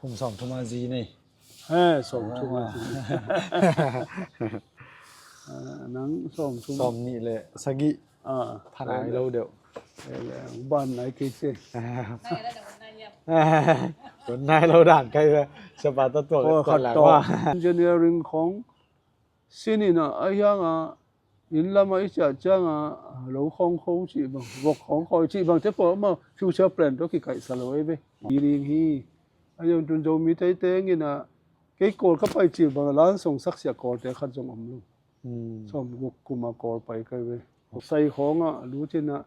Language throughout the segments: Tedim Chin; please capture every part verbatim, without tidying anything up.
Kum sawm thum a zi nei. He, sawm thum a zi. Ah, nang sawm thum. Sawm nih le sagih. Ah, pha nai lo deuh. Ban nai kei se. Don nai lo dan kai ve. Siapa ta tuak, oh, tuak khat lak tawh. Engineering khong sin in a, a hiang a, inn lam a i ciah ciang a, lo khong kho cih bang, vok khong kho cih bang te pawh amau future plan tawh kikaihsa lo ei ve. Hi ding hi. A hiang tun Zomi Teitei in a, kei Kawl ka pai cih bang a lan song sak sia Kawlte khat zong om lo. Hmm. Sawm guk kum a Kawl pai kai ve. Sai khong a lut in a,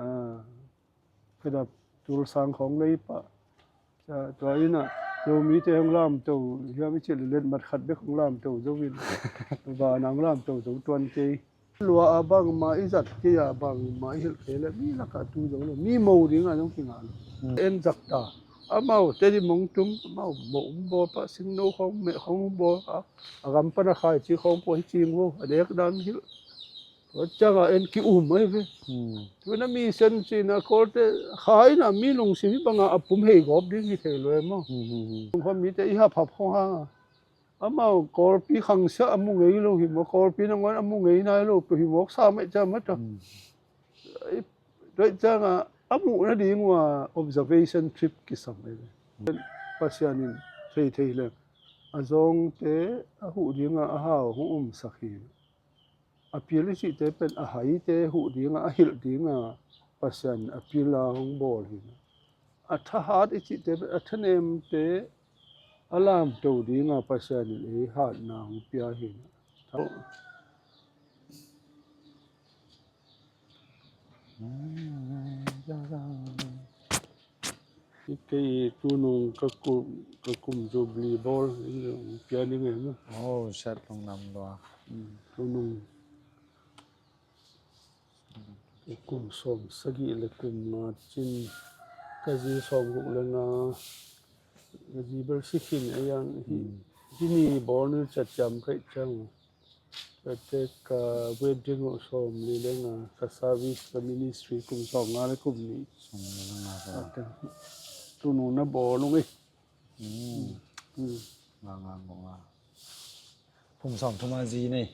ah, Phedap Tulsang khong lei pah. Tua in a, Zomite hong lamto hiam i cih leh letmat khat bek hong lamto zo in. Van a hong lamto zo tuan kei. Lua a bangmah i zat kei a, bangmah i hilh kei leh mi lakah tu zo lo. Mi mo ding a zong kingah lo. Hmm. En zak ta. Amau Tedim hong tum, amau mo hong bawl pah, singno khong, meh khong hong bawl a, a gam pan a khaici khong pua hi cing vo, a nek dan hilh. Tua ciang a en ki-um ahi ve. Hmm. Tua na mi sen cih na Kawlte kha in a mi lungsim hi bang a, a pum hei gawp ding hi thei lo e maw. Hmm, hmm, hmm. Kum kha mite i haphap khong hang a, amau Kawlpi khangsiah a mu ngei lo hi maw, Kawlpi nangawn a mu ngei nai lo peuh hi mawk sa mah ciang mah ta. Hmm. Tua ciang a, a muh nading uh a observation trip kisam ahi ve. Hmm. Pasian in thei thei leng a zawngte a huh ding a, a hau hong umsak hi. A pil i cihte pen a haite huh ding a, a hilh ding a, Pasian a pil a hong bawl hi. A thahat i cihte pen a thanemte a lamto ding a, Pasian in ei hatna hong pia hi. Hi kei tunung ka kum, ka kum Jubilee bawl, in pia ning e maw. Oh, sat lungdam lua. Mm, tunung. Kum sawm sagih le kum nga cin ka zi sawm guk le nga, ka zi bel si khin a yang hi. Hmm. Hi ni bawl ni ciat ciam kaih ciang. Ka tek ka wedding uh sawm li le nga, ka service ka ministry kum sawm nga le kum nih. Sawm nga le nga ka. Tunung na bawl ung e. Hmm. Hmm. Nga nga nga. Kum sawm thum a zi nei.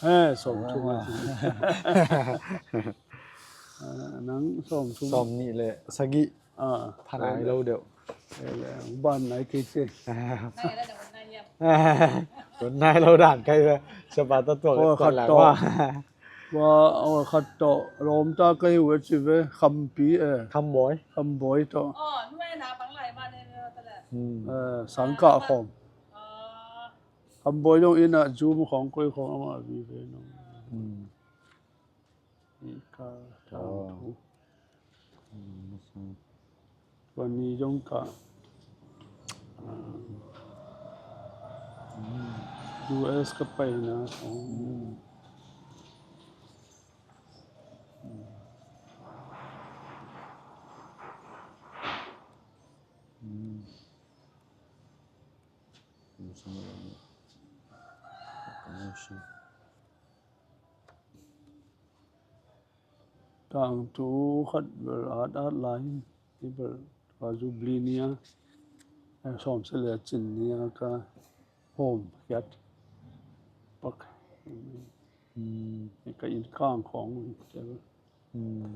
He, sawm thum a zi. Ah, nang sawm thum. Sawm nih le sagih. Ah, pha nai lo deuh. Ban nai kei se. Don nai lo dan kai ve. Siapa ta tuak, oh, tuak khat lak tawh. Wa, oh, khat tawh. Lawmta ka hi uh a ci ve. Khampi e. Khambawi. Khambawi tawh. Hmm. Eh, sangkah khawng. Khambawi dong in a Zoom khawng koi khawng amah vive nong. Hmm. Hi ka tang thu. Hmm. Tua ni dong ka, ah, U S ka paina khawng. Hmm. Hmm. Tangthu khat bel at at lai hi bel, ka Jubilee ni a, eh, sawmsagih le cin ni a ka hawm khiat pak. Hmm. Ka inn kang khawng hi te bel. Hmm.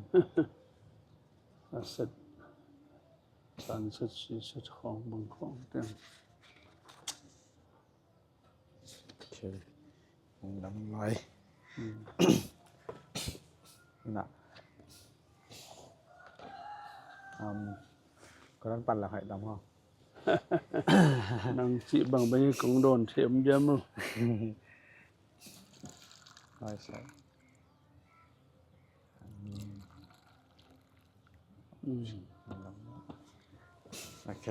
A set. Sunset, sunset khawng bang khawng te. Okay. Hong dam lai. Hmm. Na. Um, ka dan pan la khai dam ho. Nang cih bang bang hi kong dawn them diam lo. Lai sai. Ok.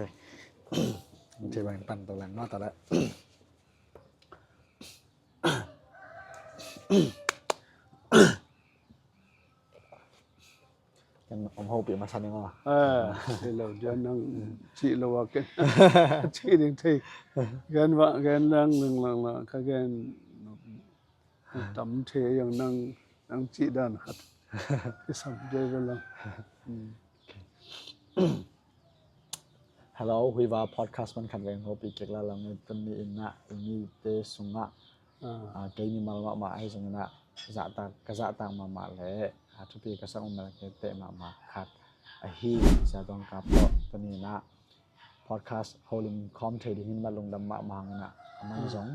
Ci bang pan to leng no ta le. Ken om ho pi ma san ngo. Eh, ci lo dia nang ci lo wa ken. Ci ding thei. Gen wa gen lang lang lang lang ka gen. Tam thei yang nang, nang cih dan khat. Kisam thei ve lang. Hmm. Hello, Huiva podcast man khat veng hopi kek la lang tuni in ah i mite sungah, ah, kei mimal mahmah ahi zongin ah zahtak, ka zahtak mahmah le, ah, thupi ka sak um mel kei teh mahmah khat ahi Sia Tuang Kap tawh tuni in ah podcast holim khawm thei dingin mat lungdam mahmah hangin ah a man zong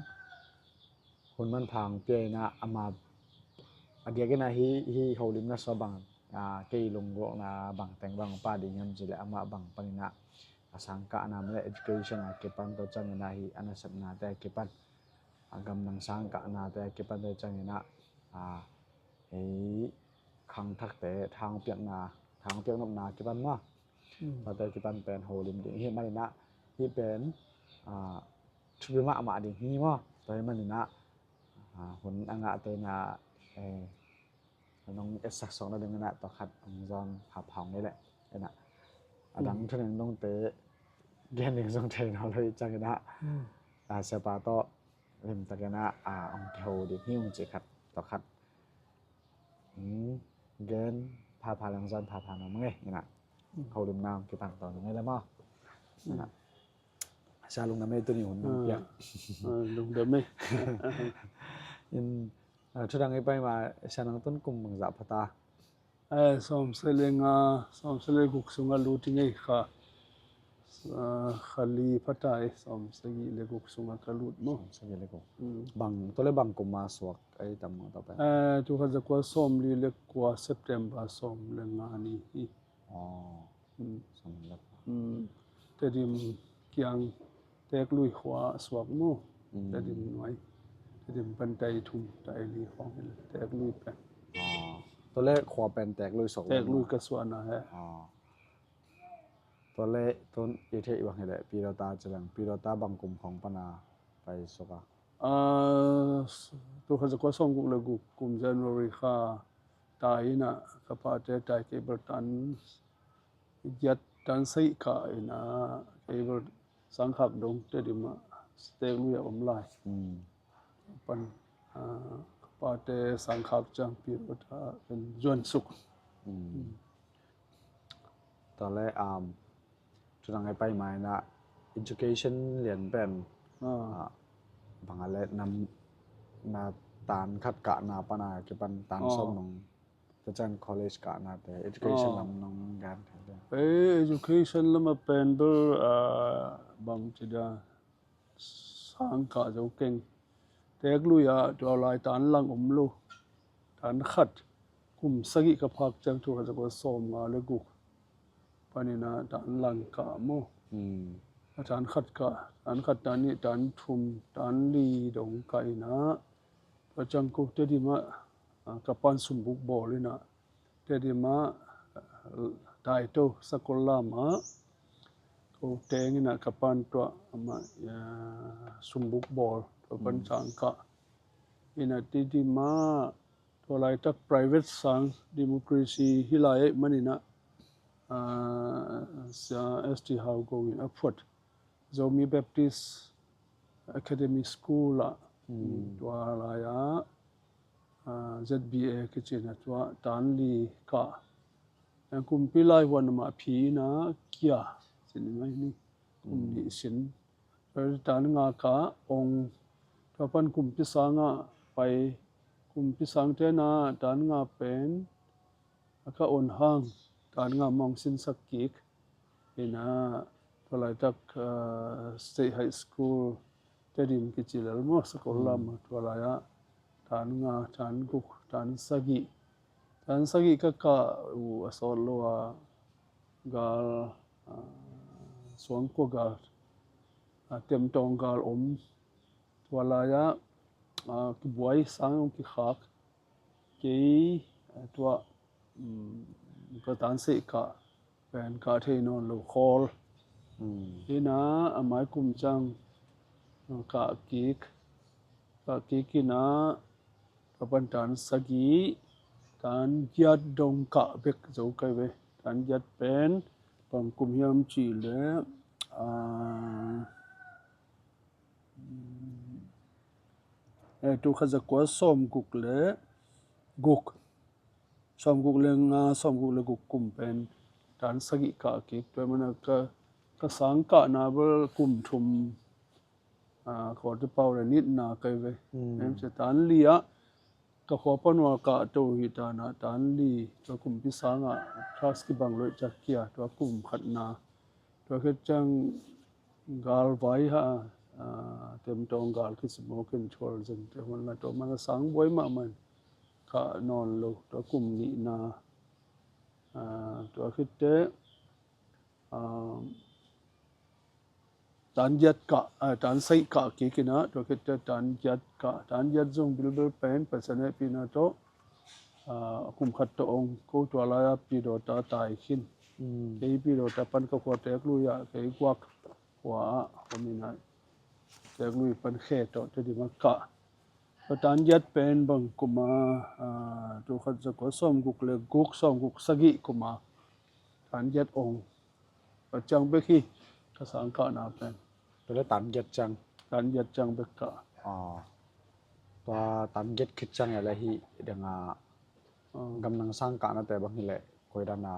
hun manpha hong pia in ah ama a diakin ah hih, hih holimna sua bang, ah, kei lunggulhna bang teng bang pia ding hiam cih leh amah bang panin ah a sangkahna mah le education a kipan tua ciangin ah hih a nasepnate a kipan a gamdang sangkahnate a kipan tua ciangin ah, ah, hih khangthakte thangpiakna, thangpiak nopna a kipan mah. Tuate a kipan pen holim ding hih manin ah hih pen, ah, thupi mahmah ding hi maw. Tua hih manin ah, ah, hun a ngahte in ah, eh, nong etsak suak nadingin ah tua khat hong zawn phapha ngei leh. Ina a dang thunen nongte gen ding zong thei nawn lo hi ciangin ah, ah, siapa tawh limtakin ah, ah, hong kiho ding hi ung ci khat tua khat. Hmm, gen phapha leng zawn phapha nuam ngei ina. Holimna hong kipan tawn ngei le maw. Ina. Sia lungdam ei tuni hun nong piak. Ah, lungdam ei. In, ah, thudang i pai ma Sia nang tun kum bangzah pha ta? Eh, sawmsagih le nga, sawmsagih le guk sungah lut i ngei kha. Ah, kha li pha ta ei, sawmsagih le guk sungah ka lut maw. Sawmsagih le guk. Bang, tua le bang kum a suak ei tam maw tua pen? Eh, tul khat zakua sawmli le kua September sawm le nga ni hi. Aw. Sawmli le kua. Tedim kiang Teeklui khua suak maw. Tedim nuai. Tedim pan tai thum tai li khawng hi le Teeklui pen. Aw. Tua le khua pen Teeklui suak. Teeklui ka suahna he. Aw. Tua le tun i theih bang hi le Pidota ci leng, Pidota bang kum khawng pan a pai suk a? Ah, tul khat zakua sawmguk le guk kum January kha tai in ah ka pate tai kei bel tan giat tan sagih kah in ah kei bel Sangkhak dong Tedim ah Teeklui ah om lai. Pan, ah, ka pate Sangkhak ciang Pidota pen zuan suk. Tua le, um, thudang ei pai ma in ah education lian pen, ah, bang a le nam na tan khat kahna pan a kipan tan sawm nong, tua ciang college kahnate education lam nong gen thei le? Eh, education lam a pen bel, ah, bang ci dia, sangkah zo keng. Teeklui ah tua lai tan lang om lo. Tan khat kum sagih ka phak ciang tul khat zakua sawmnga le guk panin ah tan lang kah maw. A tan khat kah, tan khat, tan nih, tan thum, tan li dong kah in ah tua ciang ko Tedim ah, ah, ka pan sumbuk bawl in ah Tedim ah, ah, Taito Sakol Lam ah ko teng in ah ka pan tua amah, ah, sumbuk bawl tua pan sangkah in ah Tedim ah tua laitak private sang democracy hi lai ei manin ah, ah, Sia S T Haugo in a phuat Zomi Baptist Academy School ah, tua lai ah, ah, Z B A kici in ah tua tan li kah. Kumpi laivuan amah phi in ah kia sin mai ni. Kum nih sin. Tua tan nga kah ong tua pan kumpi sang ah pai, kumpi sangte in ah tan nga pen a ka on hang tan nga mah hong sinsak kik in ah tua laitak, ah, State High School Tedim kici lel maw, Sakol Lam ah tua lai ah tan nga, tan guk, tan sagih. Tan sagih ka kah uh a sawt lo a gal, ah, suangkua gal, ah, temtawng gal om. Tua lai ah, ah, kibuai sang hong kikhak. Kei, ah, tua, um, ka tan sagih kah pen kah thei nawn lo khawl. In ah a mai kum ciang, ah, kah kik, kah kik in ah ka pan tan sagih, tan giat dong kah bek zo kai ve. Tan giat pen bang kum hiam cih leh, ah, eh, tul khat zakua sawmguk le guk, sawmguk le nga, sawmguk le guk kum pen tan sagih kah kik. Tua manin ka, Ka sang kahna bel kum thum, ah, kawlte pau le nitna kai ve. Em, sia tan li ah ka khua pan ua kah to hi tan ah, tan li tua kumpi sang ah thas kibang loih ciak kia, tua kum khatna. Tua khit ciang galvai ha, ah, temtawng gal kisimaw ken thual zente hun la, tua man a sang buai mahmah in kah nawn lo, tua kum nihna. Ah, tua khit teh, ah, tan giat kah, ah, tan sagih kah kik in ah, tua khit teh tan giat kah, tan giat zong bilbel pen Pasian hehpihna tawh, ah, kum khat tawh ong ko, tua lai-ah Pi Dawta tai khin. Kei Pi Dawta pan ka khua Teklui ah, kei guak khua ah om in ah, Teklui pan khe tawh Tedim ah kah. Ka tan giat pen bang kum a, ah, tul khat za kua sawmguk le guk, sawmguk sagih kum a tan giat ong. Ka ciang bek hi, ka sang kahna pen. Tua le tan giat ciang. Tan giat ciang bek kah. Ah. Tua tan giat khit ciang le hi dang a, ah, gamdang sang kahnate bang hi leh, koi dan a,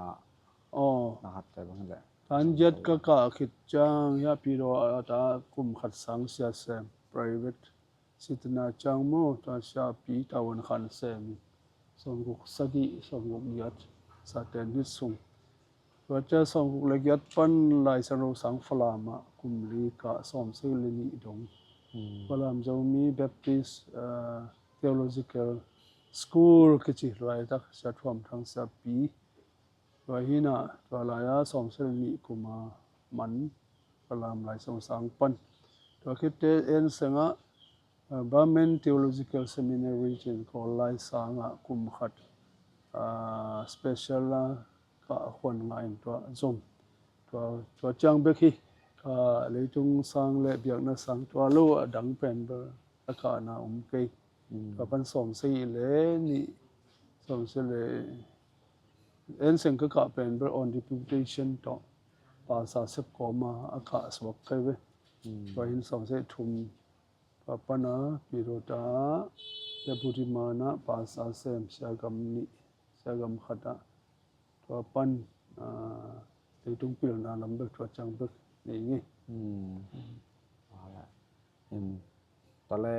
oh, na hatte bang hi leh. Tan giat ka kah khit ciang hi a, Pi Dawta kum khat sang sia sem, private sitna ciang maw, tua siapi tavuan khan sem in, sawmguk sagih, sawmguk giat, Saten hit sung. Tua ciang sawmguk le giat pan Laisiangtho sang Falam ah kum li kah, sawmsagih le nih dong. Falam Zomi Baptist, ah, Theological School kici laitak Sia Thuam Thang siapi. Tua hi in ah, tua lai-ah sawmsagih le nih kum a man Falam Laisiangtho sang pan. Tua khit teh En Seng ah, ah, Barmen Theological Seminary ci-in Kawl Lai sang ah kum khat, ah, special a kah khuan ngah in tua zom. Tua, tua ciang bek hi, ka leitung sang le biakna sang tua lo a dang pen bel a kahna om kei. Tua pan sawmsagih le nih, sawmsagih le, En Seng ka kah pen bel on deputation tawh Pastor Sep kawm a a kah suak kei ve. Tua hi in sawmsagih thum, tua pan a Pi Dawta le Buddhimana Pastor sem, siagam nih, siagam khat ah. Tua pan, ah, leitung pilna lam bek, tua ciang bek nei ngei. Tua le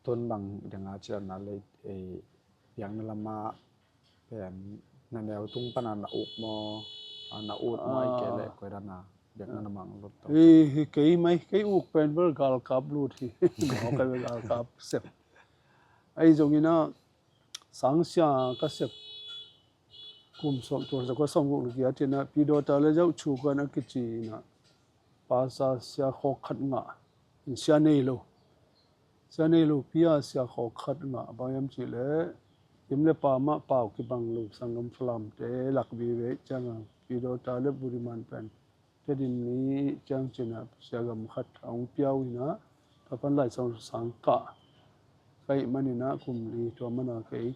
tun bang dang a ci-in na le, eh, biakna lam ah pen na neu tung pan a na uk maw, a na ut maw, ahih kei leh koi dan a biakna lam ah lut to? Hi, hi, kei mai, kei uk pen bel galkap lut hi. Maw, kei bel galkap sep. Ahi zongin ah, sangsia ka sep kum sawm, tul za kua sawmguk le giat in ah, Pi Dawta le Zoh Thu Kwan a kici in ah, Pastor sia khawk khat ngah in, sia nei lo. Sia nei lo pi a sia khawk khat ngah, bang hiam cih leh, tim le pam ah pau kibang lo sanggam Falamte lak vive ciang a, Pi Dawta le Buddhimana pen Tedim ni ciang ci-in ah siagam khat a hong pia uh in ah, tua pan Laisiangtho sang kah ka hih manin ah kum li tua man a kei.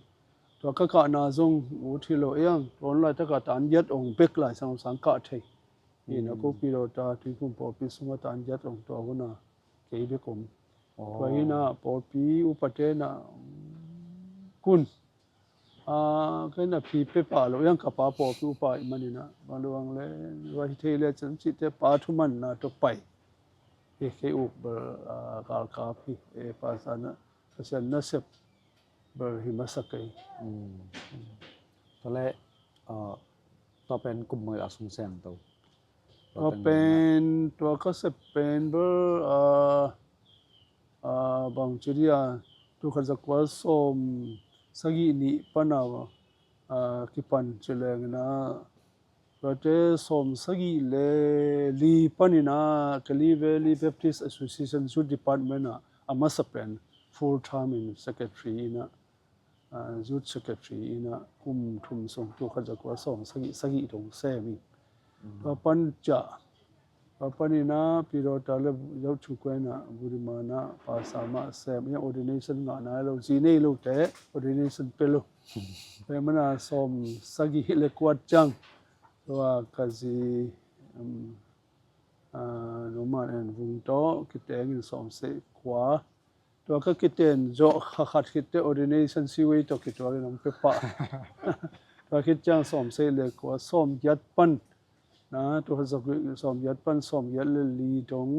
Tua ka kahna zong ut hi lo ei ang, tua hun laitak a tan giat ong bek Laisiangtho sang kah thei. Hi in ah ko Pi Dawta Tuiphum pawlpi sung ah tan giat ong tua hun a kei bek om. Tua hi in ah pawlpi upate in ah kun, ah, kei na phi pe pah lo, ei ang ka pa pawlpi upa ahih manin ah, bang lo ang le, va hi thei le cin cihte pa thumanna tawh pai. Hi, kei uk bel, ah, galkap hi, eh, Pastor na, Pasian nasep bel hi masa kei. Tua le, ah, tua pen kum bangzah sung sem to? Tua pen, tua ka sep pen bel, ah, ah, bang ci dia, tul khat za kua sawmsagih nih pan a, ah, kipan ci leng in ah, tuate sawmsagih le li pan in ah, Kalay Valley Baptist Association Youth Department ah a masa pen full time in secretary in ah, ah, youth secretary in ah kum thum sung, tul khat za kua sawmsagih, sagih dong sem hi. Tua pan ciah, tua pan in ah Pi Dawta le Zoh Thu Kwan in ah Buddhimana Pastor mah sem, ei ang ordination ngah nai lo, zi nei lote ordination pe lo. Tua man a sawmsagih le kua ciang, tua ka zi, um, ah, Nu Man En Vung tawh kiteng in sawmsagih kua. Tua ka kiten zawh kha khat khit teh ordination siwei tawh kituak in hong pia pah. Tua khit ciang sawmsagih le kua, sawmgiat pan na, tul khat za kua sawm giat pan sawm giat le li dong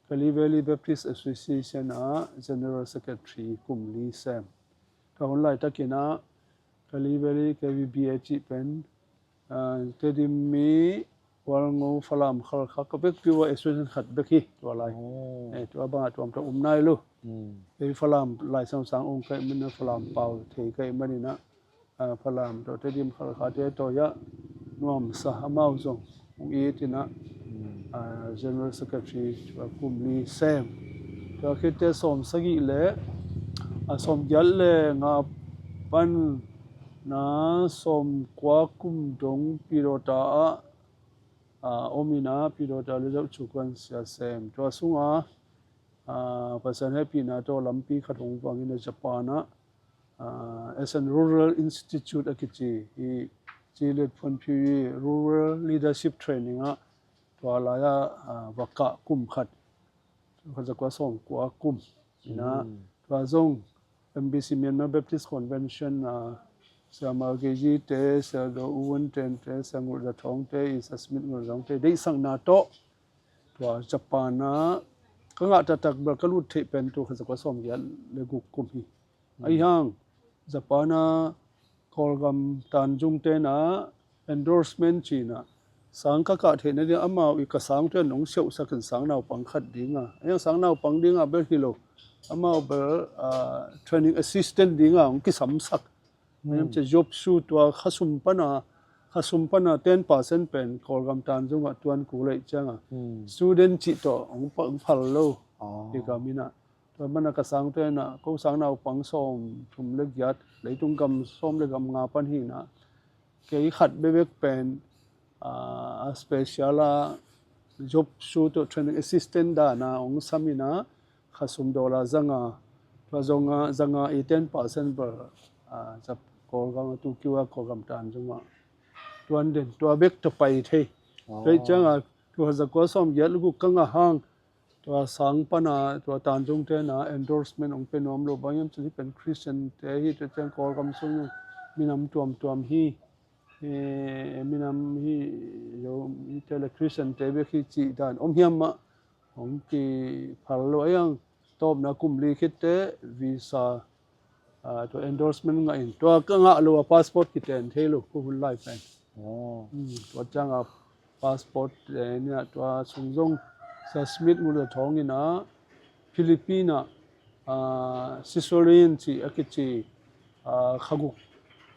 Kalay Valley Baptist Association ah General Secretary kum li sem. Tua hun laitakin ah Kalay Valley K V B A cih pen, ah, Tedim mi, Hualngo, Falam, Khalkha, ka vekpi uh a association khat bek hi tua lai. Oh. Eh, tua bangah tuamtuam um nai lo. Mm. Kei Falam Lai Siangtho sang ong ka hih manin ah Falam pau thei ka hih manin ah, ah, Falam tawh Tedim, Khalkha te tawh ah nuamsa amau zong ong it in ah, ah, General Secretary tua kum li sem. Tua khit teh sawm sagih le, ah, sawm giat le nga pan na sawm kua kum dong Pidawta ah, ah, om in ah Pidawta le Zauh Cu Kuan Sia sem. Tua sungah, ah, Pasian hehpihna tawh lampi khat hong vang in ah Japan ah, ah, S N Rural Institute a kici hi, ci let phun phi Rural Leadership Training ah tua lai ah, ah, va kah kum khat, tul khat za kua sawm kua kum in ah, mm, tua zong M B C, Myanmar Baptist Convention, ah, Sia Mau Kei Zi te, Sia Do U Wun Ten te, Sia Ngulh Za Thawng te, Isa Smith Ngulh Za Thawng te deihsakna tawh tua Japan ah ka ngah taktak bel ka lut theih pen tul khat za kua sawm giat le guk kum hi. Ahi hang Japan ah Kawlgam Tanzung te in ah endorsement ci in ah, sang ka kah theihna ding amau i ka sang te in hong siauhsak in sang naupang khat ding a, ahi hang sang naupang ding a bel hi lo, amau bel, ah, training assistant ding a hong kisamsak. Ahi hang ci job su tua khasum pan a, khasum pan a ten percent pen Kawlgam Tanzung ah tuan kul ahih ciang a, student cih tawh hong pa-, hong phal lo. Oh. Hi ka min ah. Tua man a ka sang te in ah, ko sang naupang sawm thum le giat, leitung gam sawm le gam nga pan hi in ah, kei khat bekbek pen, ah, a special a job su tawh training assistant dan a hong sam in ah, khasum dollar za nga, tua zong a za nga i ten percent bel, ah, za Kawlgam a tu kiu a Kawlgam Tanzung ah tuan den, tua bek tawh pai thei. Oh. Tua ahih ciang a, tul khat za kua sawm giat le guk ka ngah hang, tua sang pan a, tua Tanzung te in ah endorsement hong pia nuam lo, bang hiam cih leh hih pen Christian te hi, tua ciang Kawlgam sung minam tuamtuam hi, eh, minam hi lo, hihte le Christian te bek hi cih dan om hiam mah hong kiphal lo. Ahi hang tawpna kum li khit teh visa, ah, tua endorsement ngah in, tua ka ngah lo a passport kiten thei lo, ko hun lai pen. Oh. Hmm, tua ciang a passport, eh, in ah tua sung zong Sia Smith Ngulh Za Thawng in ah Philippines ah, ah, Sisolin cih a kici, ah, kha guk,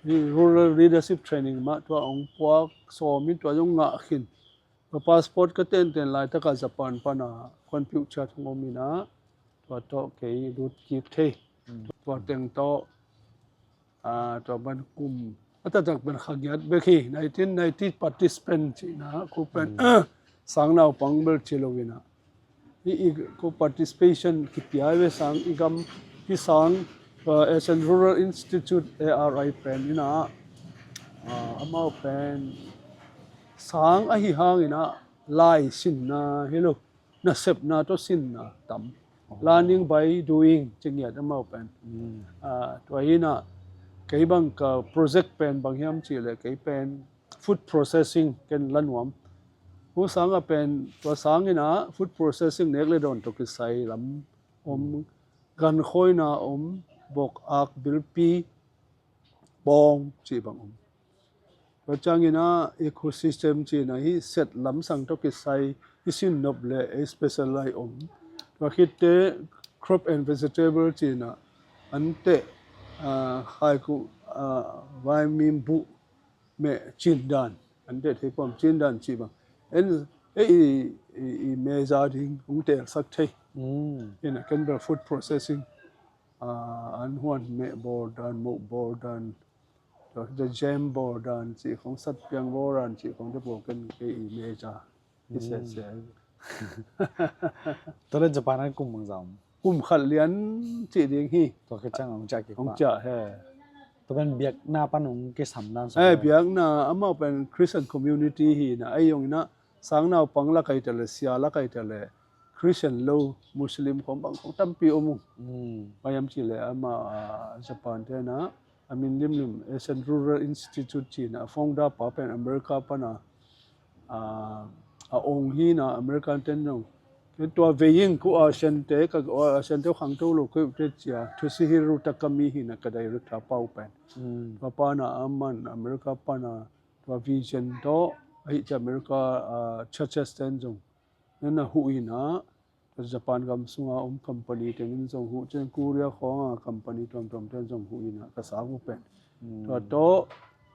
Rural Leadership Training mah tua hong puak sawm in tua zong ngah khin. Ka passport ka tenten laitak a Japan pan a khuanpiuh ciat hong om in ah, tua tawh kei lut kik thei. Mm. Tua teng tawh, ah, tua ban kum a taktak pen kha giat bek hi, nineteen ninety participant cihna, ko pen, mm, sang naupang bel ci lo in ah. Hih, hih ko participation kipia hi ve sang, i gam, hih sang, uh, S N Rural Institute A R I pen in ah, uh, amau pen sang ahi hang in ah lai sinna hi lo, nasepna tawh sinna tam. Oh. Learning by doing ci ngiat amau pen. Mm. Uh, tua hi in ah kei bang ka project pen bang hiam cih leh kei pen food processing ken la nuam. Hu sang a pen, tua sang in ah food processing nek le dawn tawh kisai lam om, gankhawina om, bok, ak, bilpi, bawng cih bang om. Tua ciang in ah ecosystem cihna hi set lamsang tawh kisai i sin nop le ei special lai om. Tua khit teh crop and vegetable cihna, anteh, ah, haiku, ah, vaimim, buh, meh, cindan, anteh thei pom, cindan cih bang. En, ei i, i, i meza ding hong telsak thei. Mm. In ah ken bel food processing, ah, an huan meh bawl dan, moh bawl dan, tua khit teh jam bawl dan cih khong, satpiang bawl dan cih khong te pawl ken kei i meza. Hi sese. Tua leh Japan ah kum bangzah om? Kum khat lian cih ding hi. Tua khit ciang hong ciah kik pah. Hong ciah hi. Tua pen biakna pan hong kisam dan sung. Eh, biakna amau pen Christian community hi in ah, ei zong in ah sang naupang lak ahi ta leh, sia lak ahi ta leh, Christian lo, Muslim khong bang khong tampi om ung. Mm. Bang hiam cih leh amah, ah, Japan te in ah, a min limlim S N Rural Institute ci in ah, a founder pa pen America pan a, a, a ong hi na American ten zong. Ken tua vei in ko Asian te, ka Asian te khangto lo ko te cia. Toshihiro Takami hi na ka director pau pen. Tua pa na a man America pa na tua vision to ahi cia America, a, churches ten zong. Nana hu ina Japan gam sunga om company tengin zong hu, cian Korea khawnga company tuamtuam ten zong hu ina ka sang uh pen. Tua tawh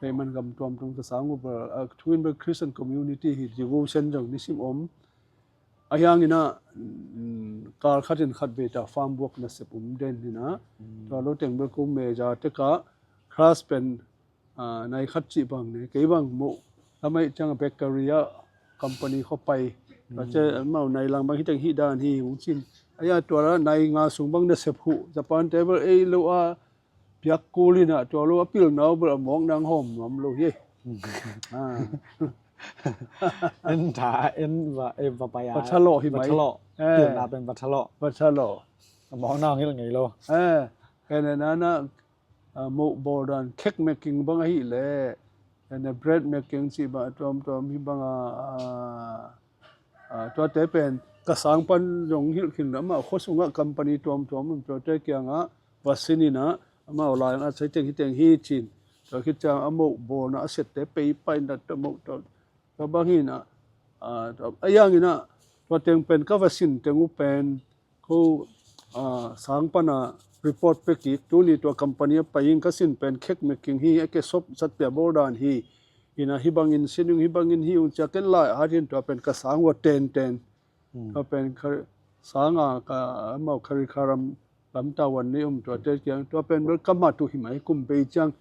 Peiman gam tuamtuam ka sang uh bel, a, thu in bel Christian community hi devotion zong nisim om. A hiang ina, mm, kal khat in khat vei ta farm work nasep um den ina. Tua lo teng bel ko meja teka class pen a, nai khat cih bang ne, kei bang moh lamai ciang bakery ah company khaw pai. Tua cia mau nai lang bang hiteng hih dan hi hong cin. Aya tua la nai nga sung bang nasep huh. Japan te bel ei lo a piak kul ina tua lo a pil nau bel a mawk nang hawm nuam lo hi. A. En ta, en va, en va pai a. Va thalawh hi mai. Va thalawh. Eh. Pilna pen va thalawh. Va thalawh. A mawk nang hong hilh ngei lo. Eh. Ken na na a, moh bawl dan cake making bang ahih leh, and a bread making cih bang a tuamtuam hi bang a, a, a, tuate pen ka sang pan zong hilh khin lo, amah khua sungah company tuamtuam om, tuate kiangah va sin ina amau lai a sai teng hi teng hi cin. Tua khit ciang a moh bawlna a sette pei paina ta moh ta tua bang hi ina, a, tua, a yang ina tua teng pen ka va sin teng uh pen ko, a, sang pana report pia kik, tuni tua company a pai in ka sin pen cake making hi, a ke sop satpia bawl dan hi. Ina hi bangin sin ung, hi bangin hi ung cia ken lai a hatin tua pen ka sang ua tenten. Tua pen ka sang a ka amau curriculum lam tawan nei om tuate kiang. Tua pen bel ka mat uh hi mai kum bei ciang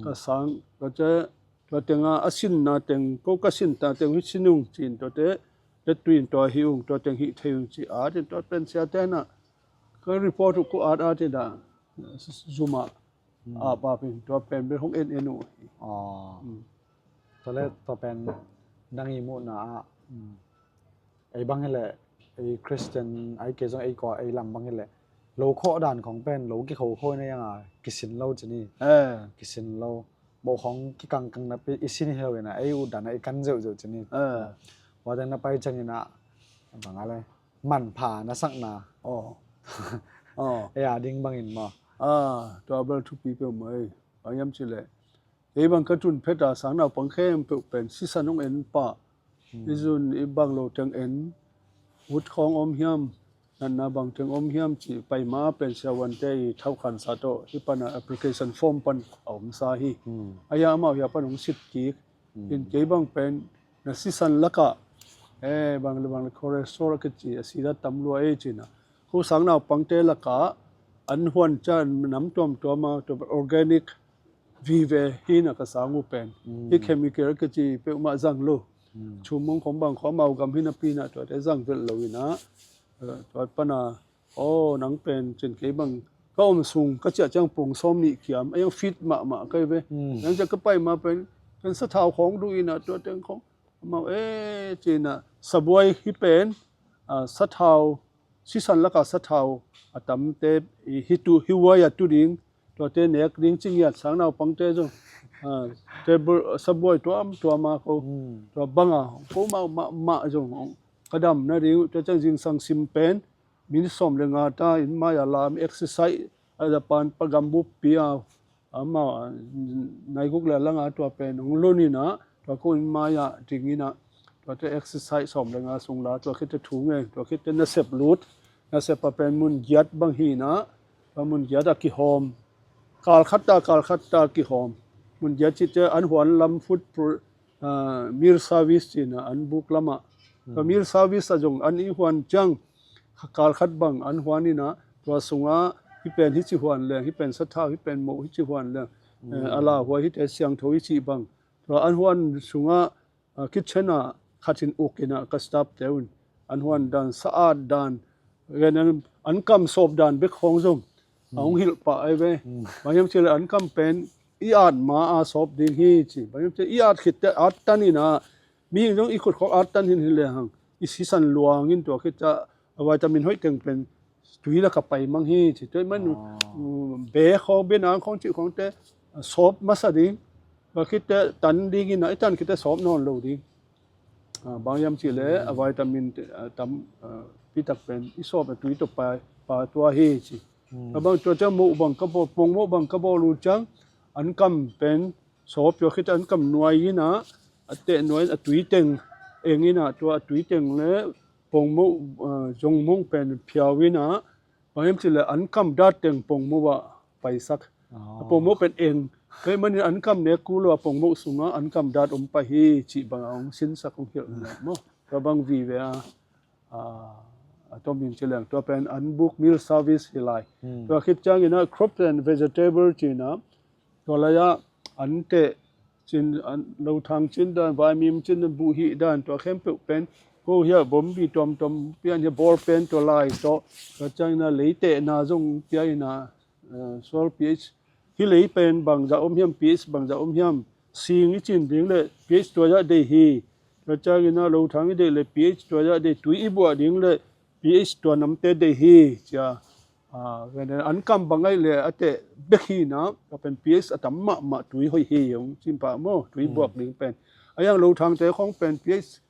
ka sang tua cia Tua tenga a sinna teng, ko ka sinna teng hi sin ung cin tuate, le tuin tua hi ung, tua teng hi thei ung ci at in tua pen sia tena ka report uh ko at at in a zuma a pa pen tua pen bel hong en en uh hi. Tua le tua pen nang i muhna ah ei bang hileh ei Christian ai kei zong ei kua ei lam bang hileh lo khawh dan khong pen lo kikho khawh na ianga kisin lo cini. Kisin lo. Moh khong kikangkang napi i sin hi lo ina ei ut dan a i kan zeuhzeuh cini. Ua dang na pai ciangin ah bang a le manpha na sakna. Ei a ding bangin maw? Tua bel thupi peuhmah ei. Bang hiam cileh ei bang ka tun phet a sang naupang khempeuh pen sisan hong en pah. I zun i bang lo teng en, ut khawng om hiam, natna bang teng om hiam cih paima pen siavuante i thauhkhansa tawh hih pana application form pan a omsa hi. Ahi a amau hia pan hong sit kik in kei bang pen na sisan lakah, eh, bang le bang le cholesterol a kici a sida tam lua ei cina. Ko sang naupangte lakah an huan ca nam tuamtuama tua organic vive hi na ka sang uh pen. Hi chemical ka ci peuhmah zang lo. Chum mong khom bang khom mau gam hi napi na tuate zang velh lo ina. Tua pana aw nang pen cin kei bang ka om sung ka ciah ciang pung sawm nih kiam a iang fit mahmah kai ve. Nang ciah ka pai ma pen kan sathau khawng duh ina tua teng khawng amau e cina sabuai hi pen sathau sisan laka sathau a tamte hi tu hi uai a tu ding. Tuate nek ding cingiat sang naupangte zong table sabuai tuam tuama ko tua banga ko mah mah zong ka dam nading tua ciang zingsang sim pen minute sawm le nga ta in mai a lam exercise a Japan pa gam buppi a amau naiguk le langa tua pen hong lon ina tua ko in mai a ding ina tuate exercise sawm le nga sung la tua khit te thu nge tua khit te nasep lut nasep a pen mun giat bang hi ina tua mun giat a kihawm kal khat ta kal khat ta kihawm mun giat ci te an huan lam food meal service cina an buk lama tua meal service a zong an i huan ciang kal khat bang an huan ina tua sunga hi pen hi ci huan leng hi pen sathau hi pen moh hi ci huan leng a lauhuai hi te siangtho hi ci bang tua an huan sunga kitchen a khat in uk ina ka staff te un an huan dan sa at dan an kam sawp dan bek khawng zong a hong hilh pah ai ve. Bang hiam cih le an kam pen i at ma a sawp ding hi ci bang hiam cih i at khit te at tan ina mihing zong i khut khawk at tan hin hi le hang i sisan luang in tua khit ca a vitamin hoih teng pen tui laka pai mang hi ci tua i man be khawng be nang khawng cih khawng te sawp masa ding ba khit te tan ding ina i tan khit te sawp nawn lo ding. Ah, bang hiam cih leh a vitamin te, ah, tam, ah, pitak pen i sawp a tui tawh pa, pa tua hi ci. A bang tua ciang moh bang ka bawl, pongmoh bang ka bawl uh ciang an kam pen sawp tua khit an kam nuai in ah, a teh nuai in a tui teng eng in ah, tua a tui teng le pongmoh, ah, zongmong pen phiau in ah, bang hiam cih leh an kam dat teng pongmoh ah paisak. A pongmoh pen eng. Kei manin an kam nek kul lo a pongmoh sungah an kam dat om pah hi cih bang a hong sinsak hong hilh maw. Tua bang vive a, a, a tom in ci leng tua pen an buk meal service hi lai. Tua khit ciangin ah crop and vegetable ci-in ah, tua lai-ah an teh cin, an, lothang cin dan, vaimim cin dan, buhhih dan, tua khempeuh pen ko hiah bombi tuamtuam pian hiah bawl pen tua lai tawh, tua ciangin ah leitehna zong pia in ah, eh, soil pH, hih lei pen bangzah om hiam, pH bangzah om hiam, sing i cin ding le pH tua zah deih hi. Tua ciangin ah lothang i deih le pH tua zah deih, tui i buah ding le pH tua namte deih hi cia. Ah, an kam bang ahih leh a teh bek hi in ah, tua pen pH a tam mahmah tui hoih hi hong cin pah maw, tui buak ding pen. A hiang lothangte khawng pen pH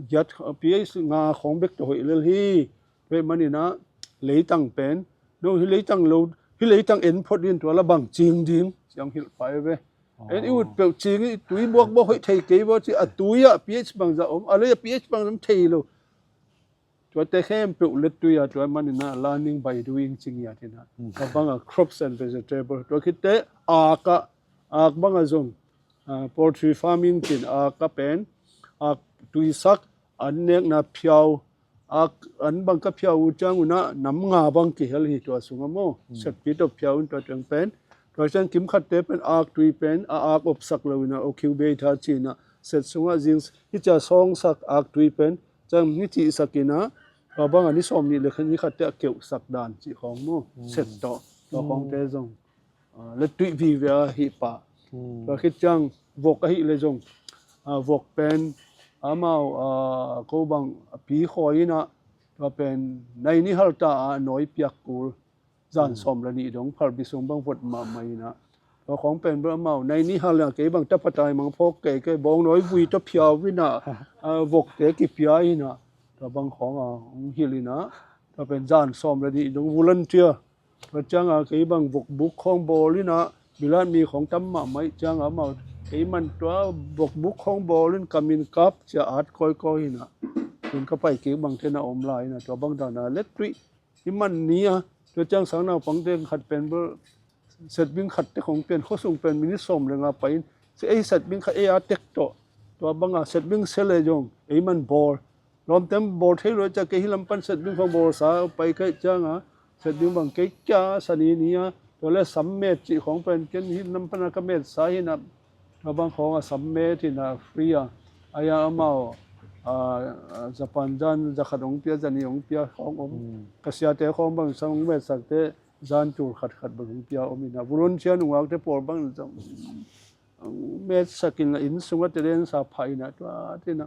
giat, pH nga khawng bek tawh hoih lel hi. Tua ahih manin ah leitang pen, no, hih leitang lo, hih leitang en phot in tua la bang cing ding ci hong hilh pah hi ve. En i ut peuh cing i tui buak buak hoih thei kei baw ci, a tui ah pH bangzah om, a lei ah pH bangzah om thei lo. Tuate khempeuh lettui a, tua manin ah learning by doing ci ngiat in ah. Tua bang a crops and vegetable. Tua khit teh ak ah, ak bang a zong, ah, poultry farming cin ak a pen, ak tuisak, an nekna phiau, ak an bang ka phiau uh ciang un ah nam nga bang kihel hi tua sungah maw. Setpi tawh phiau in tua teng pen. Tua ciang kimkhatte pen ak tui pen, a ak opsak lo in ah, incubator ci-in ah, set sungah zing hi cia sawngsak ak tui pen, ciang ni cihsak in ah, tua bang a ni sawm nih le khat ni khatte a keuhsak dan cih khawng maw. Set tawh, tua khawngte zong, ah, lettui vive a hi pah. Tua khit ciang vok ahih leh zong, ah, vok pen amau, ah, ko bang a pi khawi in ah, tua pen nai ni halta a nawi piak kul. Zan sawm le nih dong phalbi sung bang vot mahmah in ah. Tua khawng pen bel amau nai ni hal a kei bang tapa taimang phawk kei kei bawngnawi vui tawh phiau in ah, ah, vokte kipia in ah. Tua bang khawng a hong hilh in ah. Tua pen zan sawm le nih dong volunteer. Tua ciang a kei bang vokbuk khawng bawl in ah. Bilat mi khawng tam mahmah ih ciang a amau kei man tua vokbuk khawng bawl in kamin kap cia at kawikawi in ah. Tun ka pai kik bangte na om lai in ah. Tua bang dan a lettui i man ni a, tua ciang sang naupangte khat pen bel setbing khatte khong pen khuasung pen minit sawm le nga pai in, ei setbing khat ei a tek tawh, tua banga setbing se le zong ei man bawl. Lawmte bawl thei lo cia kei hi lam pan setbing khong bawlsa pai kaih cianga setbing bang kei kia sa ni ni a, tua le sammet cih khong pen ken hi lam pana ka metsa hi na. Tua bang khawng a sammet in a free a, a ia amau, a, a, Japan zan zakhat hong pia, zani hong pia khawng om. Ka siate khawng bang sang hong metsakte zan tul khatkhat bang hong pia om in a, volunteer nungakte pawl bang zong hong metsak in a, inn sungah te den sa phah in a, tua te in a,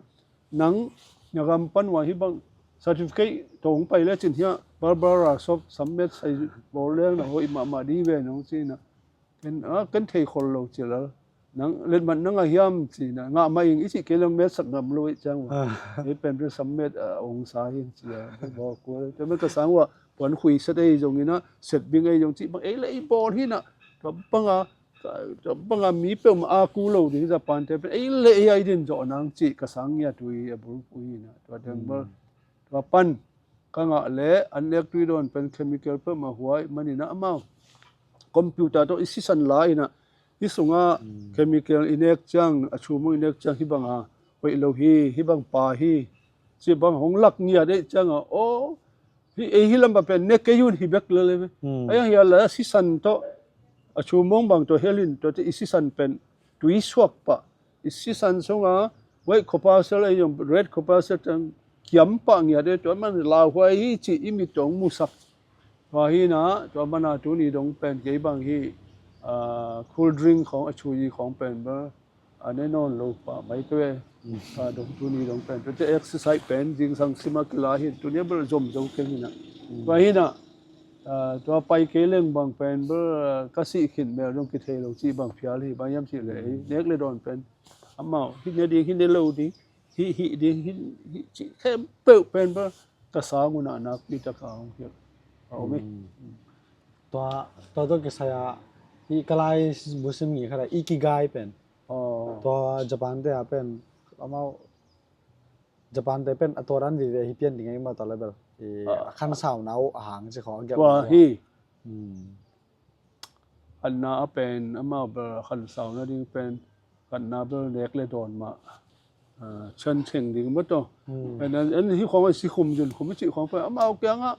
nang na gam pan ua hi bang certificate tawh hong pai le cin hiah Barbara Sok sammet sai bawl leng na hoih mahmah di ve nong ci in a. Ken, a, ken thei khol lo ci lal. Nang letmat nang a hiam ci na. Ngah mah ing i cih kei leng metsak ngam lo i ciang ua. Ei pen pen sammet a ong sa hi ci a. Bawl kua. Tua men ka sang ua puan khui set ei zong in a, set bing ei zong cih bang ei le ei bawl hi na. Tua banga, tua banga mi peuhmah a ku lo ding Japan te pen ei le ei ai din zawh nang cih ka sang ngiat ui a bulpui hi na. Tua deng bal. Tua pan ka ngah le an nek tui dawn pen chemical peuhmah huai manin a amau computer tawh i sisan la in a, hi sungah chemical i nek ciang, a chumung i nek ciang hi banga hoih lo hi, hi bang pa hi, ci bang hong lak ngiat ei cianga, aw, hi ei hi lam pah pen nek kei un hi bek lele ve. Ai ang hia la sisan tawh a chumung bang tawh helin tawh te i sisan pen tui suak pah i sisan sunga white corpuscle ei zong red corpuscle tang kiam pah ngiat ei, tua man lauhuai hi cih i mit tawh hong musak. Tua hi na, tua mana tuni dong pen kei bang hi, a, cool drink khawng a chuyi khawng pen bel a ne nawn lo pah mai kei ve. A dong tuni dong pen tua te exercise pen zingsang sima kila hi, tuni a bel zom zo keng hi na. Tua hi na, a, tua pai kei leng bang pen bel, a, ka sih khin mel dong kithei lo cih bang phial hi, bang hiam cih le ei nek le dawn pen amau hi ne ding hi ne lo ding. hih, hih ding, hih, hih cih khempeuh pen bel ka sang un ah nakpi tak a hong hilh a om hi. Tua, tua tawh kisai ah hih ka lai bu sim ngei khat ah Ikigai pen. Tua Japan te ah pen amau Japan te pen a tua dan vive hi pian ding ei mah tua le bel. A khansauna uh a hang ci khawng a gelh tua hi. Khatna a pen amau bel khansauna ding pen khatna bel nek le dawn mah chan theng ding mah tawh. An hih khawng a sikhum zunkhum a cih khawng pen amau kiangah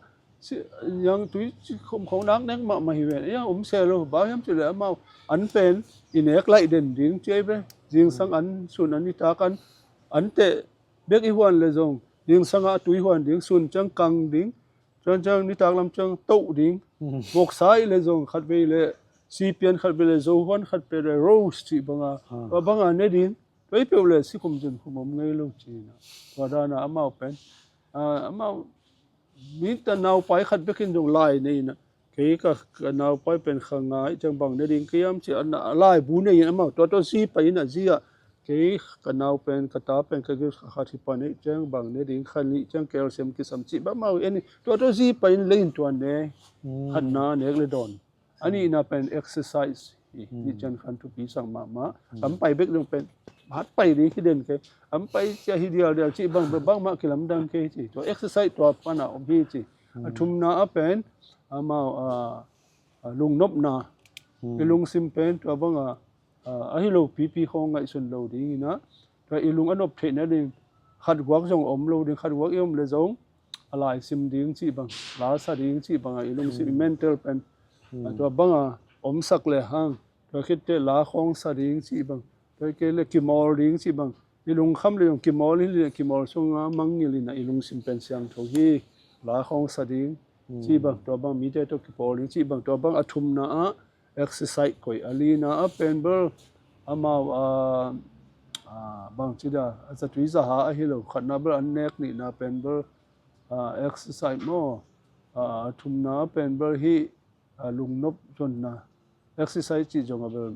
yang tui sikhum khawng nak nek mahmah hi ven. Yang om se lo, bang hiam cih leh amau an pen i nek laih den ding ci ei ve. Zingsang an, sun an, nitak an, an teh bek i huan le zong zingsang ah tui huan ding, sun ciang kang ding, ciang ciang nitak lam ciang toh ding. Voksa i le zong khatvei le sipian, khatvei le zohuan, khatvei le rose cih banga tua banga ne ding. Tua i peuh le sikhum zunkhum om ngei lo ci-in ah tua dana amau pen amau mi ta naupai khat bekin zong lai nei in ah kei ka, ka naupai pen kha nga ih ciang bang ne ding ka hiam ci a laibu nei in amau tua tawh zi pai in ah zi ah kei ka nau pen ka ta pen ka gil kha khat hi pan ih ciang bang ne ding kha nih ciang calcium kisam cih bang amau en ih tua tawh zi pai in lei in tua ne. Khatna nek le dawn. A nihna pen exercise hi. Nih ciang khan thupi sak mahmah. Am pai bek dong pen hat pai ding hi den kei. Am pai cia hi dialdial cih bang bangmah kilamdang kei ci. Tua exercise tua pana om hi ci. A thumna a pen amau a lungnopna. I lungsim pen tua banga ahi lo pipi khawng ngaihsun lo dingin ah tua i lung a nop theihna ding khatguak zong om lo ding, khatguak i om le zong a laisim ding cih bang, la sa ding cih banga i lungsim i mental pen tua banga omsak le hang tua khitteh la khawng sa ding cih bang, tua kei le kimawl ding cih bang, i lungkham le zong kimawl in le kimawl sunga mangngilh in ah i lungsim pen siangtho hi. La khawng sa ding cih bang, tua bang mite tawh kipawl ding cih bang, tua bang a thumna ah exercise koih. A lina a pen bel amau a bangci da a zatui zaha ahi lo, khatna bel an nek, nihna pen bel exercise maw, a thumna a pen bel hih lungnop zonna exercise cih zong a bel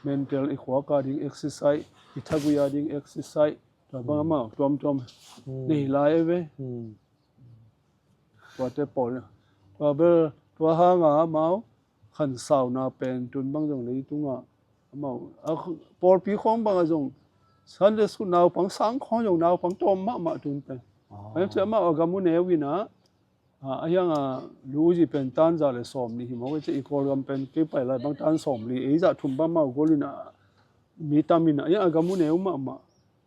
mental i khuak a ding exercise, i thagui a ding exercise, tua bang amau tuamtuam nei lai e ve. Tuate pawl tua bel tua hanga amau khansauna pen tun bang zong leitungah amau pawlpi khawng bangah zong Sunday school naupang sang khawng zong naupang tawm mahmah tun pen. Amau a gam uh neu in ah a hiang a lu uzi pen tan za le sawm nih hi mawk e ci. I Kawlgam pen kei pai lai bang tan sawm li, ei zah thum bang amau gol in ah mi tam in ah a hiang a gam uh neu mahmah.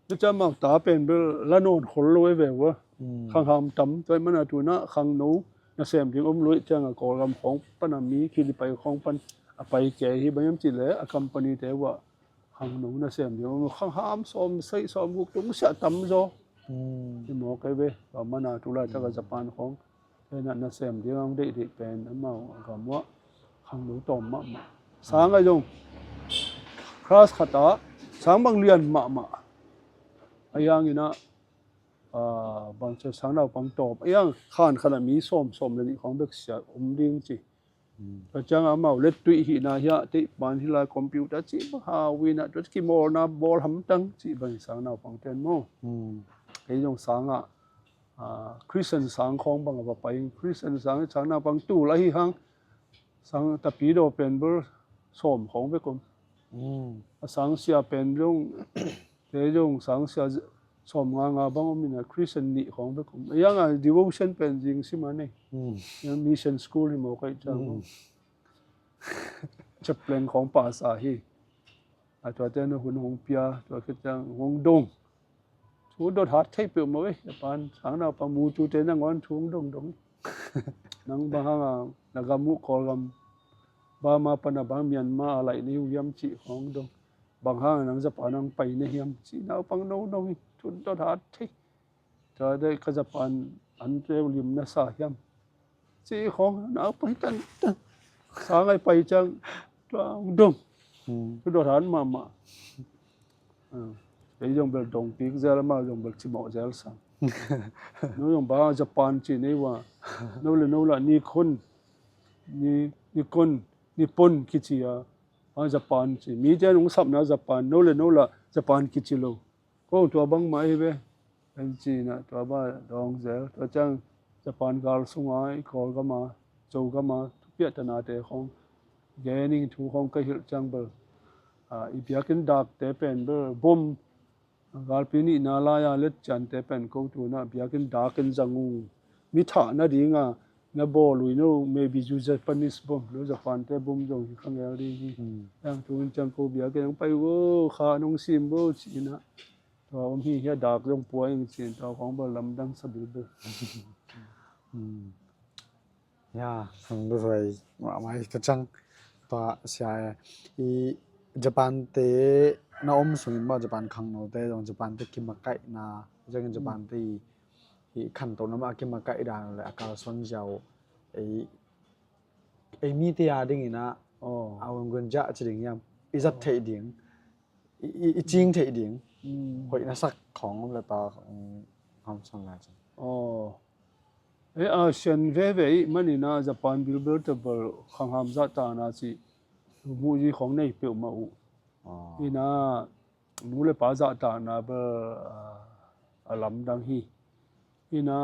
Tua ciang amau ta pen bel la nawn khol lo e ve ua. Khangham tam tua ahih mana tunah khangno nasem ding om lo ih cianga Kawlgam khawng pana mi Kilipai khawng pan a pai kei hi. Bang hiam cihleh a company te uah khangno nasem ding om lo, khangham sawm sagih sawm guk tung siah tam zaw. Hi mawk e ve. Tua mana tu laitak a Japan khawng Tua nasem ding a hong deihdeih pen amau a gam uah khangno tawm mahmah. Sang a zong class khat ah sang bang lian mahmah. A hiang in ah bang cia sang naupang tawm a hiang khan khat ah mi sawm, sawm le nih khawng bek sia om ding ci. Tua ciang amau lettuih hihna hiah teih pan hi lai computer cih bang hau in ah tua kimawlna bawl hamtang cih bang hi sang naupang ten maw. Kei zong sang ah Christian sang khawng bang a va pai in, Christian sang, sang naupang tul ahi hang sang tapidaw pen bel sawm khawng bek om. A sang sia pen zong te zong sang sia sawm nga nga bang om in a Christian nih khawng bek om. A hiang a devotion pen zing sim a nei. Mission school hi mawk aih ciang chaplain khawng pasa hi. A tuate na hun hong pia, tua khit ciang hong dong. Thu dot hat thei peuhmah ei, Japan sang naupang mu tute nangawn thu hong dongdong. Nang bang hanga na gam uh Kawlgam, Burma pana bang Myanmar a laih na hi uh hiam cih hong dong. Bang hanga nang Japan hong pai na hiam cih naupang nonong hi. Thu dot hat thei. Tua dei ka Japan an teu lim na sa hiam. Ci khawng naupang hi tan tan. Sang ai pai ciang tua hong dong. Thu dot hat mahmah. Kei zong bel dong kik zel, amau zong bel cimawh zel sang. No zong bang Japan ci nei ua. No le no lah Nikon, Ni, Nikon, Nippon kici a. Bang Japan ci. Mite nong sapna Japan, no le no lah Japan kici lo. Ko tua bangmah hi ve. Kan ci-in ah tua bang dawng zel. Tua ciang Japan gal sunga i Kawlgam a, Zogam a thupiahtaknate khawng gen ing, thu khawng ka hilh ciang bel, ah, i biakinn dakte pen bel bom, galpi nihna lai-a letciante pen ko tu-in ah biakinn dak in zang ung. Mi thah nadinga na bawl uh hi, no, maybe you Japanese bomb, no, Japan-te bomb zong hi kha ngel ding hi. Hmm. Ciang tu-in ciang ko biakinn hong pai uh, kha nong sim uh ci-in ah. Tua om hi, hia dak zong pua ing ci-in tua khawng bel lamdang sa bilbil. Hmm. Ya, hong duhuai mahmah hi ka ciang. Tua sia e, i Japan-te na om sungin mah, Japan khangnote zong Japan-te kimakaihna, zongin Japan-te i, i khantohna mah a kimakaih dan le a kalsuan ziau, ei, ei mite a dingin ah, oh, a ungun ja ci ding hiam, i zat theih ding, i, i, i cing theih ding, mm, hoih na sak khawng om le ta, um, hamsan lai cin. Oh. E, a sian veve i manin ah Japan bilbel tebel khangham zahtakna cih muhzi khawng nei peuhmah uh. Ah. Ina nu le pa zahtakna bel, ah, a lamdang hi. Ina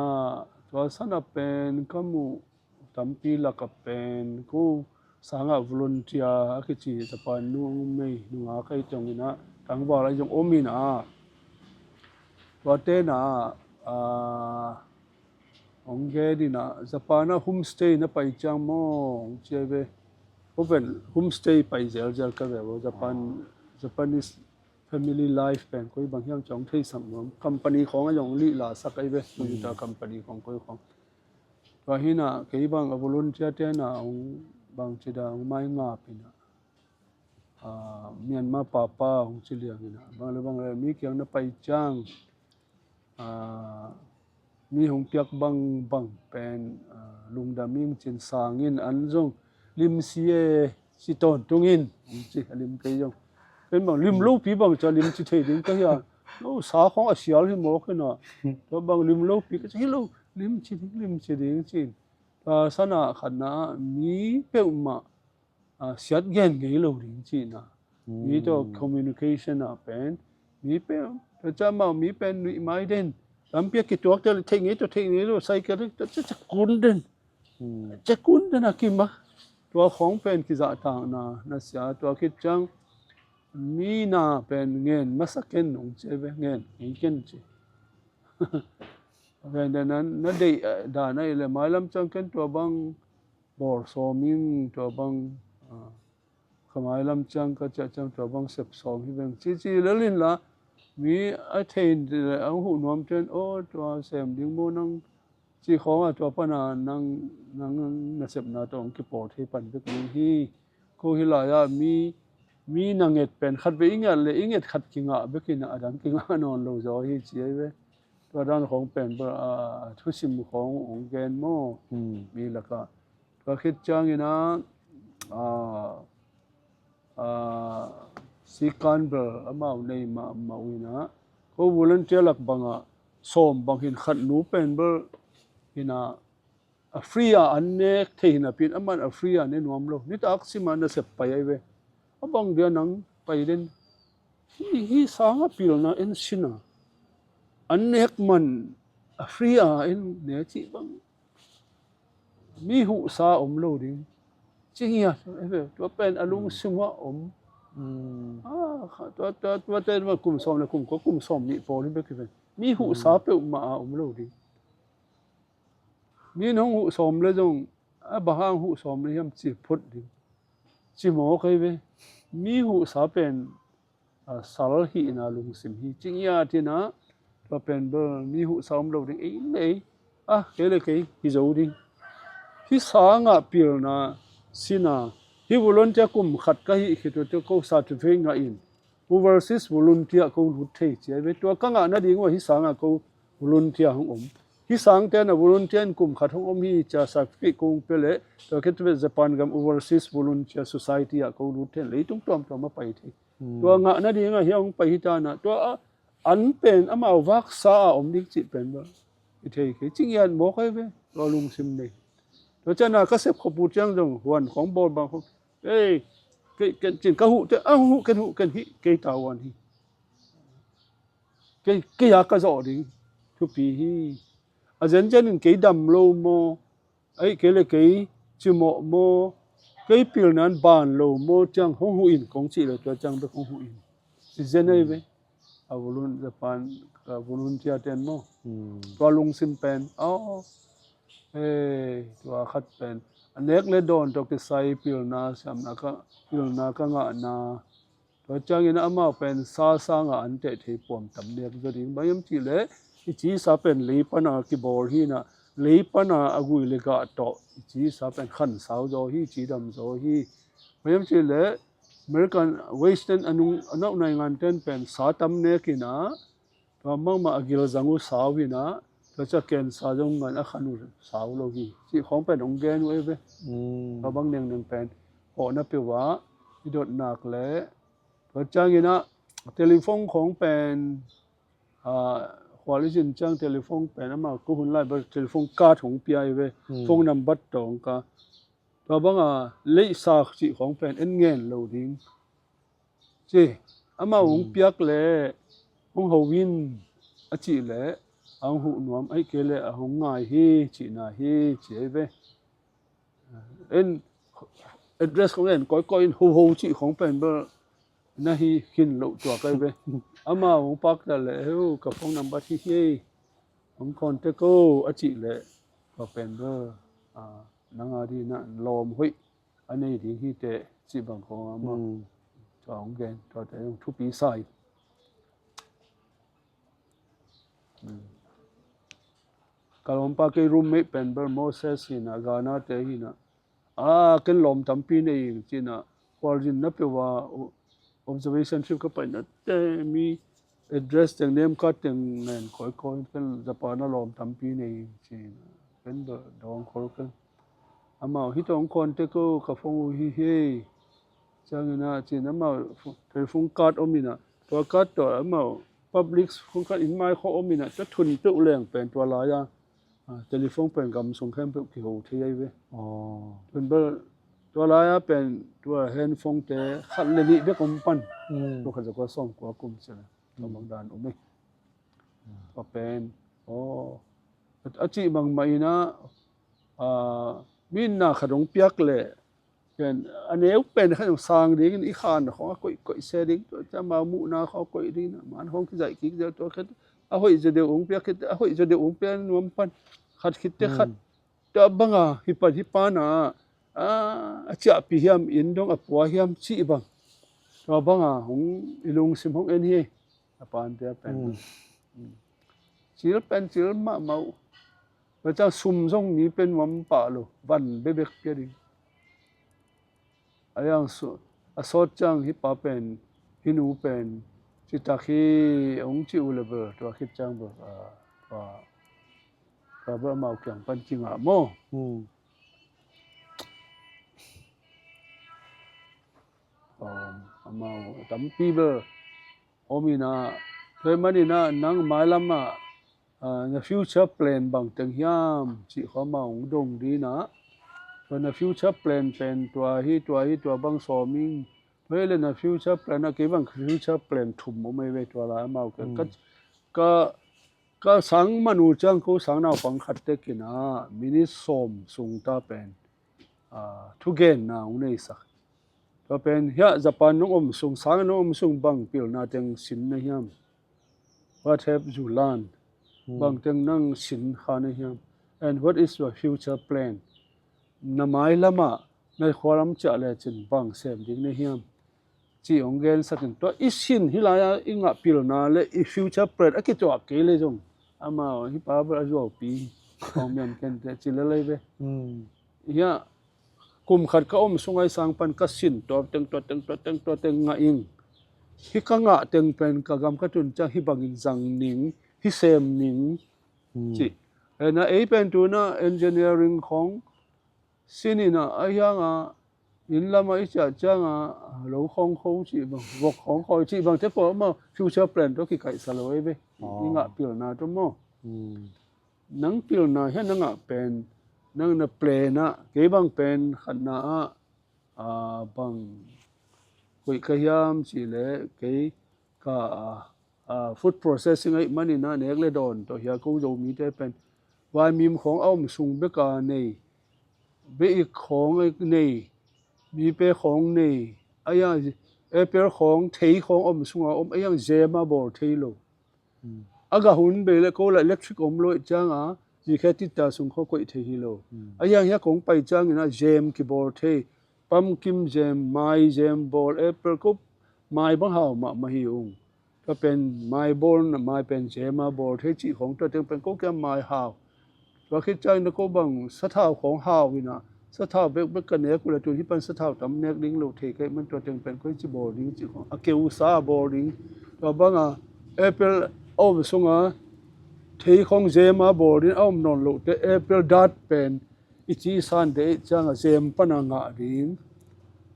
tua sana pen ka muh tampi laka pen ko sangah volunteer a kici Japan nu mei nungak ahi ciangin ah tangval ahi zong om ina, tuate na, ah, hong gen ina, Japan ah homestay na pai ciang maw hong ci ahi ve. Ko pen homestay pai zelzel ka ve vo, Japan, ah, Japanese family life pen koi bang hiam ci hong theisak nuam. Company khawng a zong lihla sak ahi ve. Hmm. Toyota company khawng koi khawng. Tua hi ina kei bang a volunteer-te na hong bangci dan hong maingap ina, ah, Myanmar papa hong ci liang ina, bang le bang le mi kiang na pai ciang, ah, mi hong piak bangbang pen, ah, lungdam ing cin, sang in an zong lim si e, si tawntung in hong ci, a lim kei zong. Pen bang lim lopi bang ci a lim ci thei ding ka hia? Lo sa khawng a sial hi mawk ina. Tua bang lim lopi ka ci hi lo, lim ci ding, lim ci ding cin. Tua sana khatna ah mi peuhmah, ah, siat gen ngei lo ding cihna. Mi tawh communication ah pen mi peuh, tua ciang amau mi pen nuih mai den. Lampi a kituakte le theih ngei tawh, theih ngei tawh, cycle tua ciang ciah kun den. Hmm. Ciah kun den a kim a. Tua khawng pen kizahtakna na sia, tua khit ciang mi na pen ngen masa ken nong ci ve, ngen ngei ken ci. Pen den na, na deih, eh, dan ahih leh mailam ciang ken tua bang bawl sawm ing, tua bang, ah, ka mailam ciang ka ciah ciang tua bang sep sawm hi veng ci ci lel inla, mi a thei in le a huh nuam ten, aw, tua sem ding maw nang, ci khawng a tua pan a nang, nang nasepna tawh hong kipawl thei pan bek ding hi. Ko hi lai-ah mi, mi na nget pen khatvei i nget le i nget khat kingah bek in a dang kingah nawn lo zaw hi ci ahi ve. Tua dan khawng pen bel, ah, thusim khawng hong gen maw? Hmm. Mi lakah. Tua khit ciangin ah, ah, ah, sikan bel amau nei mahmah uh ina, ko volunteer lak bangah sawm bang hin khat nu pen bel ina, a free a an nek thei hi napi in, aman a free a ne nuam lo. Nitak sim a nasep pai ahi ve. A bang dia nang pai den. Hih, hih sangah pilna en sin a, an nek man a free a en ne cih bang mi huhsa om lo ding. Ci ngiat ahi ve. Tua pen a lungsim ah om. Hmm. Ah, tua, tua, tua ten kum sawm le kum kua, kum sawm nih pawl hi bek hi ve. Mi huhsa peuhmah a om lo ding. Mi in hong huh sawm le zong, a bang hang huh sawm le hiam ci phut ding. Ci mawk ahi ve. Mi huhsa pen, a, sal hihna lungsim hi. Ci ngiat ina, tua pen bel mi huhsa om lo ding. Ei le ei, a, kei le kei hi zo ding. Hih sangah pilna sin a, hih volunteer kum khat ka hih khit uh teh ko certificate ngah in, overseas volunteer ko lut thei ci ahi ve. Tua ka ngah nading uh a hih sangah ko volunteer hong om. Hih sangte na volunteer in kum khat hong om hi ci a certificate ko hong pia leh, tua khit teh Japan gam Overseas Volunteer Society ah ko lut thei in leitung tuamtuam a pai thei. Hmm. Tua ngah nading a hih hong pai hi ta na, tua a, an pen amau vaksa a om ding cih pen bel i thei kei. Ci ngiat mawk ahi ve, tua lungsim nei. Tua ciang a ka sep khop uh ciang zong huan khawng bawl bang khawng. Ei, kei, ken cin ka huh teh, a huh ken, huh ken, hih kei tavuan hi. Kei, kei a ka zawh ding. thupi hi. A zenzen in kei dam lo maw, ahih kei le kei cimawh maw, kei pilna in ban lo maw, ciang hong huh in kong cih le tua ciang bek hong huh in. Ci zen ahi ve. A volun Japan, a volunteer ten maw. Tua lungsim pen, aw, eh, tua khat pen a nek le dawn tawh kisai pilna siamna ka, pilna ka ngahna. Tua ciangin amau pen sa sanga an teh thei puam tam nek zaw ding. Bang hiam cih leh i ci sa pen lei pana kibawl hi na, lei pana a gui le gah tawh i ci sa pen khan sau zaw hi, ci dam zaw hi. Bang hiam cih leh American Western a nung a nauh nai ngan ten pen sa tam nek hi na, tua mangmah a gil zang uh sau hi na, tua cia cancer zong ngan a khan uh sau lo hi. Cih khawng pen hong gen uh ei ve. Tua bang nengneng pen hawh na peuh ah i dot nak le. Tua ciangin ah telephone khawng pen, ah, khual i zin ciang telephone pen amah ko hun lai bel telephone card hong pia ei ve. Phone number tawng ka. Tua banga leihsak cih khawng pen en ngen lo ding. Ci, amau hong piak le hong ho in a cih le a hong huh nuam ahih kei le a hong ngai hi cihna hi ci ei ve. En address khawng en kawikawi in hoho cih khawng pen bel na hi khin loh tuak ei ve. Amau hong pakta le heu ka phone number hi hi hong contact ko a cih le tua pen bel, ah, nang a ding na lawm hoih a nei ding hi teh cih bang khawng a maw. Tua hong gen, tuate hong thupi sa hi. Ka lawmpa kei roommate pen bel Moses hi na, Ghana te hi na. Ah, ken lawm tampi nei ing ci na. Khualzin na peuh a observation trip ka paina te mi address teng, name card teng ngen kawikawi, ken Japan a lawm tampi nei ing ci na. Ken dawng khol ken. Amau hi tawng contact ko ka phone uh hi hi. Ciangin ah cin amau telephone card om in ah, tua card tawh amau public phone card in mai khawng om in ah, tua thun peuh leng pen tua lai-a, ah, telephone pen gam sung khempeuh kiho thei ahi ve. Thun bel tua lai-a pen tua handphone te khat le nih bek om pan. Tua khat zakua sawm kua kum ci le tua bang dan om hi. Tua pen, aw, a cih bangmah in ah, ah, mi in na khat hong piak leh ken a neu pen khat hong sang dingin i khan khawng a koih koih se ding, tua ciang amau muhna khawng a koih dingin a man khawng kizaih kik zel tua khat a hoih zaw deuh hong piak khit, a hoih zaw deuh hong piak nuam pan khat khit te khat. Tua banga hi pan hi pana, ah, a ciahpih hiam, inn dong a pua hiam cih bang. Tua banga hong i lungsim hong en hi. A pante a pen. Cil pen cil mahmah uh. Tua ciang sum zong mi pen nuam pah lo. Van bebek pia ding. A yang su, a sawt ciang hi pa pen, hi nu pen citak hi hong ci uh le bel, tua khit ciang bel, ah, tua, tua bel amau kiang pan kingah maw. Um, amau tampi bel om in ah, tua ahih manin ah nang mailam ah, ah, na future plan bang teng hiam cih khawng amau hong dong ding in ah, tua na future plan pen tua hi, tua hi, tua bang sawm ing. Tua hi le na future plan ah kei bang future plan thum om ei ve tua lai amau ka, ka, ka sang man uh ciang ko sang naupang khat tek in ah minute sawm sung ta pen, ah, thugenna hong neisak. Tua pen hiah Japan nong om sung, sang nong om sung bang pilna teng sin na hiam? What have you learned? Bang teng nang sin kha na hiam? And what is your future plan? Na mailam ah na khualam ciah lecin bang sem ding na hiam? Ci hong gensak in tua i sin hi lai-a i ngah pilna le i future plan a kituak kei le zong amau hi pa bel a zuaupi hong miam kente ci le lei ve. Hiah kum khat ka om sung ahi sang pan ka sin tua teng, tua teng, tua teng, tua teng ngah ing. Hi ka ngah teng pen ka gam ka tun ciang hi bangin zang ning, hi sem ning. Ci. Ena ei pen tuna engineering khawng sin in ah, a hiang ah, inn lam ah i ciah ciang ah, lo khawng kho cih bang, vok khawng khawi cih bang te pawh amau future plan tawh kikaihsa lo ei ve. I ngah pilna tawh maw. Nang pilna hiah na ngah pen, nang na plan ah, kei bang pen khatna ah, ah, bang koih ka hiam cih leh kei ka, ah, ah, food processing ahih manin ah nek le dawn tawh hia ko Zomite pen vaimim khawng a om sung beka nei, beh-ik khawng nei, mipe khawng nei, a iang apple khawng thei khawng om sunga om, a iang zem a bawl thei lo. A gah hun bei le ko la electric om lo ih cianga zikhe tita sung khaw koih thei hi lo. A iang hia kong pai ciangin ah zem kibawl thei, pumpkin zem, mai zem bawl, apple ko mai bang hau mahmah hi ung. Tua pen mai bawl, mai pen zem a bawl thei cih khawng tua teng pen ko kia mai hau. Tua khit ciangin ko bang sathau khawng hau inah, sathau bekbek ka nek uh le tun hih pan sathau tam nek ding lo thei ka hih man tua teng pen koi ci bawl ding cih khawng a keusa a bawl ding. Tua banga apple a om sunga thei khawng zem a bawl ding a om nawn lohte apple dat pen i ci sante ih cianga zem pana ngah ding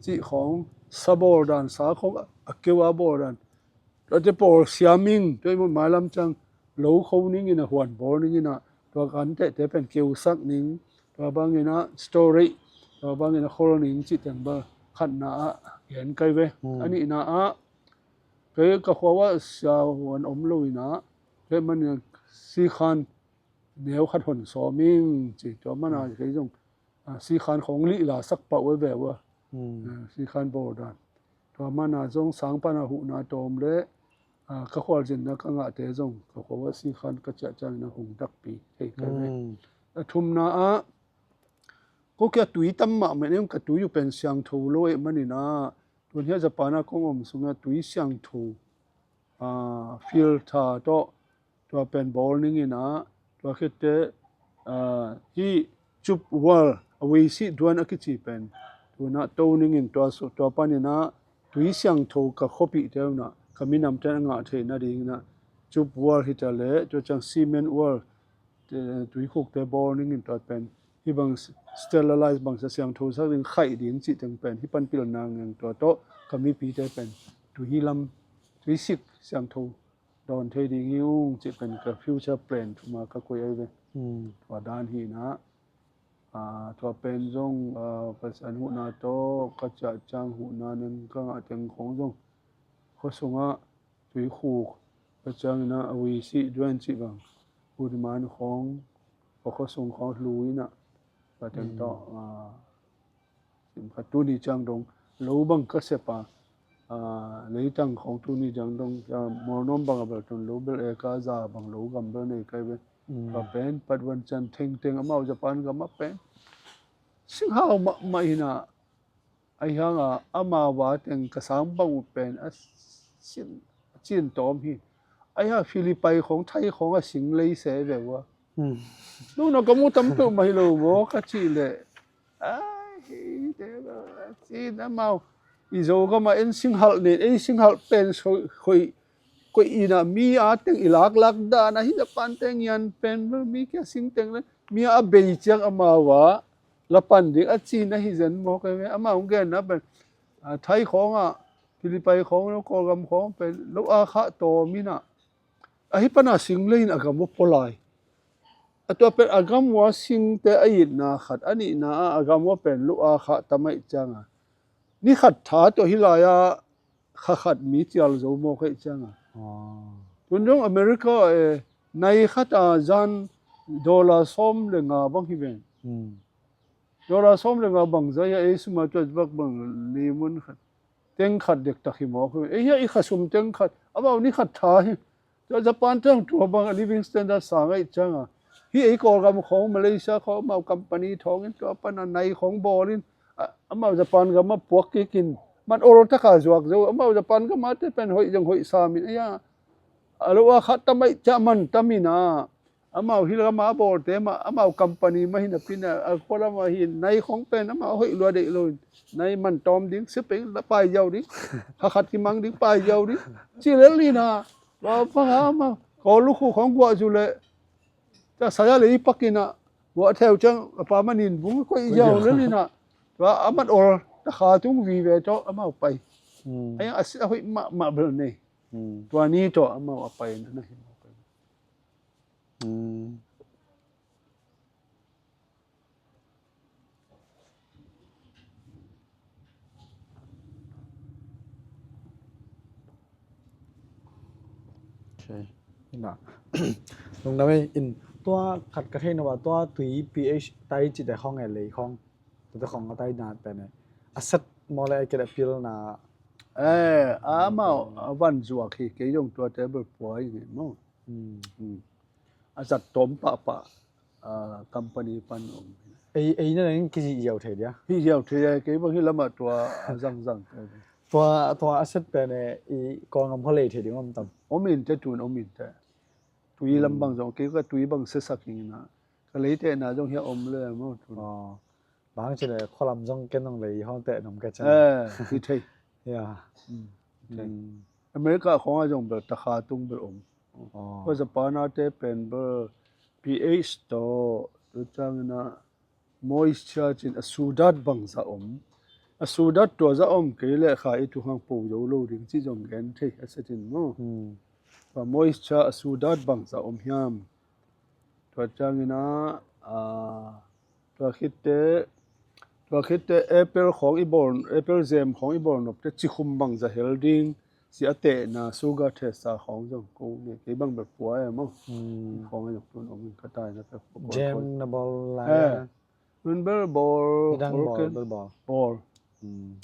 cih khawng, sa bawl dan, sa khawng a keu a bawl dan. Tuate pawl siam ing, tua i mut mailam ciang lo kho ningin a huan bawl ningin ah, tua kan tehte pen keusak ning, tua bangin ah storage, tua bangin a khol ning cih teng bal khatna ah gen kai ve. A nihna ah kei ka khua ah sia huan om lo inah, kei manin sikhan neu khat hon sawm ing ci, tua mana kei zong, ah, sikhan khawng lih la sak pah uh e ve uh a. Ah, sikhan bawl dan. Tua mana zong sang pana huhna tawm le, ah, ka khualzinna ka ngahte zong ka khua ah sikhan ka ciah ciangin a hong dakpi thei kai ve. A thumna ah ko kia tui tam mahmah nem ka tui uh pen siangtho lo eh manin ah, tun hia Japan ah kong om sungah tui siangtho, ah, filter tawh tua pen bawl ningin ah, tua khitte, ah, hih Cup World, a Weisih Duan a kici pen tunah to ningin tua su, tua panin ah tui siangtho ka khuapihte unah ka minamte a ngah theih nadingin ah Cup World hi ta le, tua ciang Cement World, tuikhukte bawl ningin tua pen hih bang sterilize bangsa siangtho sak ding, khaih ding cih teng pen hih pan pilna ngeng tua tawh ka mipite pen tui hi lam, tui sik siangtho dawn thei ding hi ung cih pen ka future plan thuma ka koih ahi ve. Tua dan hi inah, ah, tua pen zong, ah, Pasian huhna tawh ka ciah ciang huhna neng ka ngah teng khawng zong khua sungah tuikhuk ka ciangin ah a Weisih Duan cih bang, Buddhman khawng, ka khua sung khawng hlu inah ka teng tawh, ah, sim khat tuni ciang dong lo bang ka sep a, ah, leitang khawng tuni ciang dong, ah, Mualnuam bang a bel tun lo bel eka za bang lo gam bel nei kai ve. Ka pen Patwan Can Theng teng amau Japan gam ah pen singhau mahmah inah, ahi hanga amau a teng ka sang bang uh pen a cin, a cin tawm hi. Ahi hanga Philippi khawng, Thai khawng a sing lei se ve uh a. Nuna ka mu tam peuh mah hi lo maw ka cih leh, ai, hei, te, a cin amau i Zogam ah en singhalh nen, ei singhalh pen soi, hoih, koih inah mi a teng i laklak dan ahi, Japan teng ian pen mi kia sing teng le mi a bei ciang amau a la pan ding a cin ahi zen maw ka ve. Amau hong genna pen, ah, Thai khawngah, Philippi khawng, lo Kawlgam khawng pen lo a khah tawm inah, ahi pana sing lei in a gam uh pua lai. A tua pen a gam uh a singte a itna khat, a nihna ah a gam uh pen lo a khah tam ahih cianga ni khat tha tawh hih lai-ah kha khat mi cial zo maw ka hih cianga. Tun dong America, eh, nai khata zan dollar sawm le nga bang hi ven. Dollar sawm le nga bang zai a ei suma tuat bak bang limun khat, teng khat dektak hi mawk hi. Ei hia i khasum teng khat amau ni khat tha hi. Tua Japan teng tua bang a living standard sang ahih cianga, hi ei Kawlgam khawng, Malaysia khawng amau company thawngin tua pana nai khawng bawlin, a, amau Japan gam ah puak kikin man ol taka zuak zo. Amau Japan gam ah te pen hoih zong hoih samin, ei a, a lo a khat tam ahih ciah man tamin a, amau hih lam a bawlte mah amau company mah hi napin a, a khua lam ah hi nai khawng pen amau hoih lua deih loin, nai man tawm ding, sipeng la pai ziau ding, kha khat kimang ding, pai ziau ding. Ci lel inah, tua panga amau Kawl lukhu khawng guah zu leh, tua saya lei pakinah guah theu ciang a pa manin bung koih ziau lel inah, tua a mat ol takha tung vive tawh amau pai. Ahi a si a hoih mahmah bel nei. Tua ni tawh amau a pai na hi mawk. Okay. Ina. Lungdam ei, in tua khat ka thei no ba tua tui pH tai ci te khong e lei khong. Tua te khong a tai na te ne. A set mo le a ke da pil na. Eh, a mau a van zuak hi kei jong tua te bel puai ni mo. Hmm. Hmm. A zat tom pah pah, ah, company pan om. Ei, ei na nang kizi ziau thei dia. Hi ziau thei dia, kei bang hi lama tua a zang zang. Tua, tua a set pen e i kong am kholei thei ding om tam. Om in te tun om in te. Tui lam bang zong, kei ka tui bang sesak in na. Ka lei te na zong hia om le mo tun. Oh. Bang ci le kholam zong ken nong lei hong te nom ke chan. Eh, hi thei. Ya. Hmm. Hi thei. Hmm. America khong a zong bel takha tung bel om. Oh. Ko Japan a te pen bel pH to, tu chang na moisture cin a sudat bang za om. A sudat tua za om kei le kha i tu hang po zo lo ding ci zong gen thei a setin mo. Hmm. Ba moisture a sudat bang za om hiam. Tua chang ina, ah, tua khit te, tua khit te apple khong i bol, apple zem khong i bol nop te cikhum bang za hel ding, si a te na sugar test a khong zong ko ne, kei bang bel pua e mo. Hmm. Khong a zong tun om in ka tai na pe. Jam na bol lai. Eh. Nun bel bol, midang bol, bol ken. Bel bol. Bol. Hmm.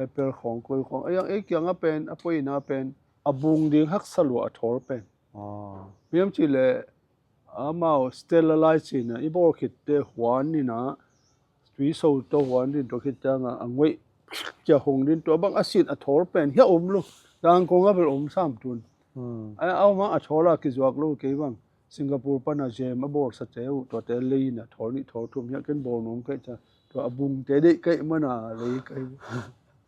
Apple khong koi khong. A yang ei kiang a pen, a poi na pen, a bung ding haksa lua a thol pen. Oh. Miam ci le, amau sterilize ci na, i bol khit te huan ni na, tui so to huan din to khit tang a, a ngoi kia hong din to bang a sin a thol pen, hia om lo, dang kong a bel om sam tun. Hmm. A, a om a thol a kizuak lo kei bang. Singapore pan a zem a bawlsa te uh, tuate lei in a thawl nih thawl thum hiah ken bawl nuam kaih ciang, tua a bungte deih kaih man a lei kaih.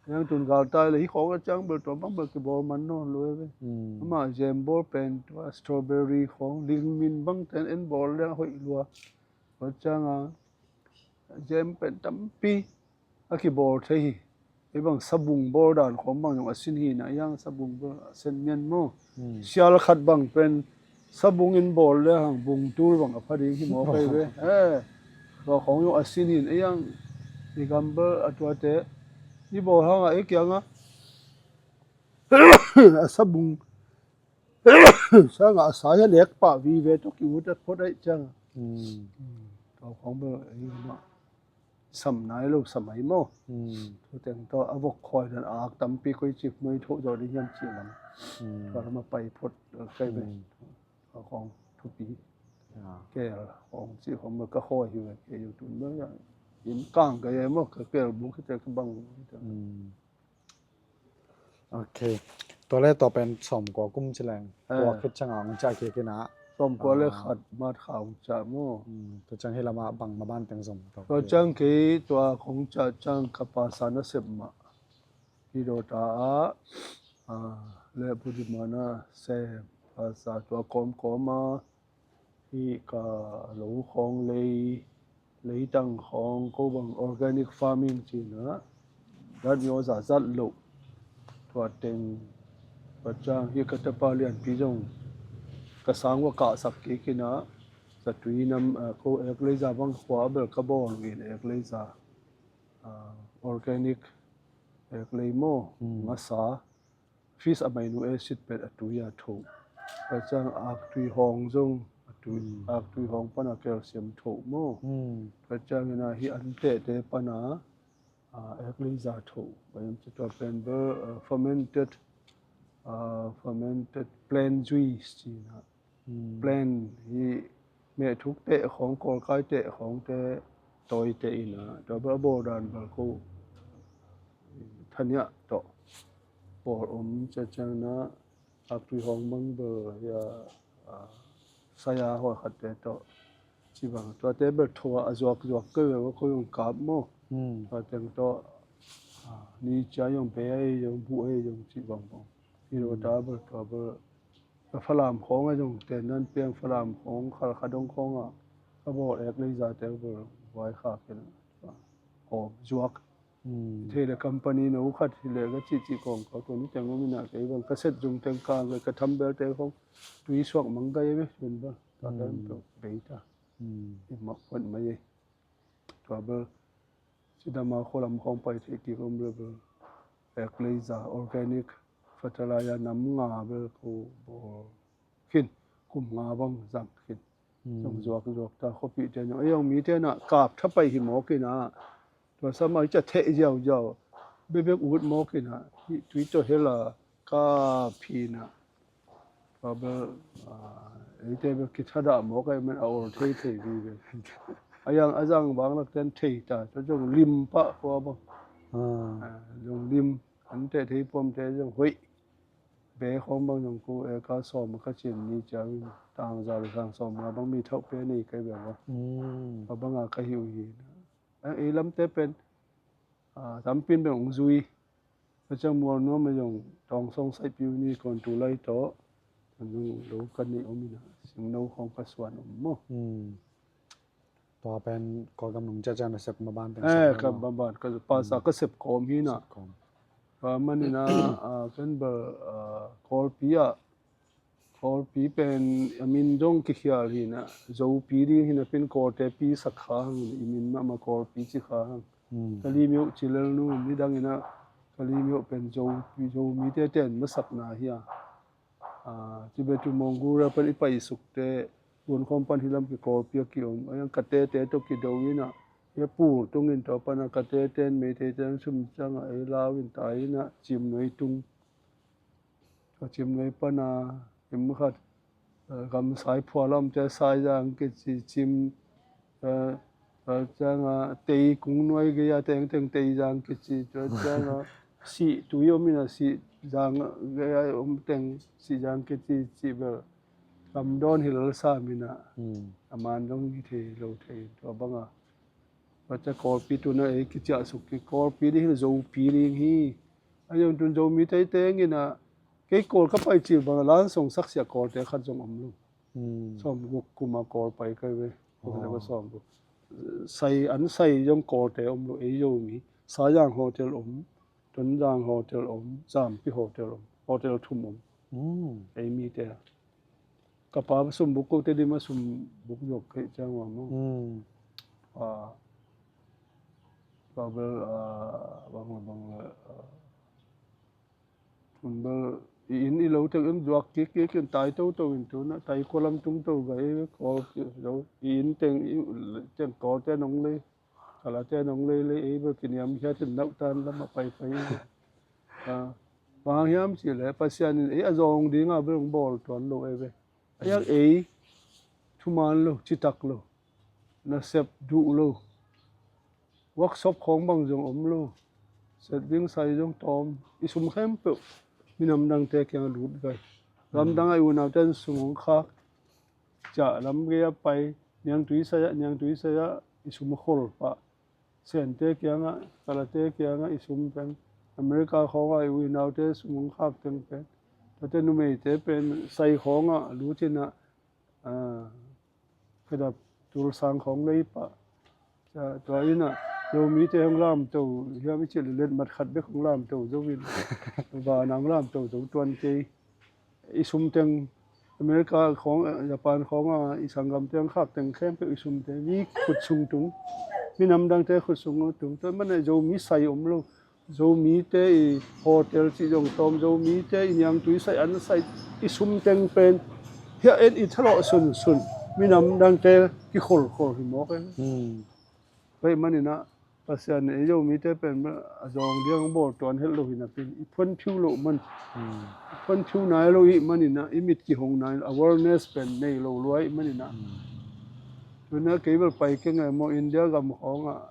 Hiang tun galtai le hi khawng a ciang bel tua bang bel kibawl man nawn lua ve. Hmm. Amah zem bawl pen tua strawberry khawng, lingmin bangte in en bawl leng a hoih lua. Tua ciang a zem pen tampi a kibawl thei hi. Ei bang sabung bawl dan khawng bang zong a sin hi na, ei hang sabung bawl a sen mian maw. Hmm. Sial khat bang pen sabung in bawl le hang bung tul bang a pha ding hi maw kei ve. Eh, tua khawng zong a sin hi na, ei hang i gam bel a tuate i bawl hang a ei kiang a a sabung sang a sa hi a nek pah vive tawh ki ut a phot aih ciang a. Hmm. Hmm. Tua khawng bel ei mah sam nai lo, sam ai maw. Hmm. Tua teng tawh a vok khawi dan a ak tampi koi cik mai tho zaw ding hiam cih lam. Hmm. Tua lam a pai phot, eh, kai ve. Hmm. Tua khawng thupi. Ya. Kel khawng cih khawng bel ka khawi hi ve, kei YouTube bel ya. In kang ka ye maw, ka kel buk hi te ka bang buk hi te. Hmm. Ok. Tua le tua pen sawmkua kum ci leng. Eh. Tua khit ciang a hong ciah kik in a. Sawmkua le, ah, khat March kha hong ciah maw. Hmm, tua ciang hih lamah bang maban teng zom tawh. Tua ciang kei tua kong ciah ciang ka pastor nasep mah hi dawta ah, ah, le Budimana sem pastor tua kawmkawm a hih ka lo khawng lei, leitang khawng ko bang organic farming cih na, dat mi aw zazat loh. Tua teng, tua ciang hih ka tapa lianpi zong ka sang va kahsak kik in a, zatui nam, ah, ko ek leiza bang khua a bel ka bawl uh in ek leiza, ah, organic ek lei maw, hmm, ngasa. Fish amino acid pen a tui a tho. Tua ciang aktui hawng zong a tui, hmm, aktui hawng pan a calcium tho maw. Hmm. Tua ciang in a hih an tehte pan a, ah, ek leiza tho. Tua pen bel, ah, fermented, ah, fermented plant juice cih na. Hmm. Plant hi mehthuk teh khawng, kawlkai teh khawng te tawi teh in a, tua bel a bawl dan bel ko thaniah tawh bawl om ciangciang na, aktui hawng bang bel ya, ah, saya hawi khat te tawh ci bang, tuate bel tho a zuak zuak kei ve, ko zong kap maw. Hmm. Tua teng tawh, ah, ni cia zong be a ei zong bu a ei zong ci bang bang. Hi lo ta bel tua bel ka Falam khawng a zong ten nan piang Falam khawng khal kha dong khawng a ka bawl ek leiza te bel vai kha ken a hawm zuak. Hmm. Thei le company no khat hi le ka cihcih kawm kau tua ni teng om in a kei bang ka set zung teng kang le ka thambel te khawng tui suak mang kai ve tun bel. Tua kan, hmm, tawh bei ta. Hmm. I mak phot mai ei. Tua bel cidam a khualam khawng pai thei kik om bel bel. Ek leiza organic fertilizer nam nga bel ko bawl. khin, kum nga bang zang khin. Zong zuak zuak ta khuapihte zong ei zong mite na kap thapai hi mawk inah, tua sama hi ca theih ziauziau bebek ut mawk inah, hih tui tawh hela kap hi inah. Tua bel eite bel kithadah mawk ahi man a ol theithei vive. A yang a zang vanglak ten thei ta, tua zong lim pah khua bang. Zong lim, an teh thei puamte zong hoih. Be khawng bang zong ku eka sawm ka cin ni ciangin tangza le sang sawm nga bang mi thauh pe nei kai bia bang. Tua banga ka hi uh hi. Ei lamte pen tampi in beng ong zui. Ka ciang mual nuam a zong tawngsong saihpiu ni kon tu lai tawh. Kan zong lo ka neih om inah singno khawng ka suan om maw. Tua pen Kawlgam nung ciacia na sep maban teng eh, sa ka maban ka pasa ka sep kawm hi na. Tua man ina kan bel Kawlpi ah, Kawlpi pen a min dong kikhial hi na, Zopi ding hi na pen Kawlte pi sak kha hang, i min mahmah Kawlpi ci kha hang. Ka limeuh ci lel nu, nidang ina ka limeuh pen Zopi, Zomite ten masakna hi a. Tibetu Mongolia pan i paisukte, Bunkhawm pan hilam ki Kawlpi a ki-om, a yang ka tete tawh kido ina, i a pul tungin tua pana ka tete in Meitei ten sum cianga ei lau in tai ina, Cimnuai tung. Tua Cimnuai pana, im khat, gamsai phualamte Saizang kici, Cim, Tua cianga tei kung nuai gei a tengteng Teizang kici, tua cianga sih tui om ina sih zang gei a om teng sih zang kici, cih bel gamdawn hi lel sam ina. A man dong hi thei lo thei tua banga. Tua cia Kawlpi tuna ei kiciahsuk ki Kawlpi ding hi Zopi ding hi. A zong tun Zomi teiteng ina kei Kawl ka pai cil banga lansong saksiah Kawlte khat zong om lo. Sawmguk kuma Kawl pai kai ve. Kuma ka sawmguk. Sai, an sai zong Kawlte om lo, ei Zomi. Saizang hotel om, Tonzang hotel om, Zampi hotel om, hotel thum om. Ei mite. Ka pa sumbuk ko te dima sumbuk zok kei ciang wa mo. Pa, pa bel, bang la, bang la, Tun bel i inn i lo teng in zuak kik kik in tai toto in tuna tai kua lam tung to ga ei Kawl zo i inn teng i teng Kawlte nong lei Kalate nong lei lei ei bel kiniam hiat in nauh tan lam a pai pai. Bang hiam cih leh Pasian in ei a zawng dinga bel hong bawl tuan lo ei ve. A yak ei thuman lo, citak lo, nasep duh lo. Workshop khawng bang zong om lo. Set ding sai zong tawm. I sum khempeuh minam dangte kiang a lut gai. Lamdang a i unaute in sum hong khak. Ciah lam gei a pai. Niangtui sai ah, niangtui sai ah i sum a khol pah. Sente kiangah, Kalate kiangah i sum teng. America khawngah i unaute sum hong khak teng pen. Tate numeite pen sai khawngah lut inah. Khedap tulsang khawng lei pah. Tua inah Zomite hong lamto hiam i cih leh letmat khat bek hong lamto zo in. Vana hong lamto zo tuan kei. I sum teng America khawng, Japan khawng a i sanggamte hong khak teng khempeuh i sum teng mi khut sung tung. Minam dangte khut sung tung. Tua manah Zomi sai om lo. Zomite i hotel cih zong tawm, Zomite i niangtui sai an sai i sum teng pen hiah en i thalawh sunsun minam dangte kikholkhol hi mawk en. Pai maninah Pasian in ei Zomite pen a zawng diang bawl tuan helh lo hinapin i phuan phiu loh man, i phuan phiu nai lo ih maninah i mit kihong nai, awareness pen nei lo lua ih maninah. Tuna kei bel pai keng ai maw, India gam khawngah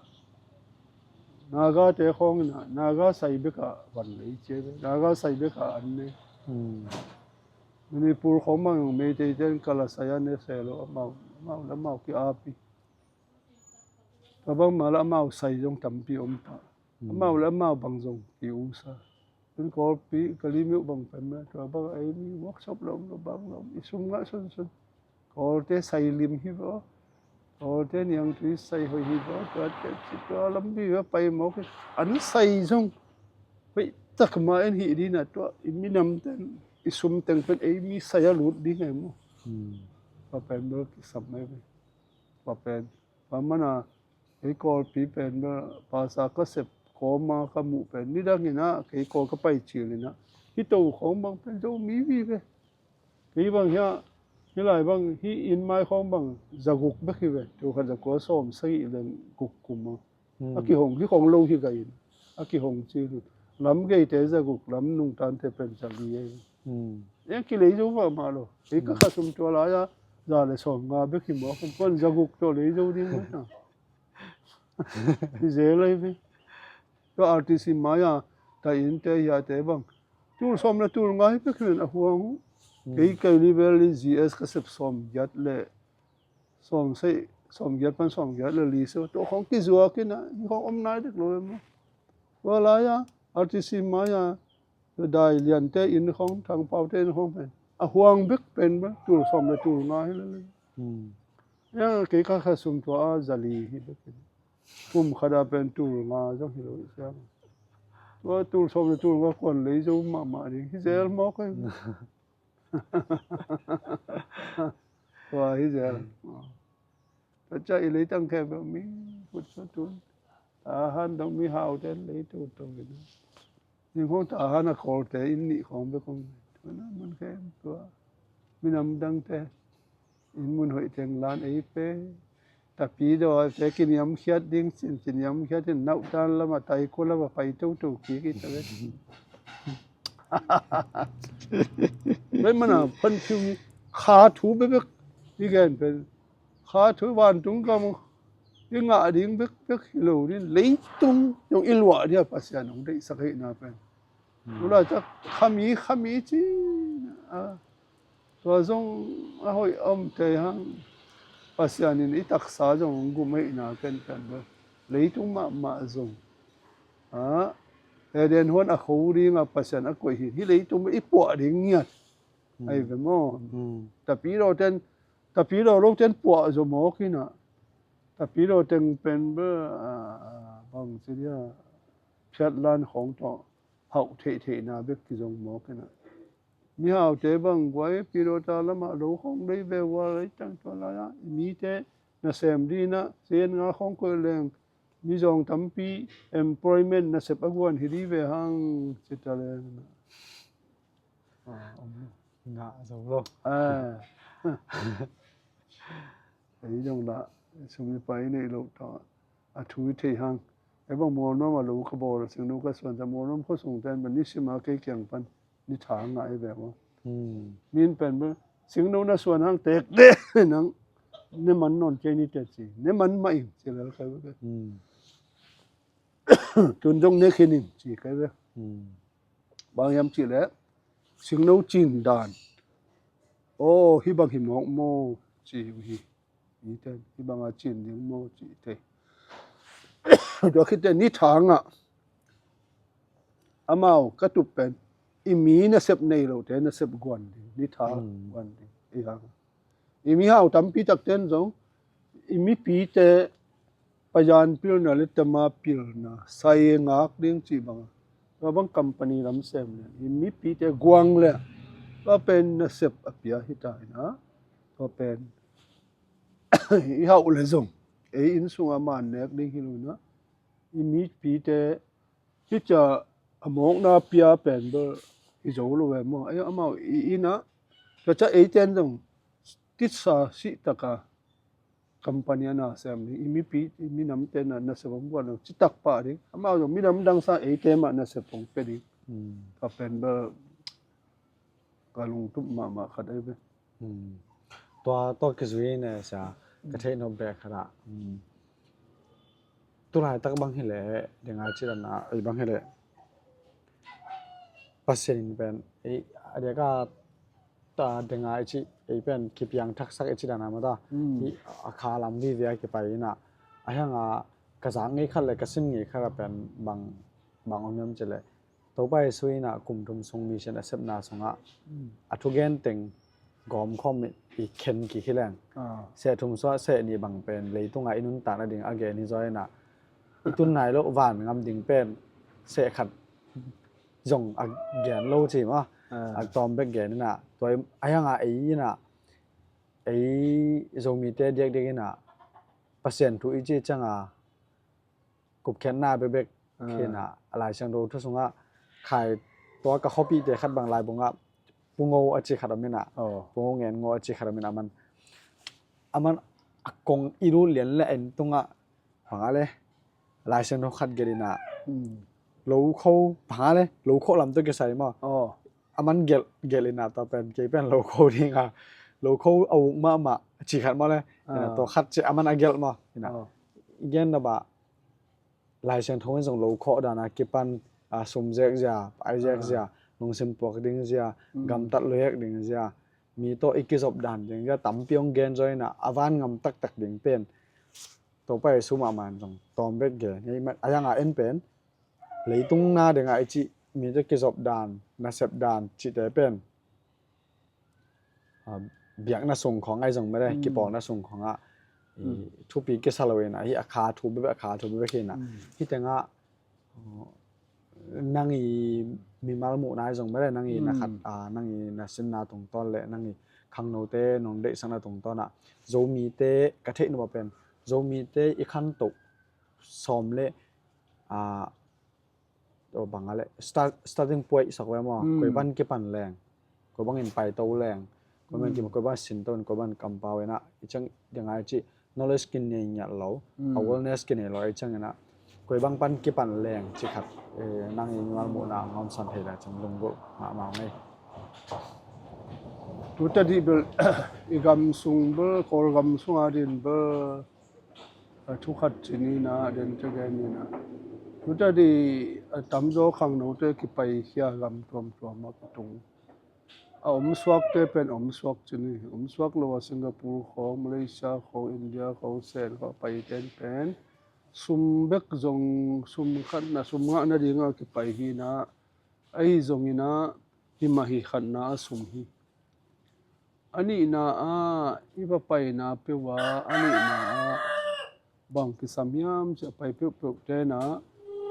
Nagate khawng inah, Naga sai bekah van lei cia ve, Naga sai bekah an ne. Manipur khawng bang zong Meitei ten kala sai a ne se lo, amau, amau le amau ki-api. Tua bangmah le amau sai zong tampi om pah. Amau le amau bang zong ki-usa. Tun Kawlpi ka limeuh bang pen mah tua bang ei mi workshop lo om lo bang lo om i sum ngah sunsun. Kawlte sai lim hi vaw. Kawlte niangtui sai hoih hi vaw. Tuate ci tua lampi va pai mawk hi. An sai zong hoih tak mah en hih dina tua i minam ten i sum teng pen ei mi sai a lut ding ei maw. Tua pen bel kisam ei ve. Tua pen tua mana Kei Kawlpi pen bel pasa ka sep kawma ka muh pen nidang inah kei Kawl ka pai cil inah hih to khawng bang pen Zomi vive. Kei bang hiah Hih lai bang, hih inn mai khawng bang zaguk bek hi ve. Tul khat zakua sawm sagih le guk kum a. Hmm. A kihong, kihong lo hi ka inn. A kihong cil hi. Lam geite zaguk, lam nungtante pen zali e. Hmm. Eng kilei zo mahmah lo. Ei ka, hmm, khasum tua lai-a za le sawm nga bek hi mawk. Kuan zaguk tawh lei zo ding mawk na. Hi zel lai ve. Tua R T C mai-a ta innte hiate bang tul sawm le tul nga hi bek hi ven a huang uh. Hmm. Kei, kei ni vel in G S ka sep sawm giat le sawm sagih, sawm giat pan sawm giat le li se. Tua khawng kizuak in a, hih khawng om nai dek lo em. Tua lai-a R T C mai-a Dai Liante inn khawng, Thang Paute inn khawng pen a huang bek pen bek tul sawm le tul nga hi lel. Hmm. Eng kei ka khasum tua a zali hi bek hi. Kum khat a pen tul nga zong hi lo hi siang. Tua tul sawm le tul nga kuan lei zo mahmah ding hi zel mawk hi. Tua hi zel. Tua ciang i leitang khempeuh mi khutsa tun. Tahan dong mihaute lei tutu in. Ning khawng Tahan a kawlte inn nih khawng bek om. Tua na mun khempeuh a minam dangte inn mun hoih teng lan ei pe. Tapidaw a te kiniamkhiat ding cin, kiniamkhiat in nauhtan lamah, taikua lamah pai toto kik i ta ve. Bai mana phan phiu mi kha thu bekbek i gen pen. Kha thu vantung kam i ngah ding bekbek hi lo ding, leitung zong i luah ding a Pasian hong deihsak ahihna pen. Hmm. Tulaitak khami, khami ci a. Tua zong a hoih a om kei hang. Pasian in i taksa zong hong gum ahihna kenken bek. Leitung mahmah zong. A, Eden huan a kho ding a Pasian a koih hi. Hih leitung i puah ding ngiat. Hmm. Ahi ve maw? Hmm. Tapidaw ten, tapidaw lo ten puah zaw mawk in a. Tapidaw teng pen bek, a, a, bang ci dia, phiatlan khawng tawh hauh theihtheihna bek kizong mawk in a. Mihaute bang guai pilota lamah lo khawng lei ve ua, leitang tua lai-ah i mite nasem ding in a, sen nga khawng koih leng mizawng tampi employment nasep a guan hi ding ve hang ci ta leng. Ah, om lo. Ngah zo lo. Ah. Ei zong dah sum i pai neih loh tawh a thu i theih hang. Ei bang Mualnuam a lo ka bawl, Singnu ka suan ta, Mualnuam khuasung ten bang nisim a kei kiang pan ni tha ngah ei ve maw. Hmm. Min pen bang Singnu na suan hang tek deh nang ne man nawn kei ni teh ci. Ne man mah ing ci lel kai ve. Hmm. Tun zong ne khin ing ci kai ve. Hmm. Bang hiam cih leh Singno cin dan. Aw, hih bang hi mawk maw ci uh hi. Hih bang a cin ding maw ci thei. Tua khit teh ni tha ngah. Amau ka tup pen i mi nasep nei lote nasep guan ding, ni tha guan ding. I hang i mihau tampi takte in zong i mipite payan pilna le tama pilna, sai ngak ding cih bang a, tua bang company lam sem le i mipite guang le tua pen nasep a pia hi ta in a, tua pen i hauh le zong ei inn sungah man nek ding hi lo in a, i mipite hih ciang a mawkna pia pen bel hi zo lo ve maw. Ei amau i inn ah tua ciang eite in zong tisa sih taka company a na sem ding, i mipi, i minamte na, nasep hong guan lo citak pah ding. Amau zong minam dang sang eite mah nasep hong pia ding. Hmm. Tua pen bel ka lungtup mahmah khat ahi ve. Hmm. Tua, tua kizui ne sia, ka theih nop bek khat ah. Hmm. Tulaitak bang hileh, dengai ci dan a, ei bang hileh Pasian in pen, ei, a diak a ta dengai ci, ei pen kipiang thaksak ei ci dan a mata. Hmm. I a kha lam vive a kipai in a, a hiang a ka zak ngei khat le ka sim ngei khat a pen bang, bang om hiam ci leh Topa Jesu in a kum thum sung mission a sepna sungah a thugen teng gawmkhawm i khen kik hi leng. Ah. Seh thum suah seh nih bang pen leitungah i nuntak nading a gen hi zaw in a, i tun nai loh van ngam ding pen seh khat zong a gen lo ci maw. Ah. A tawm bek gen in a, tua a hiang a ei in a, ei Zomite diakdiak in a Pasian thu i ci ciang a kupkhiatna bekbek khin a, a Lai Siangtho thu sungah khai tua ka khuapihte khat bang lai bungah Pungo a ci khat om inah. Aw. Pungo ngen ngo a ci khat om inah, aman, aman a kong i lut lian le en tungah, bang a le, laisen khat gelh inah. Mm. Lokho, bang a le, lokho lam tawh kisai maw. Aw. Aman gelh, gelh inah tua pen, kei pen lokho dinga. Lokho a uk mahmah, ci khat maw le. Inah, ah, tua khat ci aman a gelh maw. Inah. Aw. I gen na bah, Lai Siangtho in zong lokho dana kipan, a, sum zek zia, pai zek zia, lungsim puak ding zia, gamtat luhek ding zia, mi tawh i kizop dan ding zia, tampi hong gen zaw inah, a van ngam taktak ding pen. Topa Jesu mahmah in zong tawm bek gen. Ngei mat, a yang a en pen, leitung na ding a i cih, mi tawh kizop dan, nasep dan, cihte pen. A, biakna sung khawng ahi zong mede, kipawlna sung khawng ah, i, thupi kisa lo inah, hi a kha thu bebe, a kha thu bebe hi inah. Hi tengah, uh, nang i mimal muhna ahi zong mede, nang i na khat, a, nang i na sinna tungtawn le, nang i khangnote nong deihsakna tungtawn ah, Zomite ka theih nop ah pen, Zomite i khantoh sawm le, a, Aw, bang a le, start, starting point sak ve maw. Koi bang kipan leng, koi bangin paito leng, koi bang kim, koi bang sinto in, koi bang kampau inah, i ciang ding a i cih, knowledge kinei ngiat lo, awareness kinei lo, i ciang inah, koi bang pan kipan leng, ci khat, eh, nang i mimal muhna ngawmsan thei la ciang lunggulh mahmah ngei. Tuta dih bel, i gam sung bel, Kawlgam sung a din bel, a thu khat ci ni inah, den te gen ni inah. Tuta dih a tamzaw khangnote kipaikhia gam tuamtuam ah kitung. A omsuakte pen omsuak ci ni, omsuak lo a Singapore khawng, Malaysia khawng, India khawng, Sen khawng a paite pen. Sum bek zong, sum khatna, sum ngahna dingah kipai hi inah, ahi zong inah, hi mah hi khatna a sum hi. A nihna ah, i va paina peuh ah, a nihna ah, bang kisam hiam cih a pai peuhpeuh tenah,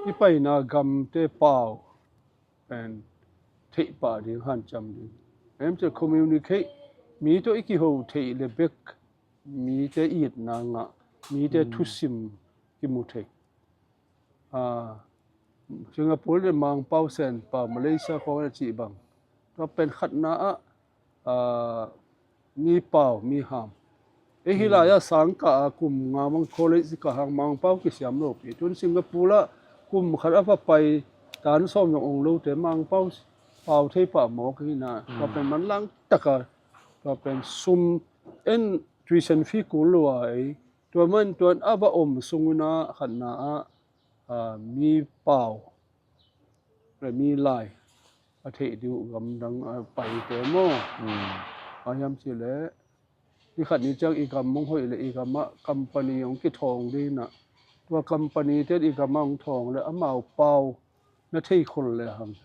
i paina gamte pau pen theih pah ding, hanciam ding. Em cih communicate, mi tawh i kiho theih le bek, mite itna ngah, mite thusim kimu thei. A, Singapore le Mangpau, Senpau, Malaysia khawng a cih bang. Tua pen khatna ah, a, mi pau, mi ham. Ei hi lai ah sangkah a kum nga mang college ka hang Mangpau kisiam lopi. Tun Singapore ah kum khat a va pai tan sawm zong ong lote Mangpau pau thei pah mawk hi inah. Tua pen manlang taka, tua pen sum en tuition fee kul lua ei. Tua man tuan a va om sung inah khatna ah, a, mi pau le mi lai a theih ding uh gamdang a paite maw. A hiam cih le, i khat ni ciang i gam hong hoih le i gam ah company hong kithawng ding inah. Tua company ten i gam ah hong thawng le amau pau na thei khol le hang.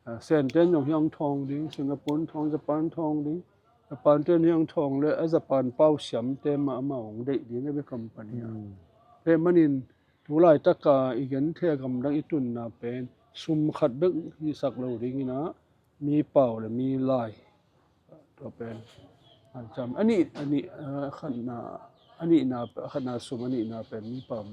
A, Sen ten zong hi hong thawng ding, Singapore thawng, Japan thawng ding. Japan ten hi hong thawng le a Japan pau siamte mah amau hong deih ding a bia company ah. Tua manin, tu laitaka i genthei a gamdang i tunna pen, sum khat bek hisak lo ding inah, mi pau le mi lai. Tua pen hanciam. A nih, a nih, a khatna, a nihna, a khatna sum, a nihna pen mi pau.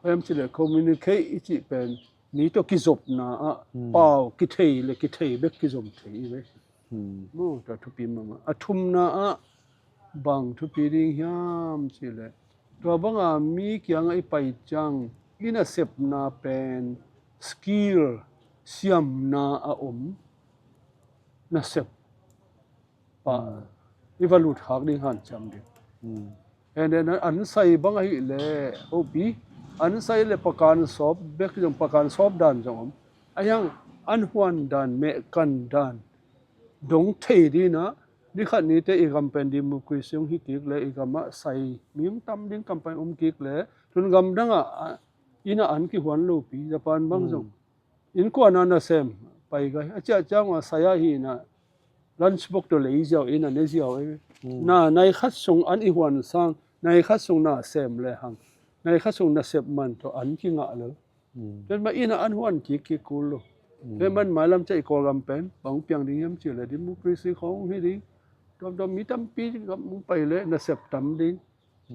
Em cih le communicate i cih pen, mi tawh kizopna ah, pau kithei le kithei bek kizom thei i ve. Mu, tua thupi mahmah. A thumna ah, bang thupi ding hiam cih le, tua banga mi kiangah i pai ciang, i nasepna pen skill, siamna a om nasep pah i va lut khak ding hanciam ding. And then an sai bang ahih le, hopi, an sai le pakan sawp bek zong, pakan sawp dan zong om. A hiang an huan dan, mehkan dan dong thei ding inah, ni khat nite i gam pen democracy hong hi kik le, i gam ah sai mi hong tam ding kam pen om kik le, tun gamdang ah, a, inn ah an kihuan lopi, Japan bang zong. Innkuan ah nasem, pai gai. A ciah ciang ah sai ah hi inah, lunch box tawh lei ziau, inn ah ne ziau ei. Na, nai khat sung an i huan sang, nai khat sung na sem le hang, nai khat sung nasep man tawh an kingah lel. Tua mah inn ah an huan kik kik kul lo. Tua mah mailam ciah i Kawlgam pen bang piang ding hiam cih le democracy khawng hi ding. Tuamtuam mi tampi gam hong pai le nasep tam ding.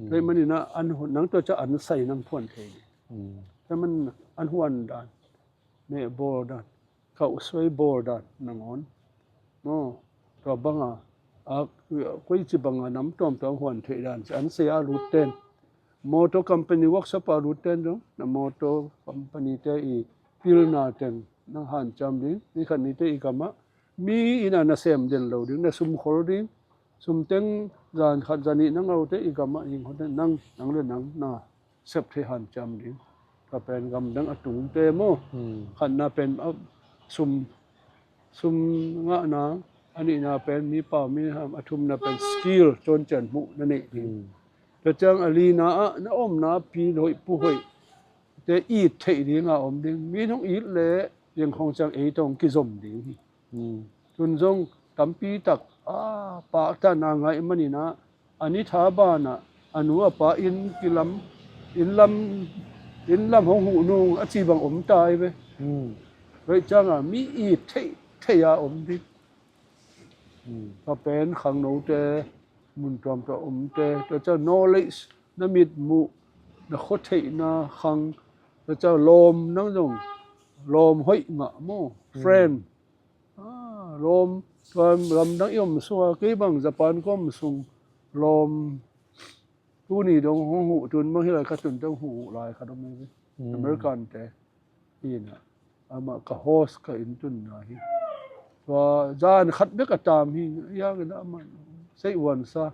Tua manin ah an huan, nang tua ciah an sai nang phuan thei ding. Tua man an huan dan, meh bawl dan, kauhsuai bawl dan nangawn Aw, tua banga a, koici banga nam tuamtuam huan theih dan ci an sei a lut ten, motor company workshop a lut ten zong na motor company te i pilna teng nang hanciam ding. Ni khat ni te i gamah mi ina na sem den lo ding, na sum khol ding, sum teng zan khat zan nih na ngau te i gamah ing hote nang, nang le nang na sep thei hanciam ding. Ka pen gamdang a tungte maw? Khatna pen a sum, sum ngahna, a nihna pen mi pau mi ham, a thumna pen skill, cawn cian hmuh na neih ding. Tua ciang a lina ah na omna pi hoih pu hoih te it theih dinga om ding. Mi nong it le zieng khong ciang ei tawh kizom ding hi. Tun zong tampi tak a paktatna ngaih maninah a ni tha banah a nu a pa inn kilam, inn lam, inn lam hong huh nung a ci bang om ta i ve. Veih cianga mi it theih theih a om ding. Ka pen khangnote mun tuamtuam omte, tua ciang knowledge na mit muh, na khuatheihna khang, tua ciang lawm nang zong lawm hoih ngah maw, friend. Lawm, tua gamdang i om sunga kei bang Japan ka om sung lawm tuni dong hong huh tun bang hi lai ka tun dong huh lai ka dong mai ve. American te ina amah ka host ka inn tunna hi. Tua zan khat bek a tam hi. Iang ina amah sei uansa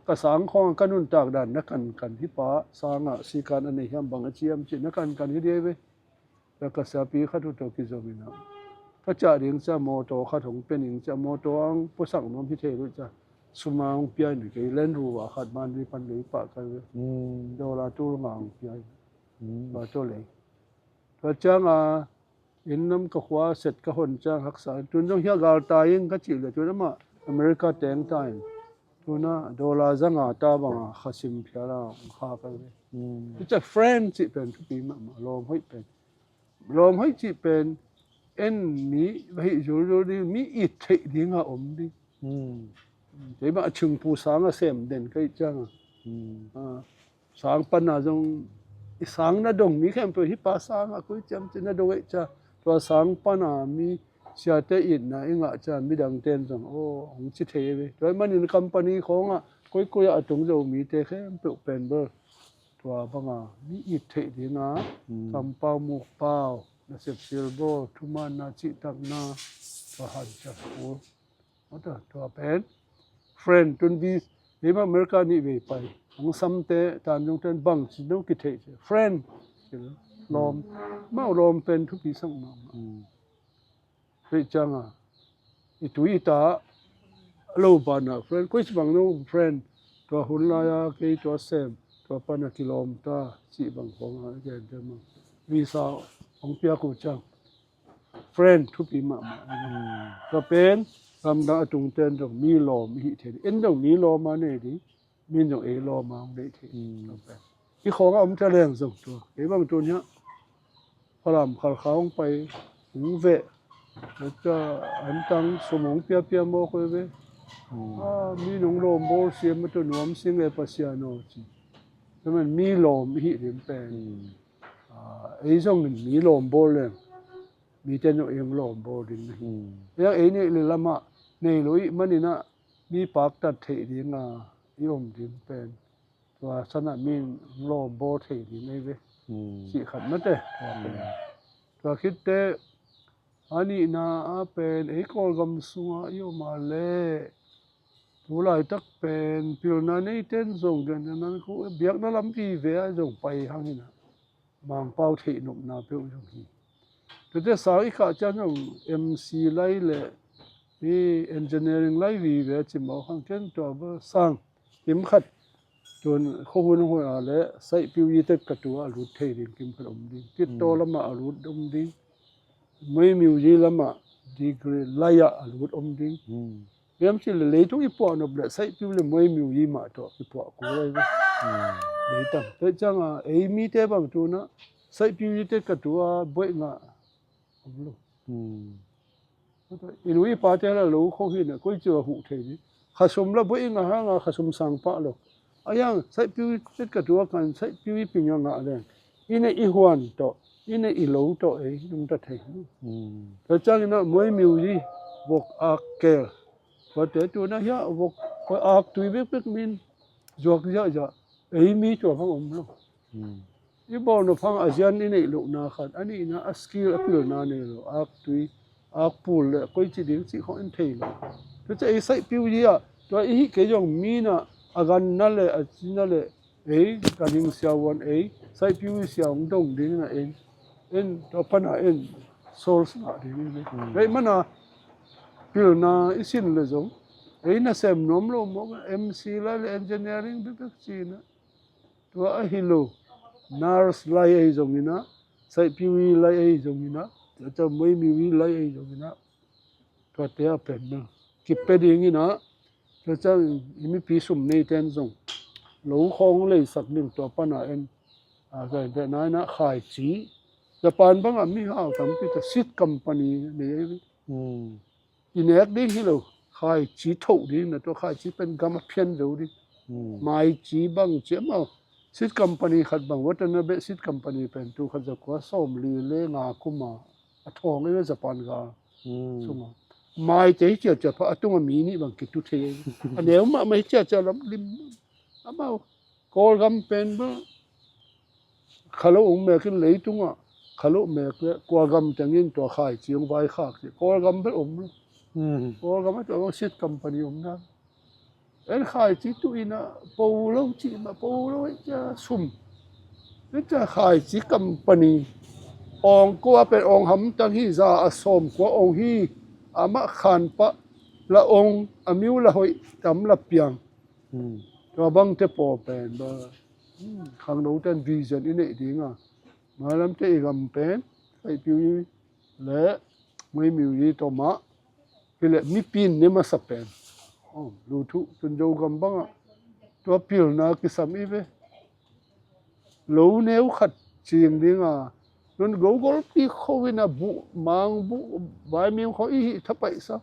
ka sang khong ka nuntak dan na kankan hi pa sanga sikan a nei hiam bang a ciam ci na kankan hi dia ve. Ka ka siapi khat uh tawh kizom ina ka ciah ding cia motor khat hong pia ning cia motor ang puasak nuam hi thei luh cia suma hong pia ina kei Land Rover khat man ri pan lei pah ka ve. Dollar tul nga hong pia ina tua tawh lei. Tua cianga inn nam ka khua set ka hon ciang haksa tun zong hia galta ing ka cih le tun amah America teng ta in tuna dollar zanga ta banga khasim phiala hong kha ka ve. Tua cia friend cih pen thupi mahmah lawm hoih pen. Lawm hoih cih pen en mi va hih zulzul ding, mi it theih dinga om ding. Keimah a thingpu sanga sem den ka hih cianga sang pana zong i sang na dong mi khempeuh hi pa sanga koi ciam ci na dong eih cia tua sang pana mi siate itna i ngah cia midang ten zong aw hong ci thei ve. Tua ih manin company khawngah koikoi ah a tung zo mite khempeuh pen bel tua banga mi it theih dinga kampau mukpau nasep silbawl thumaanna cihtakna tua hanciam kul. Tua pen friend tun vi keimah America nih vei pai hong samte tanzungten bang ci dong kitheih ci friend lawm mau lawm pen thupi sak mahmah. Theih cianga i tui i ta lo banah friend koi ci bang no friend tua hun laia kei tua sem tua pana kilawm ta cih bang khonga a gente mang visa hong piak uh ciang friend thupi mahmah. Tua pen gamdang a tungten zong mi lawm i hih thei ding en zong mi lawma nei ding. Min zong ei lawma hong deih theih. I khawngah om cia leng zong tua kei bang tun hiah Falam Khalkha hong pai hong veh tua an tang sum hong piapia mawk ve ve. Mi nong lawm bawl siam a tua nuam sing le Pasian aw ci. Tua man mi lawm i hih ding pen ei zong in mi lawm bawl leng mite nong ei hong lawm bawl ding na hi. Ei hang ei neih le lamah nei lo ih maninah mi paktat theih dinga i om ding pen tua sanah mi lawm bawl thei ding ei ve. Cih khat mate tua pen tua khitte a nihna a pen ei Kawlgam sunga i om a le tu laitak pen pilna neiten zong gen nan khu biakna lam vive a zong pai hang hinah Mangpau theih nopna peuh zong hi. Tuate sang i khah ciang zong M C lai le i engineering lai vive a cimawh khang ken tua bel sang kim khat tun khuahun hoi a le saihpiu i tet ka tua a lut thei ding kim khat om ding. Titto lamah a lut om ding. Muaimiuzi lamah degree lai-ah a lut om ding. Hiam cih le leitung i puah nop le saihpiu le muaimiuzi mah tawh i puah kul lai ve. Leitang tua cianga ei mite bang tunah saihpiuzi tet ka tua buaih ngah om lo. I nu i pate la lo kho hinah koi cia huh thei ding. Khasum la buaih ngah hanga khasum sang pah lo. A yang saihpiu i tet ka tua kan saihpiu i ping a ngah leng i neih i huan tawh i neih i lo tawh ei nungta thei hi. Tua cianginah muaimiuzi vok ak kel. Tuate tuna hiah vok aktui bekbek min zuak ziahziah. Ei mi tua bang om lo. I bawl nop hang a zian i neih lohna khat, a nihna a skill a pilna nei lo, aktui, akpul le koici ding cih khong en thei lo. Tua ciah ei saihpiu hi ah, tua i hih kei zong mi na a ganna le a cina le ei ka ding siavuan ei saihpiu i sia hong dong ding na en, en tua pana en source ngah ding in ei. Ei mana pilna i sin le zong ei nasem nuam lo mawk, M C lai le engineering bekbek cina. Tua ahi lo, nurse lai ahi zongin ah, saihpiu i lai ahi zongin ah, tua ciang muaimiu i lai ahi zongin ah, tuate a pen na kipia dingin ah, tua ciang i mipi sum neiten zong lo khong leisak ding tua pana en. A, ka en pen na in ah khaici, Japan bangah mi hau tampi ta seed company nei ahi. I nek ding hi lo, khaici thoh ding na, tua khaici pen gam a phian zo ding. Maici bangci amau seed company khat bang, Watanabe seed company pen tu khat za kua sawm li le nga kuma a thawng ei Japan ga sunga. Maite hi ciacia pha a tunga mi nih bang kitu thei. A neu mahmah hi ciacia lam lim amau. Kawlgam pen bel khalo ong mek in leitungah khalo mek le kua gam tengin tua khaici ong vaikhak ci. Kawlgam bel om lo. Kawlgam a tua bang seed company om na. En khaici tu ina po lo ci ma po lo ei cia sum. Ei cia khaici company ong kua pen ong hamtang hi, za a sawm kua ong hi. Amah khanpah la ong, a miu la hoih tam la piang. Tua bangte paw pen ba khangnoten vision i neih dinga mailamte i gam pen saihpiu i le muaimiu i tomah hi le mipi in ne masa pen. Lu thuh tun Zogam bangah tua pilna kisam i ve. Lo neu khat cing dinga tun gogolpi kho ina buh mang buh vaimim kho i hih thapaihsa.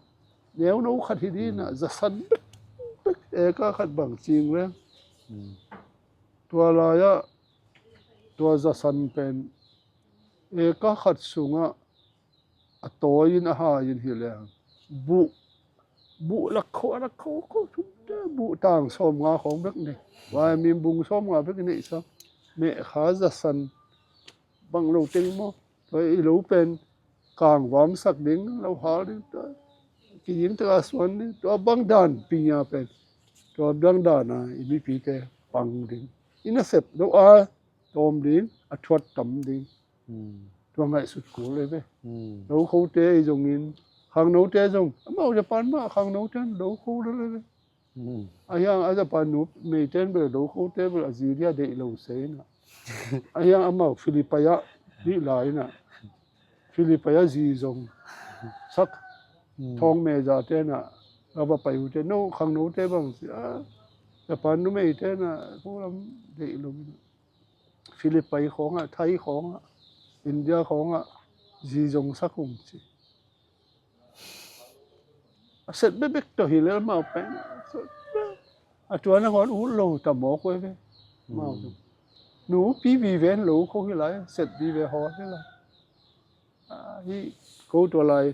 Neu no khat hi dina zasan bekbek eka khat bang cing leng. Tua lai-ah tua zasan pen eka khat sungah a tawi in a hai in hi leng buh, buh lakkho a lakkho kho thumte buh tang sawm nga khawng bek nei. Vaimim bung sawm nga bek i neihsak. Mehkha zasan bang lo teng maw? Tua i lo pen kangvam sak ding, lo hal ding, tua kiying taka suan ding, tua bang dan pinya pen tua bang dana i mipite pang ding. I nasep lo a tawm ding, a thuat tam ding. Tua ngaihsut kul ei ve. Lo khote ei zongin khangnote zong amau Japan mah khangnote lo kho lo ei ve. Ahiang a Japan nu meiten bel lo khote bel a zi dia deih lo sei na. Ahiang amau Philippai ah dih lai na. Philippai ah zi zong sak thawng me zate na. A va pai ute no khangnote bang si a Japan nu meite na ko lam deih lo. Philippai khawngah, Thai khawngah, India khawngah zi zong sak ung ci. A set bebek tawh hi lel mau pen. A tua nangawn ut lo ta mawk uh e ve. Mau tu nupi vive an lo kho hi lai set vive haw hi lai. Hih ko tua lai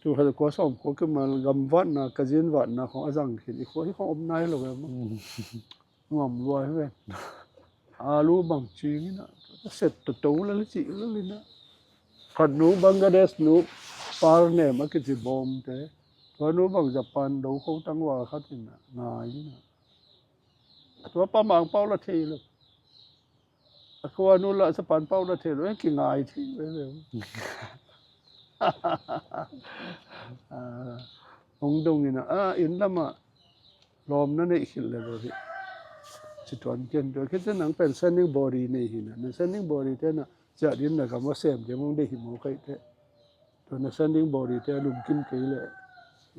tu kha kua sawm kua kimal gam vatna ka zin vatna khong a zang khin i khua hi khong om nai lo ve maw. Nuam lua hi ve. Alu bang cing ina set toto lal cih lal ina. Khat nu Bangladesh nu Parnem a kici bawmte tua nu bang Japan do kho tangval khat ina ngai ina. Tua pa mang pau la thei lo. A khua nu la Japan pau la thei lo en kingai thei lo. Hong dong ina a inn lama lawmna neih khilh le lo hi. Ci tuan ken tua khit nang pen sending body nei hina na sending body te na ciah din na gam a sem ding hong deih hi maw kaih te. Tua na sending body te a lungkim kei le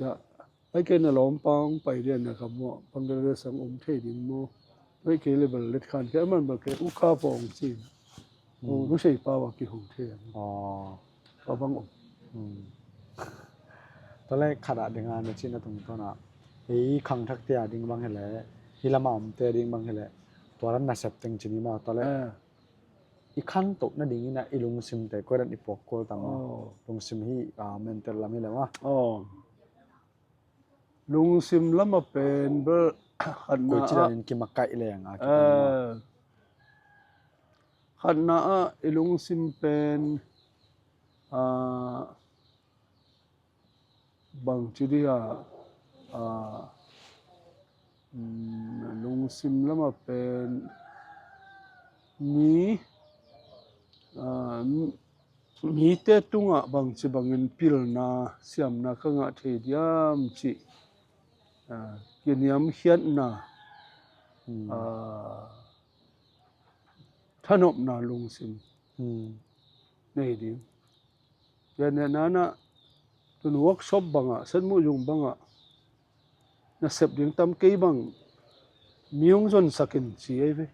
ya ai kei na lawmpa hong pai dia na gam maw Bangladesh ang om thei ding maw. Ai kei le bal let khan kei a man bal kei uka pawng cin. Lusei pau a kihong thei ang. Tua bang om. Tua le khat ah dinga na cihna tungtawn ah ei khangthakte a ding bang hi le hi lama omte a ding bang hi le tua ran nasep teng cini maw tua le i khantoh nading ina i lungsimte koi ran i puak kual tam maw. Lungsim hi mental lam hi le maw. Lungsim lama pen bel khatna ah, khatna ah i lungsim pen, ah, bangci dia, ah, mm, lungsim lama pen mi, ah, mite tungah bangci bangin pilna siamna ka ngah thei diam cih, ah, kiniamkhiatna, ah, thanopna lungsim nei ding. Tua nena na tun workshop bangah, setmuh zung bangah nasep ding tam kei bang mi hong zonsak in ci ei ve.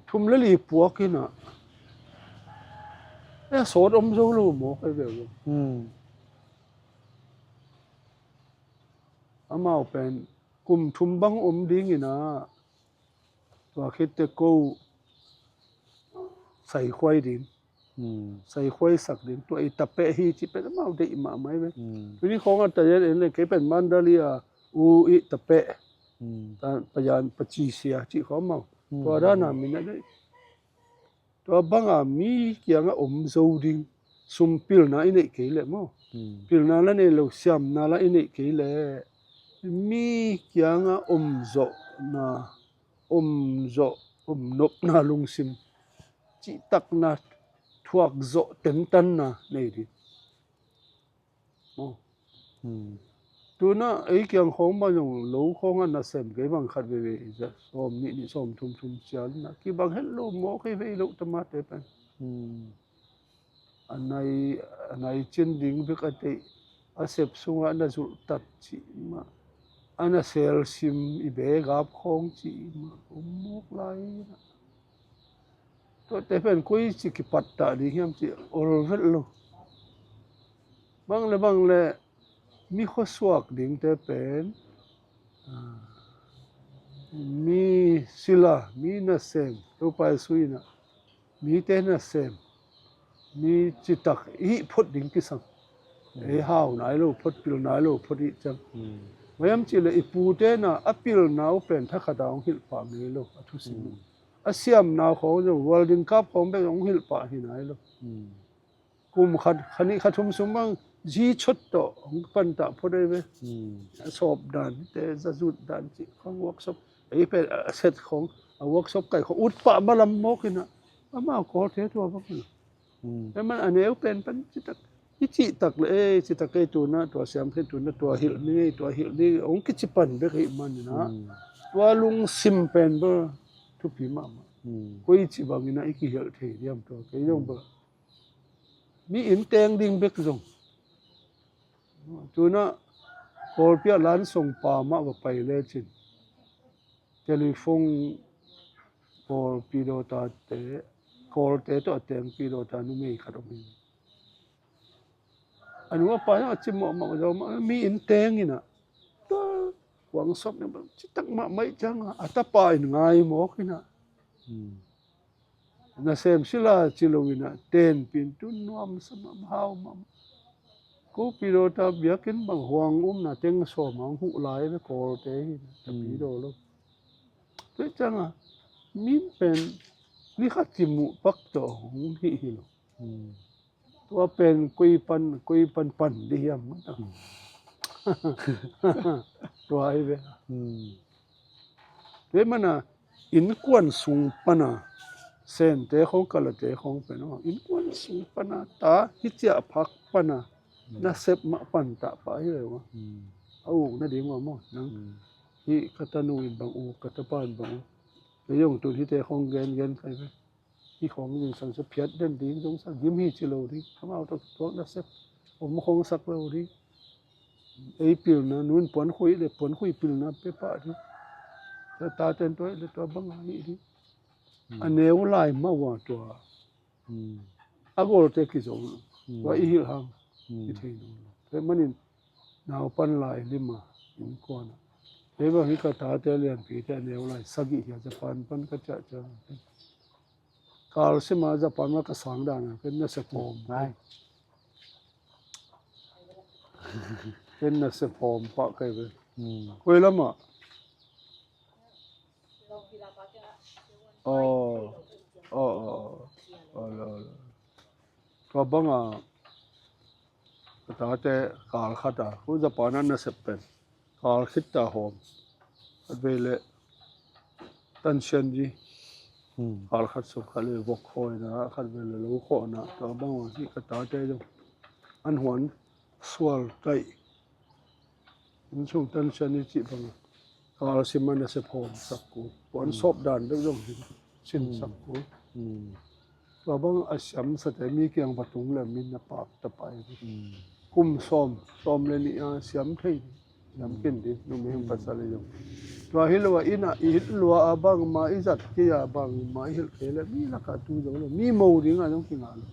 Thum le li puak inah, e, sawt om zo lo mawk ei ve. Amau pen kum thum bang om ding inah, tua khitte ko saikhuai ding. Saikhuai sak ding, tua i tapeh hi cih pen amau deih mahmah ei ve. Tuni khawng a tayan en le kei pen Mandalay a u i tapeh, payan pacisia cih khawng amau. Tua dana min a deih. Tua banga mi kiangah om zo ding, sum pilna i neih kei leh maw. Pilna la nei lo, siamna la i neih kei leh mi kiangah om zawhna, om zawh, om nopna lungsim, cihtakna thuak zawh tentanna nei ding. Maw. Tuna ei kiang khawng bang zong lo khawngah nasem kei bang khat veivei, sawm nih nih, sawm thum thum cial inah kibang het lo mawk ei ve, i loh tamate pen. A nai, a nai cin ding bek a deih, a sep sungah na zulhtat cih mah, a na selsim i begap khawng cih mah om mawk lai inah. Tuate pen koici kipattah ding hiam cih olvet lo. Bang le bang le mi khuasuak dingte pen, ah, mi sila, mi nasem, Topa Jesu inah mite nasem, mi citak i hih phot ding kisam. Ei hau nai lo phot, pil nai lo phot i hih ciang. Bang hiam cih leh i pute na a pilna uh pen thakhat a hong hilh pah ngei lo, a thusim uh. A siamna khawng zong, rual ding kap khawng bek hong hilh pah hi nai lo. Kum khat, kha nih, kha thum sung bang zi chot tawh hong pantah phot ei ve. A sawp dan te, za zut dan cih khawng workshop. Ei pen a set khawng, a workshop kai khawng ut pah malam mawk inah, amau Kawlte tua bang inah. Ei man a neu pen pan citak, i cihtak le, ei citak ei tuna tua siam khin, tuna tua hilh ni ngei, tua hilh ni ngei, hong kici pan bek ahih man inah. Tua lungsim pen bel thupi mahmah. Koici bang inah i kihilh thei diam tua, kei zong bel mi inn teng ding bek zong. Tuna Kawlpi ah lansong pa mah va pai lecin, telephone Kawlpi dawta te, Kawlte tawh a tengpi dawta numei khat om hi. A nu a pa zong a cimawh mahmah, zawh mahmah, mi inn teng inah. Tua kuang sawp ni bang citak mahmah ih ciangah a tapa in ngai mawk inah. Nasem sila ci lo inah, tenpih in, tu nuamsa mahmah, hau mahmah. Kopi dawta biakinn bang huang umna teng sawm a hong huh lai ve, Kawlte hi inah, tapi daw lo. Tua ih ciangah min pen ni khat kimuh pak tawh hong hih hi lo. Tua pen koi pan, koi pan pan dih hiam. Tua hi ve. Tua hi mana innkuan sung pana, Sente khawng, Kalate khawng pen aw, innkuan sung pana ta hi ciah phak pana nasep mah pantah pah hi ve ua. A uk nading ua maw nang. Hih ka tanu in bang uk, ka tapa in bang uk. Ei zong tun hihte khawng gengen kai ve. Hih khawng zingsang sa phiat den ding zong sa gim hi ci lo ding. Amau tawh kituak nasep om khawng sak lo ding. Ei pilna, nu in puankhui le puankhui pilna pia pah ding. Tua taten tua ih le tua bang a hih ding. A neu lai mah ua tua. A Kawlte kizong lo. Tua i hilh hang i thei lo. Tua manin naupan lai lima innkuan ah. Kei bang hi ka tate lianpite a neu lai sagih hi a, Japan pan ka ciah ciang. Kalsima Japan mah ka sang dan a, ken na sa kawm. Ngai. Ken nasep hawm pah kei ve. Hmm. Koi lamah. Aw, aw, aw, aw, aw, aw. Tua banga ka tate kal khat a, hu Japan ah nasep pen kal khit ta hawm. Khat vei le tansian ji. Hmm. Kal khat sung khat le vok khawina, khat vei le lo khawhna. Tua bang hih ka tate zong an huan sual taih. Inn sung tansian i cih banga kal sim a nasep hawm sak kul. Puan sawp dan bek zong hi sinsak kul. Tua bang a siamsate mi kiang va tung le min a pak ta pai. Kum sawm, sawm le nih a siam thei. Siam kin ding, numei hong pasal i zong. Tua hi lo a inn ah i hilh lua a bangmah i zat kei a bangmah i hilh kei le mi lakah tu zo lo. Mi mo ding a zong kinga lo.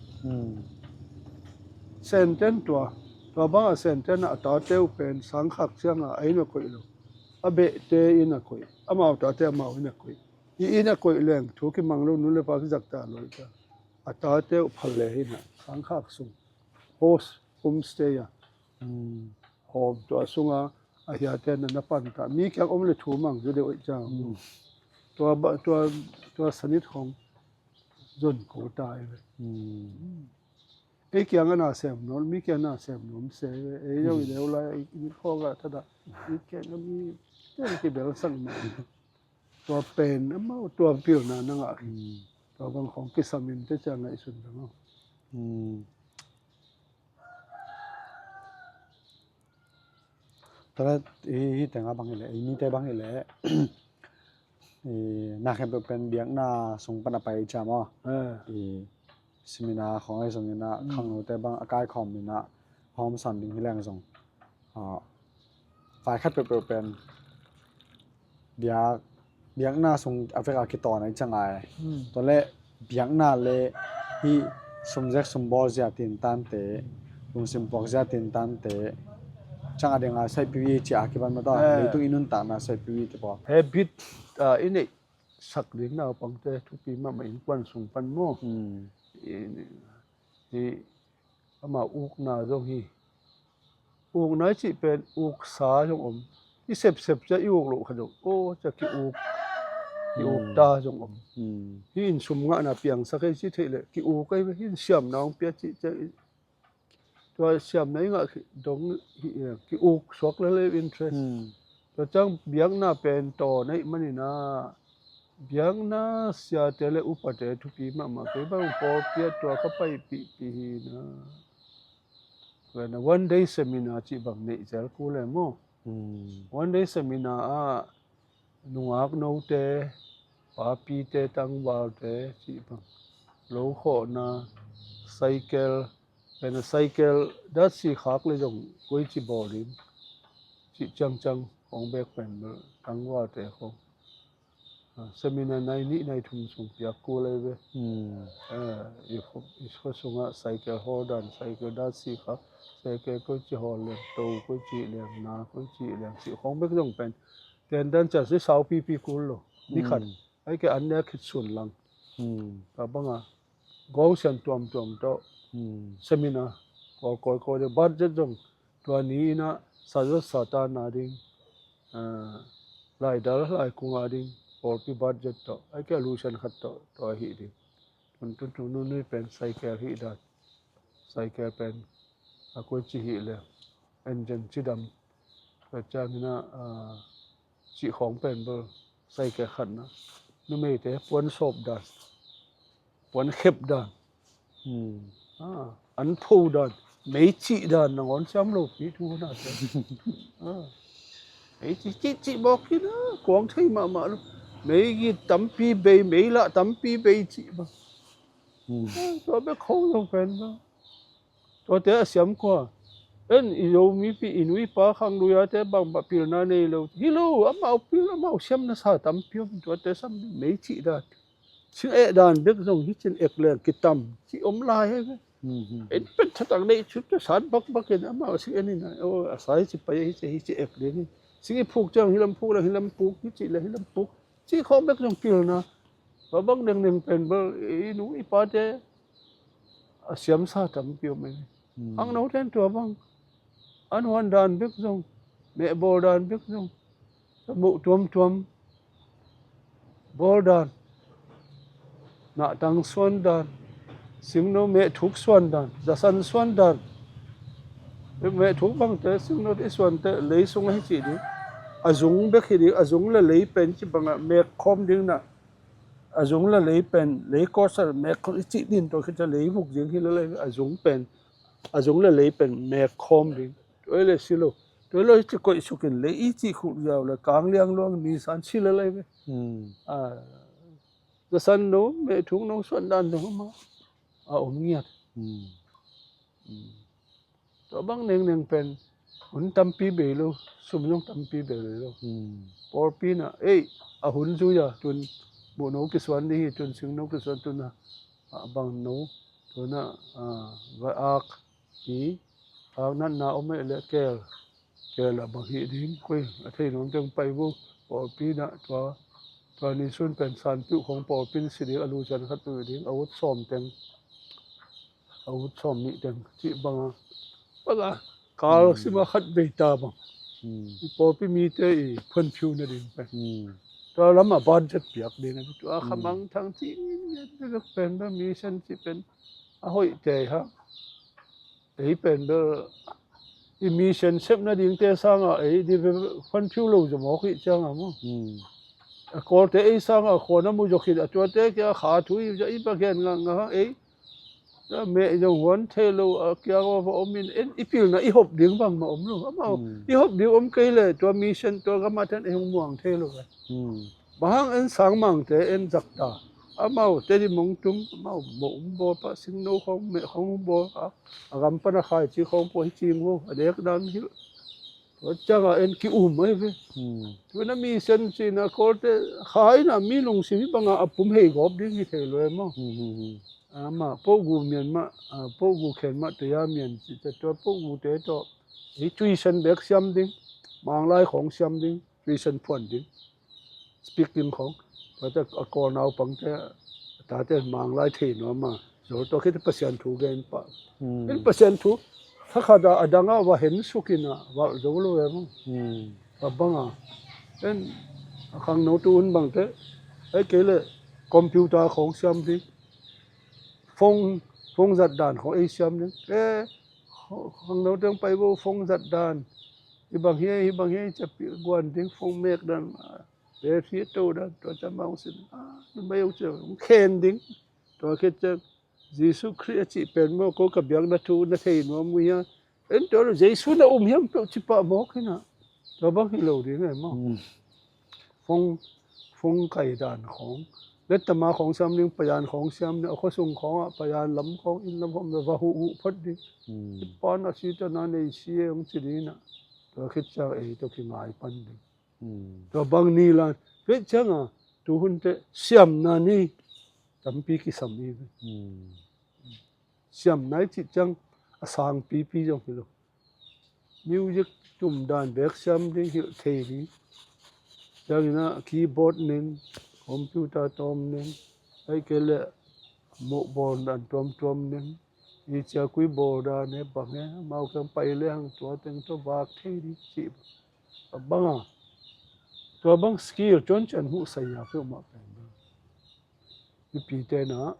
Senten tua, tua banga senten a tate uh pen sangkhak cianga a inn a koih lo. A behte inn a koih. Amau tate amau inn a koih. I inn a koih leng thu kimang lo, nu le pa kizakta lo i ta. A tate uh phal le hi na, sangkhak sung. Host, homestay a. Hawm tua sunga a hiate na na pan ta. Mi kiang om le thu mang zu deuh i ciang. Tua ba, tua, tua sanit hong zon ko ta i ve. Ei kiang a na sem nuam, mi kiang na sem nuam se ve. Ei zong i leu lai, i khawk ah thadah. Mi kiang a mi, kiang ki bel sang ma. Tua pen, amau tua pilna na ngah. Tua bang khong kisam in te ciang ngaihsun bang. Tua leh, hi, hi tenga bang hi leh, i mite bang hi leh, i, na khempeuh pen biakna sung pan a pai i ciam aw. I, seminar khong ahi zongin ah, khangnote bang a kaikhawm in ah, hawm san ding hi leng zong. Ah, vai khat peuhpeuh pen, biak, biakna sung a vek a kitawn a i ciang ai. Tua leh biakna le hih sumzek sumbawl zia tintante, lungsim puak zia tintante, ciang a ding a saihpiu i cia a kipan mata, leitung i nuntakna saihpiu i te pawl. Habit, ah, i neih sak ding naupangte thupi mahmah innkuan sung pan maw. I, i, amau ukna zong hi. Ukna i cih pen uksa zong om. I sepsep cia i uk loh kha zong. Aw, cia ki uk. Ki uk ta zong om. Hi in sum ngahna piangsak ei ci theih leh. Ki uk ei ve hi in siamna hong pia cih cia i, tua siamna i ngah dong hi, ki uk suak lel ei interest. Tua ciang biakna pen tawn ahih manin ah biakna siate le upate thupi mahmah kei bang pawlpi ah tua ka paipihpih hi na. Tua na one day seminar cih bang neih zel kul e maw. One day seminar ah nungak note, papite, tangvalte cih bang, lo khawhna, cycle, pen a cycle datsi khak le zong koici bawl ding cih ciangciang khong bek pen bel tangvalte khong. Ah, seminar nai nih nai thum sung piak kul ei ve. Ah, i khua, i khua sungah cycle hawl dan, cycle datsi khak, cycle koici hawl leng, to koici leng, na koici leng cih khong bek zong pen. Ten dan ciang si saupipi kul lo. Ni khat. Ai ke an nek khit sun lang. Tua banga gawng sian tuamtuam tawh. Seminar. Kawl kawikawi ding. Budget zong tua ni inah sazat satan a ding. Ah, laidal laikung a ding. Pawlpi budget tawh. Ai ke lusian khat tawh. Tua hih ding. Tun tun tun nunui pen cycle hih dan. Cycle pen a koici hih le engine cidam. Tua ciangin ah, ah, cih khawng pen bel cycle khatna. Numeite puan sawp dan, puan khep dan, ah, an pho dan, mei cih dan nangawn siam lopi thu hona te. Ah. Mei cih cih cih bawk kina kuang thei mahmah lo. Mei git tampi bei, mei lah tampi bei cih bang. Ah, tua bek kho zong pen bang. Tuate a siam kua. En i Zomi pi, i nu i pa khang lui a te bang ba pilna nei lo. Hi lo, amau pil, amau siam na sa tampi om. Tuate sam mei cih dan. Sing eh dan bek zong hi cin ek leng kitam. Ci om lai he ve. En pen thatang nei cute sat bakbak in amau sing en in a. Oh, a sai ci pai hi ci, hi ci ek leng hi. Sing i phuk ciang hi lam phuk leng hi lam phuk, hi ci leng hi lam phuk. Ci khawng bek zong pilna. Ba bang dengdeng pen bel i nu i pa te a siamsa tampi om ei. Ang no ten tua bang. An huan dan bek zong, meh bawl dan bek zong, muh tuamtuam bawl dan, nahtang suan dan, singno meh thuk suan dan, zasan suan dan. Meh thuk bangte singno i suante lei sung ahi cih ding. A zung bek hi ding, a zung le lei pen ci bangah mek khawm ding na. A zung le lei pen, lei kawsa mek khawm i cih din tawh khit ciang lei vuk ding hi lo lei, a zung pen, a zung le lei pen mek khawm ding. Tua le si lo. Tua lo hi ci koih sukin lei i cih khuk ziau le kang liang luang ni san si lo lei ve. Hmm. A, zasan no, meh thuk no, suan dan no ma a om ngiat. Hmm. Hmm. Tua bang nengneng pen hun tampi bei lo, sum zong tampi bei lo. Hmm. Pawlpi na, ei, a hun zui a, tun muh no kisuan ding hi, tun sing no kisuan, tun a, a bang no, tun a, a, va ak, i, ak natna om eh le kel, kel a bang hi ding, koi, a thei nuam teng pai vo, pawlpi na, tua, tua ni sun pen san piuh khong pawlpi na si ding, a lu cian khat piuh ding, a ut sawm teng. A ut sawm nih teng cih banga, banga kal sima khat bei ta bang. Hmm. I pawlpi mite i phuanphiu nading pen. Hmm. Tua lamah budget piak ding a, tua khamang thang cih ngiat bek pen bang mission cih pen a hoih tei ha. Ei pen bel i mission sep nadingte sanga ei di bel phuanphiu lo zaw mawk hih cianga maw. Hmm. A Kawlte ei sanga khuana mu zawkhin a tuate kia kha thu i za i bang gen ngah ngah ei. Meh zong huan thei lo a kiang a va om in, en i pilna i hop ding bangmah om lo. Amau i hop ding om kei le tua mission tua gamah ten ei hong muang thei lo. Hmm. Bang hang en sangmangte en zakta. Amau tedi mong tum, amau mong um bawl pah, singno khong, meh khong um bawl a, a gam pana khaici khong pua hi cing vo, a nek dan hilh. Tua cianga en ki um ahi ve. Hmm. Tuna mission cina Kawlte kha ina mi lungsim hi banga a pum hei gawp ding hi thei lo e maw. Hmm, hmm, hmm. Ama, Pohgu mian mah, a, Pohgu khen mah, Teya mian ci te tua Pohgute tawh. Hi tuition bek siam ding, Manglai khong siam ding, tuition phuan ding. Speaking khong. Tua te a Kawl naupangte, a tate Manglai thei nuam a. Zol tua khit Pasian thu gen pah. Hmm. In Pasian thu, thakhat a a dang a va hen sukin a, valh zo lo e maw. Hmm. A banga. En, a khangno tu un bangte, ei kei le, computer khong siam ding. Phone, phone zat dan khong ei siam ding. Eh, khangno teng pai vo phone zat dan. Hi bang hi, hi bang hi, ciapih guan ding phone mek dan. Battery a to dan, tua ciang mah hong sin. Ah, numei hong ciang, hong khen ding. Tua khit ciang, Jesu Khrih a cih pen maw, ko ka biakna thu na thei nuam uh hia. En tua lo, Jesu na um hiam peuh ci pah mawk hi na. Tua bang hi lo ding e maw. Hmm. Phone, phone kai dan khong. Lettama khong siam ding, payan khong siam ding, a khuasung khong ah, payan lam khong, inn lam khong, va huh huh phot ding. Hmm. I pan a si ta na nei si e hong ci ding na. Tua khit ciang ei tua kingai pan ding. Hmm. Tua bang ni lan. Tua cianga, tu hunte siamna ni tampi kisam hi ve. Hmm. Siamna i cih ciang a sangpipi zong hi lo. Music tum dan bek siam ding hilh thei ding. Ciangin a keyboard ning, computer tawm ning, ahih kei leh moh bawl dan tuamtuam ning, i ciakui bawl dan e bang e, amau kiang pai lehang tua teng tawh vak thei ding cih a banga. Tua bang skill cuancian huh sai a peuhmah pen bang. Mipite na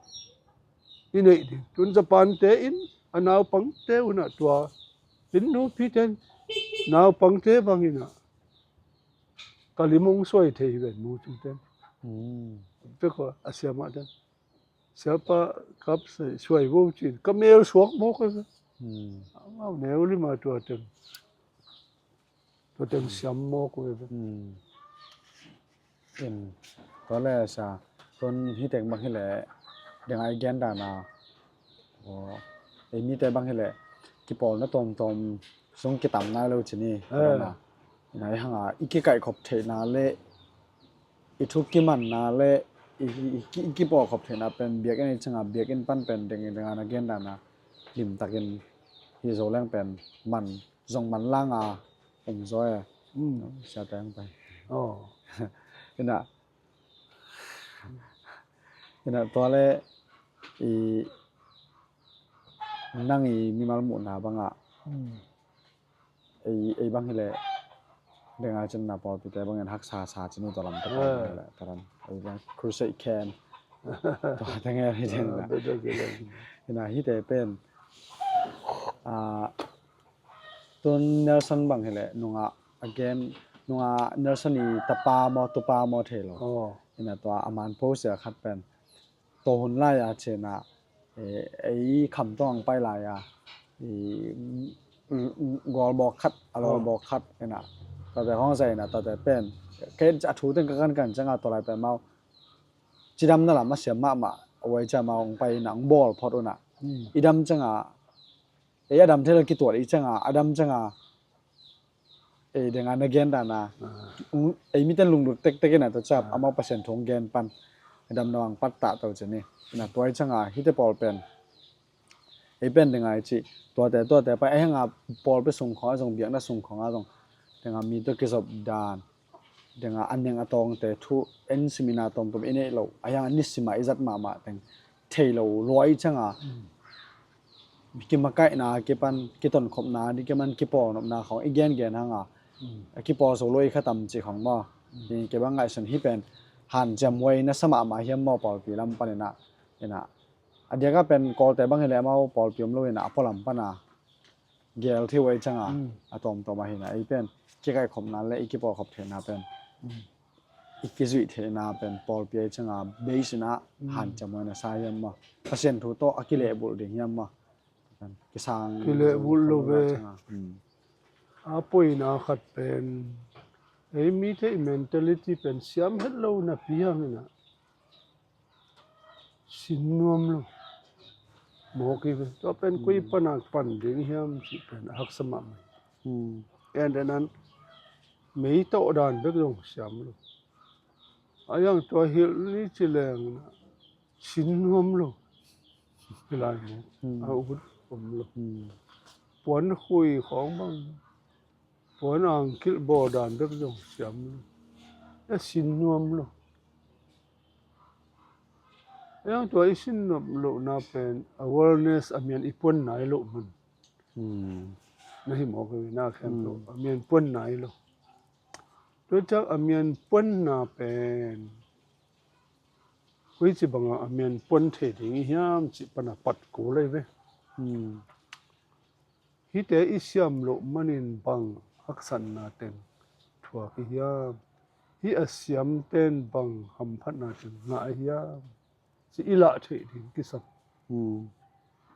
i neih ding. Tun Japan te in a naupangte unah tua. In nupi ten naupangte bangin ah ka limong suai thei hi ven mu cung ten. Hmm. Pek a siamah ten. Siapa kap suai vo cin. Ka mel suak mawk a. Hmm. Amau neu lima tua ten. Tua teng siam mawk uh e ve. Hmm. In, tua le sa, tun hi teng bang hi leh, deng ai gen dan a, aw, ei mite bang hi leh, kipawlna tawmtawm sung kitam nai lo ci ni, eh, tua dan a. In ai hang a, i kikaih khop theihna le, i thu kimanna le, i, i, i ki, i kipawl khop theihna pen, biakinn i cang a, biakinn pan pen, deng, deng a na gen dan a, limtakin, hi zo leng pen, man, zong manlang a om zaw e. Mm. Siate hong pai. Oh. Ina, ina tua le i nang i mimal muhna bangah. Mm. ei, ei bang hileh, denga cin na pawlpite bangin haksa sa cin uh tua lamtak bang hileh, tua dan ei bang crusade camp tua tengel hi cin na. Ina hite pen, ah, tun Nelson bang hileh nungah a game, nungah Nelson i tapa maw, tupa maw thei lo. Ina tua a man post a khat pen, tua hun lai-a cin ah, eh, ei kham tawng pai lai-a, i, mm, mm, goal bawk khat, a goal bawk khat, ina, tate hong zai ina, tate pen, kei a thu teng ka kankan cianga tua lai pen amau cidamna lam a siam mahmah, a uai ciang amau hong pai ina, hong bawl phot una. I dam cianga, ei a dam thei lo kituat i cianga, a dam cianga, ei denga na gen dana, ei miten lunglut tektek ina tua ciang amau Pasian thu hong gen pan, a damna hong pattah to cin i. Ina tua i cianga hite pawl pen, ei pen denga i cih, tuate, tuate pai, ei hanga pawlpi sung khong a zong, biakna sung khong a zong, denga mi tawh kizop dan, denga a neng a tawngte thu en simina tawmtawm i neih loh, a hiang a nisima i zat mahmah teng thei lo lua i cianga, kimakaihna kipan, kitonkhopna ding kiman, kipawlnopna khong i gengen hanga, a kipawl zo lua i kha tam cih khong maw. Kei bang ngaihsun hi pen hanciam huai na sa mahmah hiam maw pawlpi lam panin ah, ina, a diakah pen Kawlte bang hileh amau pawlpi om lo ina a pualam pana gel thei uh ei cianga, a tawmtawm ahina ei pen kikaihkhopna le i kipawlkhop theihna pen, i kizuih theihna pen pawlpi ei cianga base ina hanciam huai na sa hiam maw? Pasian thu tawh a kilehbulh ding hiam maw? Kisang kilehbulh lo ve. A poina khat pen, ei mite i mentality pen siam het lo napi hang ina sin nuam lo. Mawk i ve. Tua pen koi pana pan ding hiam cih pen a haksa mahmah. En den an mei tawh dan bek zong siam lo. A yang tua hilh ni ci leng na sin nuam lo. Hilai mawk a ut om lo. Puan khui khawng bang, puan angkilh bawl dan bek zong siam lo. A sin nuam lo. Eng tua i sin nuam lohna pen awareness a mian i puan nai loh man. Na hi mawk hi na khempeuh a mian puan nai lo. Tua ciang a mian puanna pen koici bangah a mian puan thei ding i hiam cih pana pat kul ahi ve. Hihte i siam loh manin bang haksatna teng thuak i hiam? Hih a siamten bang hamphatna teng ngah i hiam? Ci i lah theih ding kisam.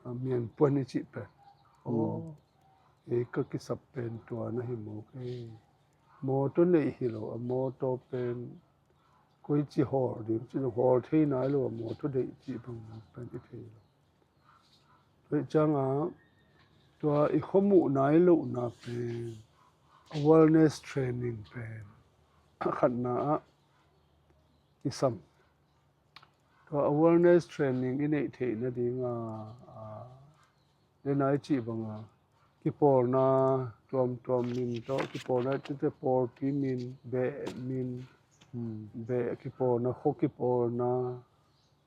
A mian puan i cih pen, aw, ei ka kisap pen tua na hi mawk e. Mawtaw neih hi lo, a mawtaw pen koici hawl ding ci lo, hawl thei nai lo, a mawtaw deih cih bang pen i thei lo. Tua ciangah tua i khuamuh nai lohna pen awareness training pen a khatna ah kisam. Tua awareness training i neih theih nadinga, a, denai cih banga kipawlna tuamtuam min tawh, kipawlna cite pawlpi min, beh min, beh kipawlna, khua kipawlna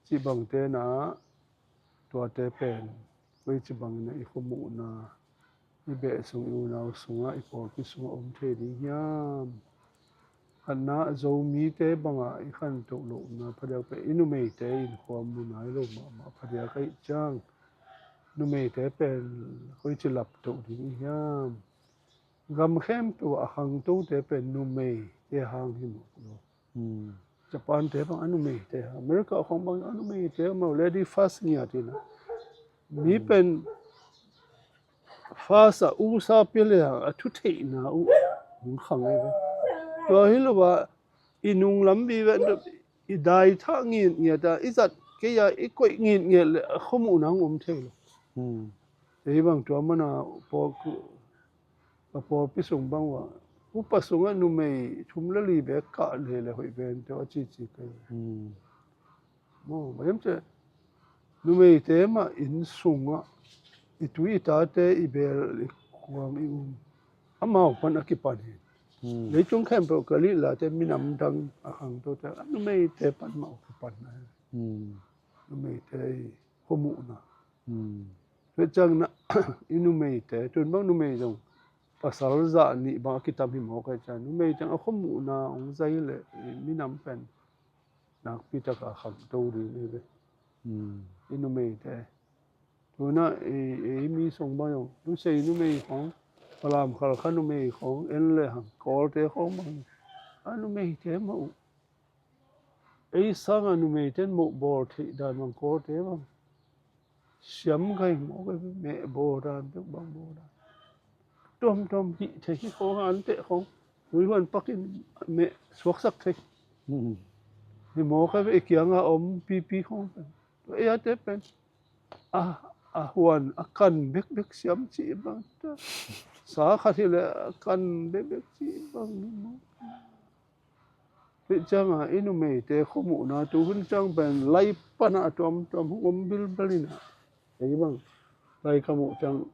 cih bangte na, tuate pen koici bangin a i khuamuhna, i beh sung, i unau sungah, i pawlpi sungah om thei ding hiam? Khatna, Zomite bangah i khantoh lohna phadiak pen i numeite in khua mu nai lo mahmah phadiak ahih ciang numeite pen koici laptoh ding i hiam? Gam khempeuh a khangtote pen numeite hang hi mawk lo. Japan te bang a numeite, America khong bang a numeite, amau lady first ngiat ina. Mi pen first a usa pia le a thu theihna uh hong khang ei ve. Tua hi lo a i nung lam bi ve, i dai thah ngiat ngiat a, i zat kei a i koih ngiat ngiat le a khuamuhna hong om thei lo. Ei bang tua mana pawlku ka pawlpi sung bang uh ah, upa sungah numei thum le li bek kah le le hoih ven teh a cici kei. Maw, bang hiam cih leh numeite mah inn sungah i tu i tate, i bel i kuang i um, amau pan a kipan hi. Leitung khempeuh ka lihlate minam dang a khangtote a numeite pan mah a kipan hi. Numeite i khuamuhna. Tua ciangin ah i numeite, tun bang numei zong pasal zah nih bang a kitam hi mawk a, ciang numei teng a khuamuhna hong zai leh i minam pen nakpi taka khangto ding hi ve. I numeite. Tuna i, i mi sung bang zong, Lusei numei khong, Palam Khalkha numei khong en le hang, Kawlte khong bang a numeite mah uh. Ei sanga numeiten moh bawl theih dan bang Kawlte bang siam gai mawk a, meh bawl dan, peuh bang bawl dan. Tuamtuam hih thei hi khong, an teh khong, tuihuan pakin meh suaksak thei hi mawk a, i kianga om pipi khong pen. Tua ei a te pen a, a huan a kan bekbek siam cih bang ta. Sa khat hi le a kan bekbek cih bang ni mawk. Tua cianga i numeite khuamuhna tu hun ciang pen lai pana a tuamtuam hong om bilbel ina. Ei bang lai ka muh ciang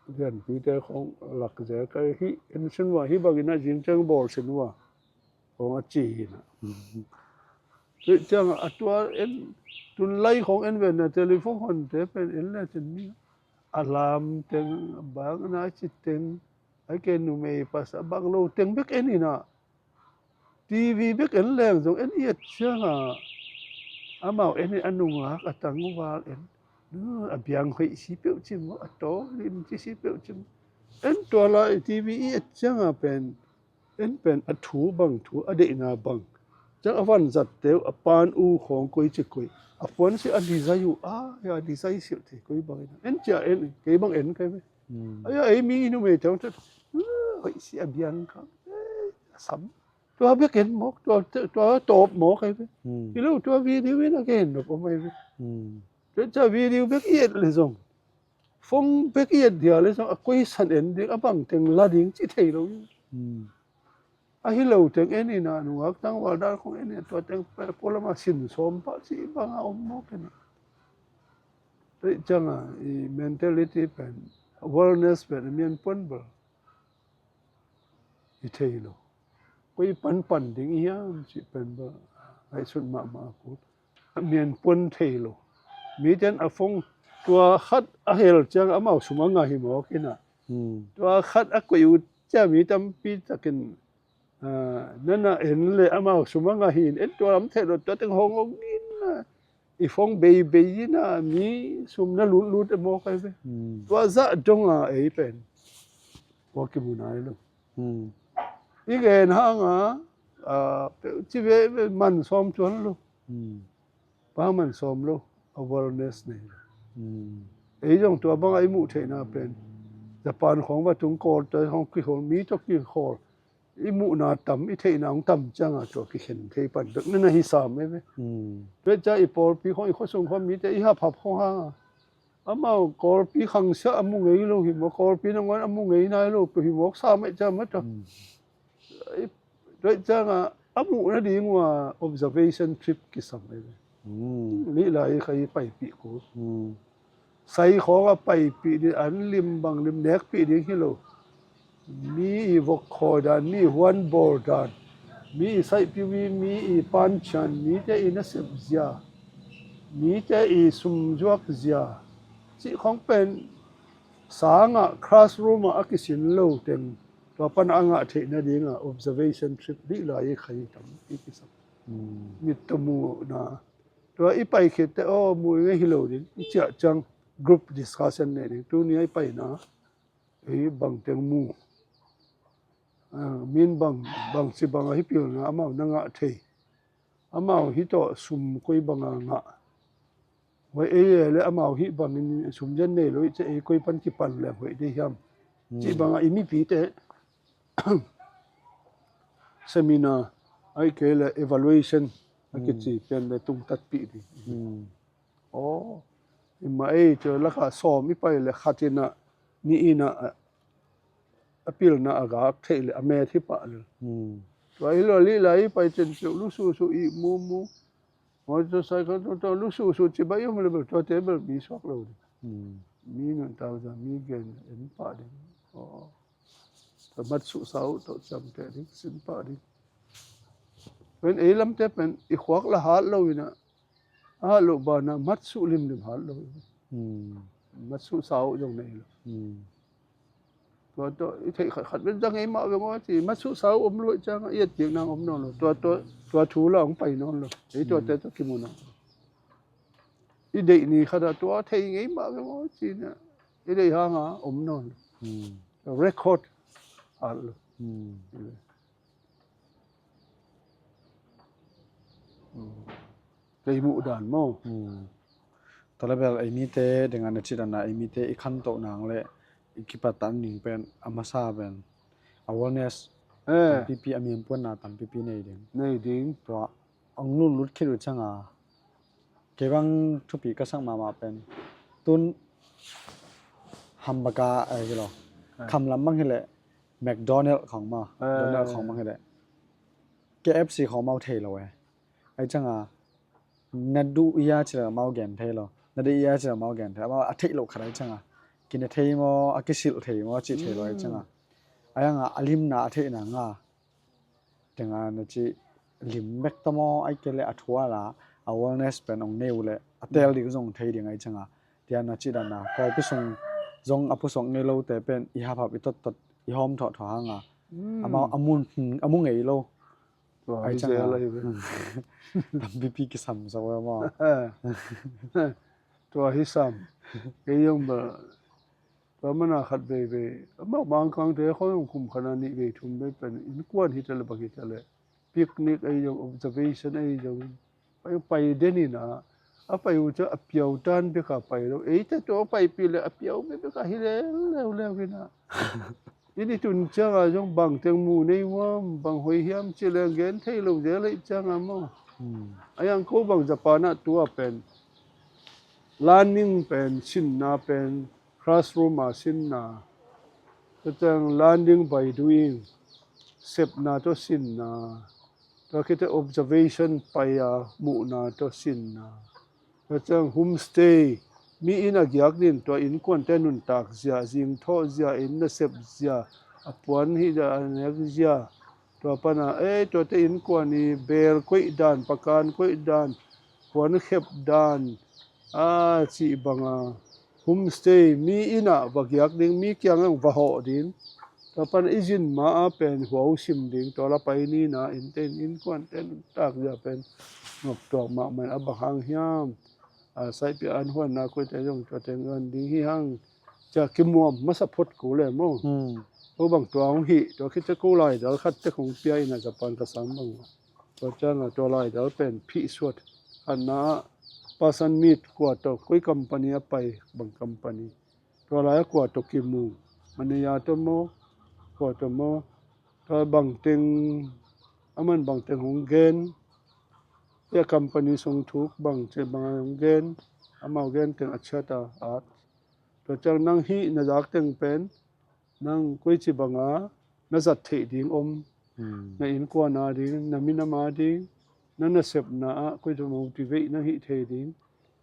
lianpite khong lak zel ka hi, en sin ua, hi bangin a zing ciang bawl sin ua khong a ci hi na. Tua cianga a tua en, tun lai khong en vena telephone honte pen en le cin ni. A lam teng, a bang na ci teng, a ke numei pas a bang lo teng bek en ina. TV bek en leng zong en i et cianga amau en in a nungak a tangval en. A biang hoih si peuh cim, a taw lim ci si peuh cim. En tua lai TV i et cianga pen, en pen a thu bang thu, a deihna bang. Ciang a vanzat teu, a pan u khong koi ci koi. A puan si a design uh, a, a design silh thei koi bang en. En cia en, kei bang en kai ve. Aia, ei mi i numei teng tet. Hoih si a biang ka. A sam. Tua bek en mawk, tua, tua tawp mawk ai ve. Hi lo, tua video in a gen nop om ai ve. Tua ca video bek i et le zong, phone bek i et dia le zong, a koi san en ding, a bang teng la ding ci thei lo. A hi lo teng en ina, nungak tangval dan khong en ina, tua teng pe pua lama sin sawm pah ci banga om mawk ina. Tua cianga i mentality pen, wellness pen, a mian puan bel i thei lo. Koi panpan ding i hiam cih pen bel ngaihsut mahmah a kut. A mian puan thei lo. Miten a phone tua khat a hel ciang amau sum a ngah hi mawk ina. Tua khat a koih uh cia mi tampi takin, ah, nana en le amau sum a ngah hi in, en tua lam thei lo, tua teng hong hong in, ah, i phone beibei ina mi sum na lutlut a mawk ai ve. Tua zah donga ei pen pua kimu nai lo. I gen hanga, ah, peuh ci ve, ve man sawm tuan lo. Bang man sawm lo, awareness nei lo. Ei zong tua banga i muh theihna pen Japan khong va tung, Kawlte khong kikhawl, mi tawh kikhawl. I muhna tam, i theihna hong tam cianga tua kikhen thei pan bek nana hi sam ei ve. Tua cia i pawlpi khong, i khuasung khong mite, i haphap khong hanga amau Kawlpi khangsia a mu ngei lo hi maw, Kawlpi nangawn a mu ngei nai lo peuh hi mawk sam ei ciang mata. Tua cianga a muhna ding ua observation trip kisam ei ve. Lihlai kha i paipih ko. Sai khawng a paipih ding, an lim bang lim nekpih ding hi lo. Mi i vok khawi dan, mi i huan bawl dan, mi i saihpiu i, mi i pancian, mite i nasep zia, mite i sumzuak zia cih khawng pen sangah classroom ah a kisin lo teng tua pana a ngah theih nadinga observation trip dihlai i khai tam i kisam. Mit tawh muhna tua i pai khitte aw mu i ngei hi lo ding i ciah ciang group discussion nei ding. Tuni a i paina ei bangteng mu, ah, min bang, bangci banga hih pilna amau na ngah thei, amau hih tawh sum koi banga ngah, huai ei le amau hih bangin sum lian nei lo i ci ei koi pan kipan leng hoih dei hiam? Cih banga i mipite seminar, ahih kei le evaluation a kici pen le tungtatpih ding. Aw, i mah ei tua lakah sawm i pai le khat inah, nih inah, a pilna a gak theih le a met hi pah le. Tua hi lo lihlai i pai cin ciuh lusuhsuh i mumu. Motorcycle tua tua lusuhsuh ci bah i om le bel tuate bel mi suak lo ding. Mi nuntak zah mi gen en pah ding. Aw. Tua mat suhsa uh tawh ciamteh ding, sin pah ding. Pen ei lamte pen i khuak la hat lo inah, a hat loh banah mat suh limlim hat lo. Mat suhsa uh zong nei lo. Tua, tua, i theih khat khat bek zang ei mah veng aw ci, masuhsa uh om lo, i ciangah i et kik nang om nawn lo. Tua, tua, tua thu lah hong pai nawn lo. Ei tuate tawh kimu nawn lo. I deih ni khatah tua thei ngei mah veng aw ci na. I deih hanga om nawn lo. Record at lo. Kei muh dan maw. Tua le bel ei mite dingah na cih dan a, ei mite i khantoh nang le i kipat tan ding pen a masa pen awareness tampipi, a mianpuanna tampipi nei ding. Nei ding. Tua ang lutlut khit uh cianga kei bang thupi ka sak mahmah pen tun hambaka a hi lo. Kham lam bang hileh McDonald khawng maw, Donald khawng bang hileh K F C khawng mau thei lo e. Ai cianga na duh ia cila mau gen thei lo, na deih ia cila mau gen thei, mau a theih loh khat ai cianga kina thei maw, a kisilh thei maw, a cih thei lo ai cianga. Ai anga a limna a theihna nga tenga na ci lim bek ta maw, ai kei le a thuala a awareness pen ong nei uh le a tel ding zong thei ding ai cianga. Tia na ci dana kawpi sung zong a pusuak ngei lote pen i haphap i tottot i hawm thawhthawh hanga amau a mu ngei lo. Ai cianga tampipi kisam sa uh maw. Tua hi sam. Kei zong ba tua mana khat veivei amau Mangkangte khawng zong kum khat a nih vei thum vei pen innkuan hi ta le bang hi ta le picnic ei zong, observation ei zong, pai, pai den ina a pai uh ciang a piau tan beka pai lo. Eite tua paipih le a piau beka hi leuleu ina. Inn i tun cianga zong bangteng mu nei huam, bang hoih hiam ci leng gen thei lo zel aih cianga maw. A yang ko bang Japan ah tua pen learning pen, sinna pen classroom a sinna. Tua ciang learning by doing, sepna tawh sinna. Tua khit teh observation pai a muhna tawh sinna. Tua ciang homestay, mi inn a giak din tua innkuante nuntak zia, zingthawh zia, inn nasep zia, a puan hih zia, a nek zia. Tua pana ei tuate innkuan i beel koih dan, pakan koih dan, puan khep dan a cih banga homestay mi inn ah va giak ding, mi kiangah va hawh ding. Tua pana i zin ma a pen huau sim ding, tua la pai nina innte in innkuante nuntak zia pen noptuak mahmah in a bang hang hiam. A saipia an huanna koite zong tuate ngan ding hi hang. Cia kimuam masa phot ko le maw. Ko bang tua hong hih, tua khit cia ko laidal khat tek hong pia ina Japan ka sam bang. Tua cianga tua laidal pen phih suat. Khatna ah person meet kua tawh, koi company a pai bang company. Tua lai a kua tawh kimu. Manager tawh maw, kua tawh maw. Tua bangteng, aman bangteng hong gen. Tua company sung thuk bangteng bang hong gen. Amau gen teng a ciat a at. Tua ciang nang hih na zak teng pen nang koici banga na zat theih ding om. Na innkuan a ding, na minam a ding, na nasepna ah koici motivate nang hih thei ding.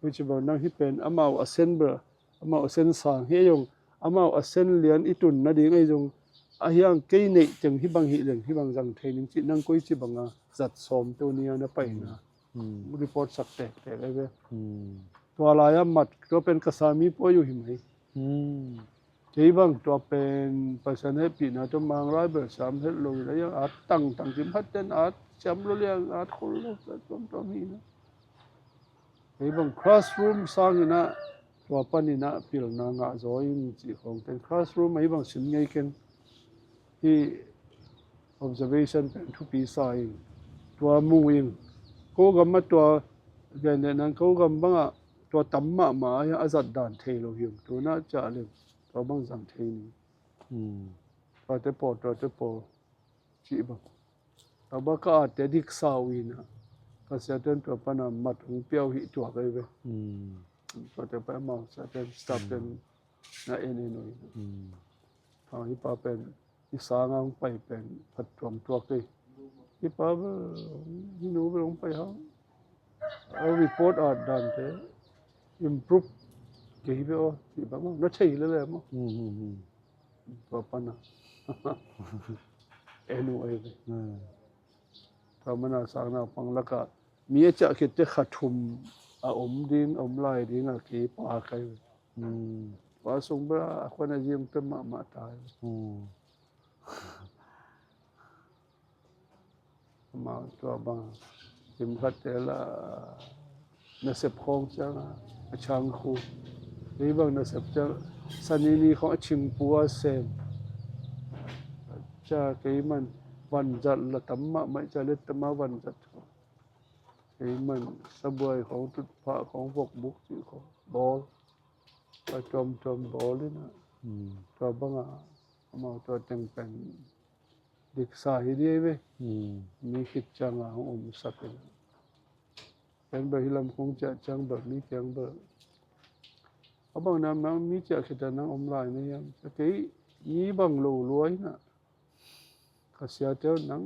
Koici bang nang hih pen amau a sen ber, amau a sen sang hi ei zong, amau a sen lian i tun nading ei zong, a hiang kei neih teng hih bang hih leng hih bang zang thei ning cih nang koici banga zat sawm teu ni a na paina. Report sak tektek ei ve. Tua lai-ah mat tua pen ka sami puai uh hi mai. Kei bang tua pen Pasian hehpihna tua mang lai bel sam het lo in a iang at tangtang kim hat ten at siam lo liang at khol lo tuamtuam hi na. Kei bang classroom sangin ah tua panin ah pilna ngah zaw in cih khawng ten classroom ahi bang sin ngei ken. Hih observation pen thupi sa in tua mu in ko gam ah tua gen le nang ko gam bangah tua tam mahmah a zat dan thei lo hi ung. Tuna ciah le tua bang zang thei ni. Tuate pawl, tuate pawl cih bang. Tua bang ka atte dik sa uh in ah ka siaten tua pana mat hong piau hih tuak ei ve. Tuate pa amau siaten staff ten na en en uh in ah. Hang hih pa pen i sanga hong pai pen phat tuam tuak ei. Hih pa bel hih nu bel hong pai hang. A report at dante improve kei hi ve aw cih bang maw na thei lele maw. Tua pana en uh ei ve. Tua mana sang naupang lakah mi a ciah khit teh kha thum a om ding, a om lai ding a kei pa kai ve. Pa sung bel a khuan a zing pia mahmah ta hi. Amau tua bang, kim khat te la nasep khawng ciang a, a chang khu. Kei bang nasep ciang, sanini khawng a chingpu a sem. Cia kei man vanzat la tam mahmah cia, let tam a vanzat khawng. Kei man sabuai khawng, tutphah khawng, vokbuk cih khawng bawl. A tuamtuam bawl in a. Tua bang a, amau tua teng pen diksa hi dih ve. Mi khit ciang a hong omsak in a. Ken bel hi lam kong ciah ciang bel mi kiang bel, a bang na mang mi ciah khit a nang om lai na hiam? Cia kei mi bang lo lua in a. Ka siate uh nang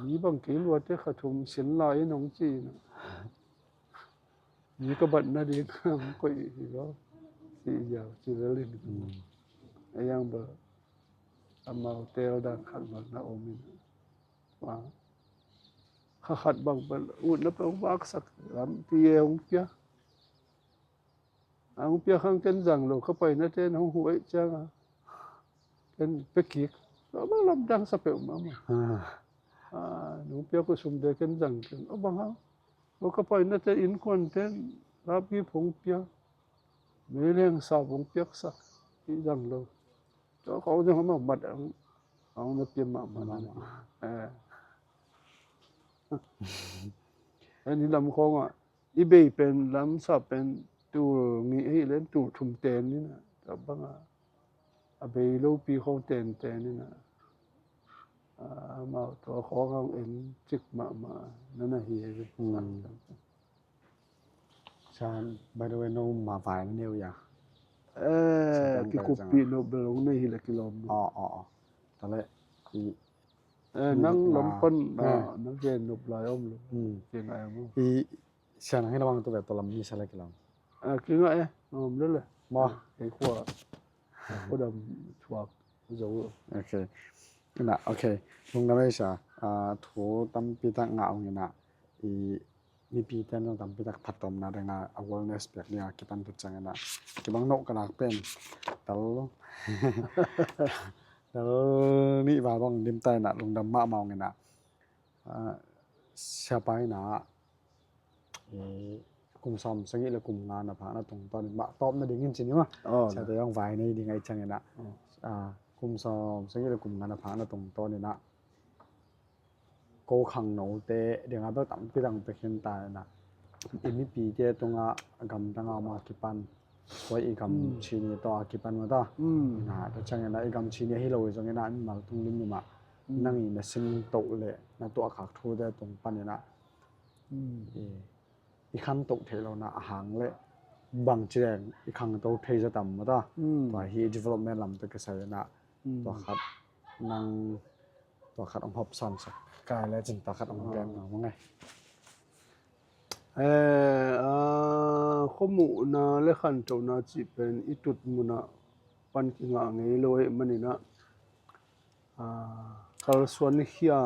mi bang kei luate kha thum sin lai in hong ci in a. Mi ka bat nading hong koih hi lo. Ci ziau ci lel in. A yang bel amau tel dan khat bel na om in a. Kha khat bang pen utna pen hong vaksak lam ti e hong pia. A hong pia khang ken zang lo, ka paina ten hong huaih ciang a ken pia kik. Tua bang lamdang sa peuhmah mah. Hong pia ko sum te ken zang ken a bang hang. Lo ka paina ten innkuan ten lapkip hong pia. Meileng sau hong piaksak, i zang lo. Tua khawng zong amau mat ang, ang na pia mahmah. Mahmah. Eh. En hi lam khawng ah, i bei pen lam sa pen tul nih ahi len tul thum ten ni na, tua bang a, a bei lopi khawng ten ten ni na. Ah, amau tua khawng ang en cik mahmah na na hi ve. Hmm. Sa, by the way, no ma vai na neu ya. Eh, kikup pi no belong nei hi la kilawm no. Oh, oh, oh. Tale, i, eh, nang lam pan na gen nop lai om lo. Hmm. Kei ngai om lo. I, sa nang hi na bang tu ve to lam ni sa la kilawm. Eh, kei ngai eh, om lo le. Ma. Kei khua. Khua dam thuak zo. Okay. Ina, okay. Lungdam ei sa, ah, thu tampi tak ngah ung ina. I, mipi ten zong tampi tak phattuamna ding a, awareness piak ding a kipan tu ciang ina. Kibang no ka lak pen. Tal. Tal nih va bang dim ta ina, lungdam mahmah ung ina. Ah, siapa ina, eh, kum sawm sagih le kum nga na phak na tungtawn in mah tawpna dingin ci ni maw. Oh, siate zong vai nei ding a i ciang ina. Oh. Ah, kum sawm sagih le kum nga na phak na tungtawn ina. Ko khangnote ding a bel tampi dang pia khin ta ina. I mipite tungah a gamdang a om a kipan. Tua i gam Chin i tawh a kipan mah ta. Ina, tua ciang ina i gam Chin i ahi lo i zong ina mimal tung lim lim ah. Nang i na sim toh le na tuahkhak thute tung pan ina. I, i khantoh theih lohna a hang le bangci deng i khangto thei zaw tam mah ta. Tua hi development lam tawh kisai ina. Tua khat nang tua khat hong hopsawnsak kai le cin tua khat hong gen ngai. Eh, ah, khuamuhna le khantohna cih pen i tut munah pan kingah ngei lo ahih maninah, ah, kalsuan khia,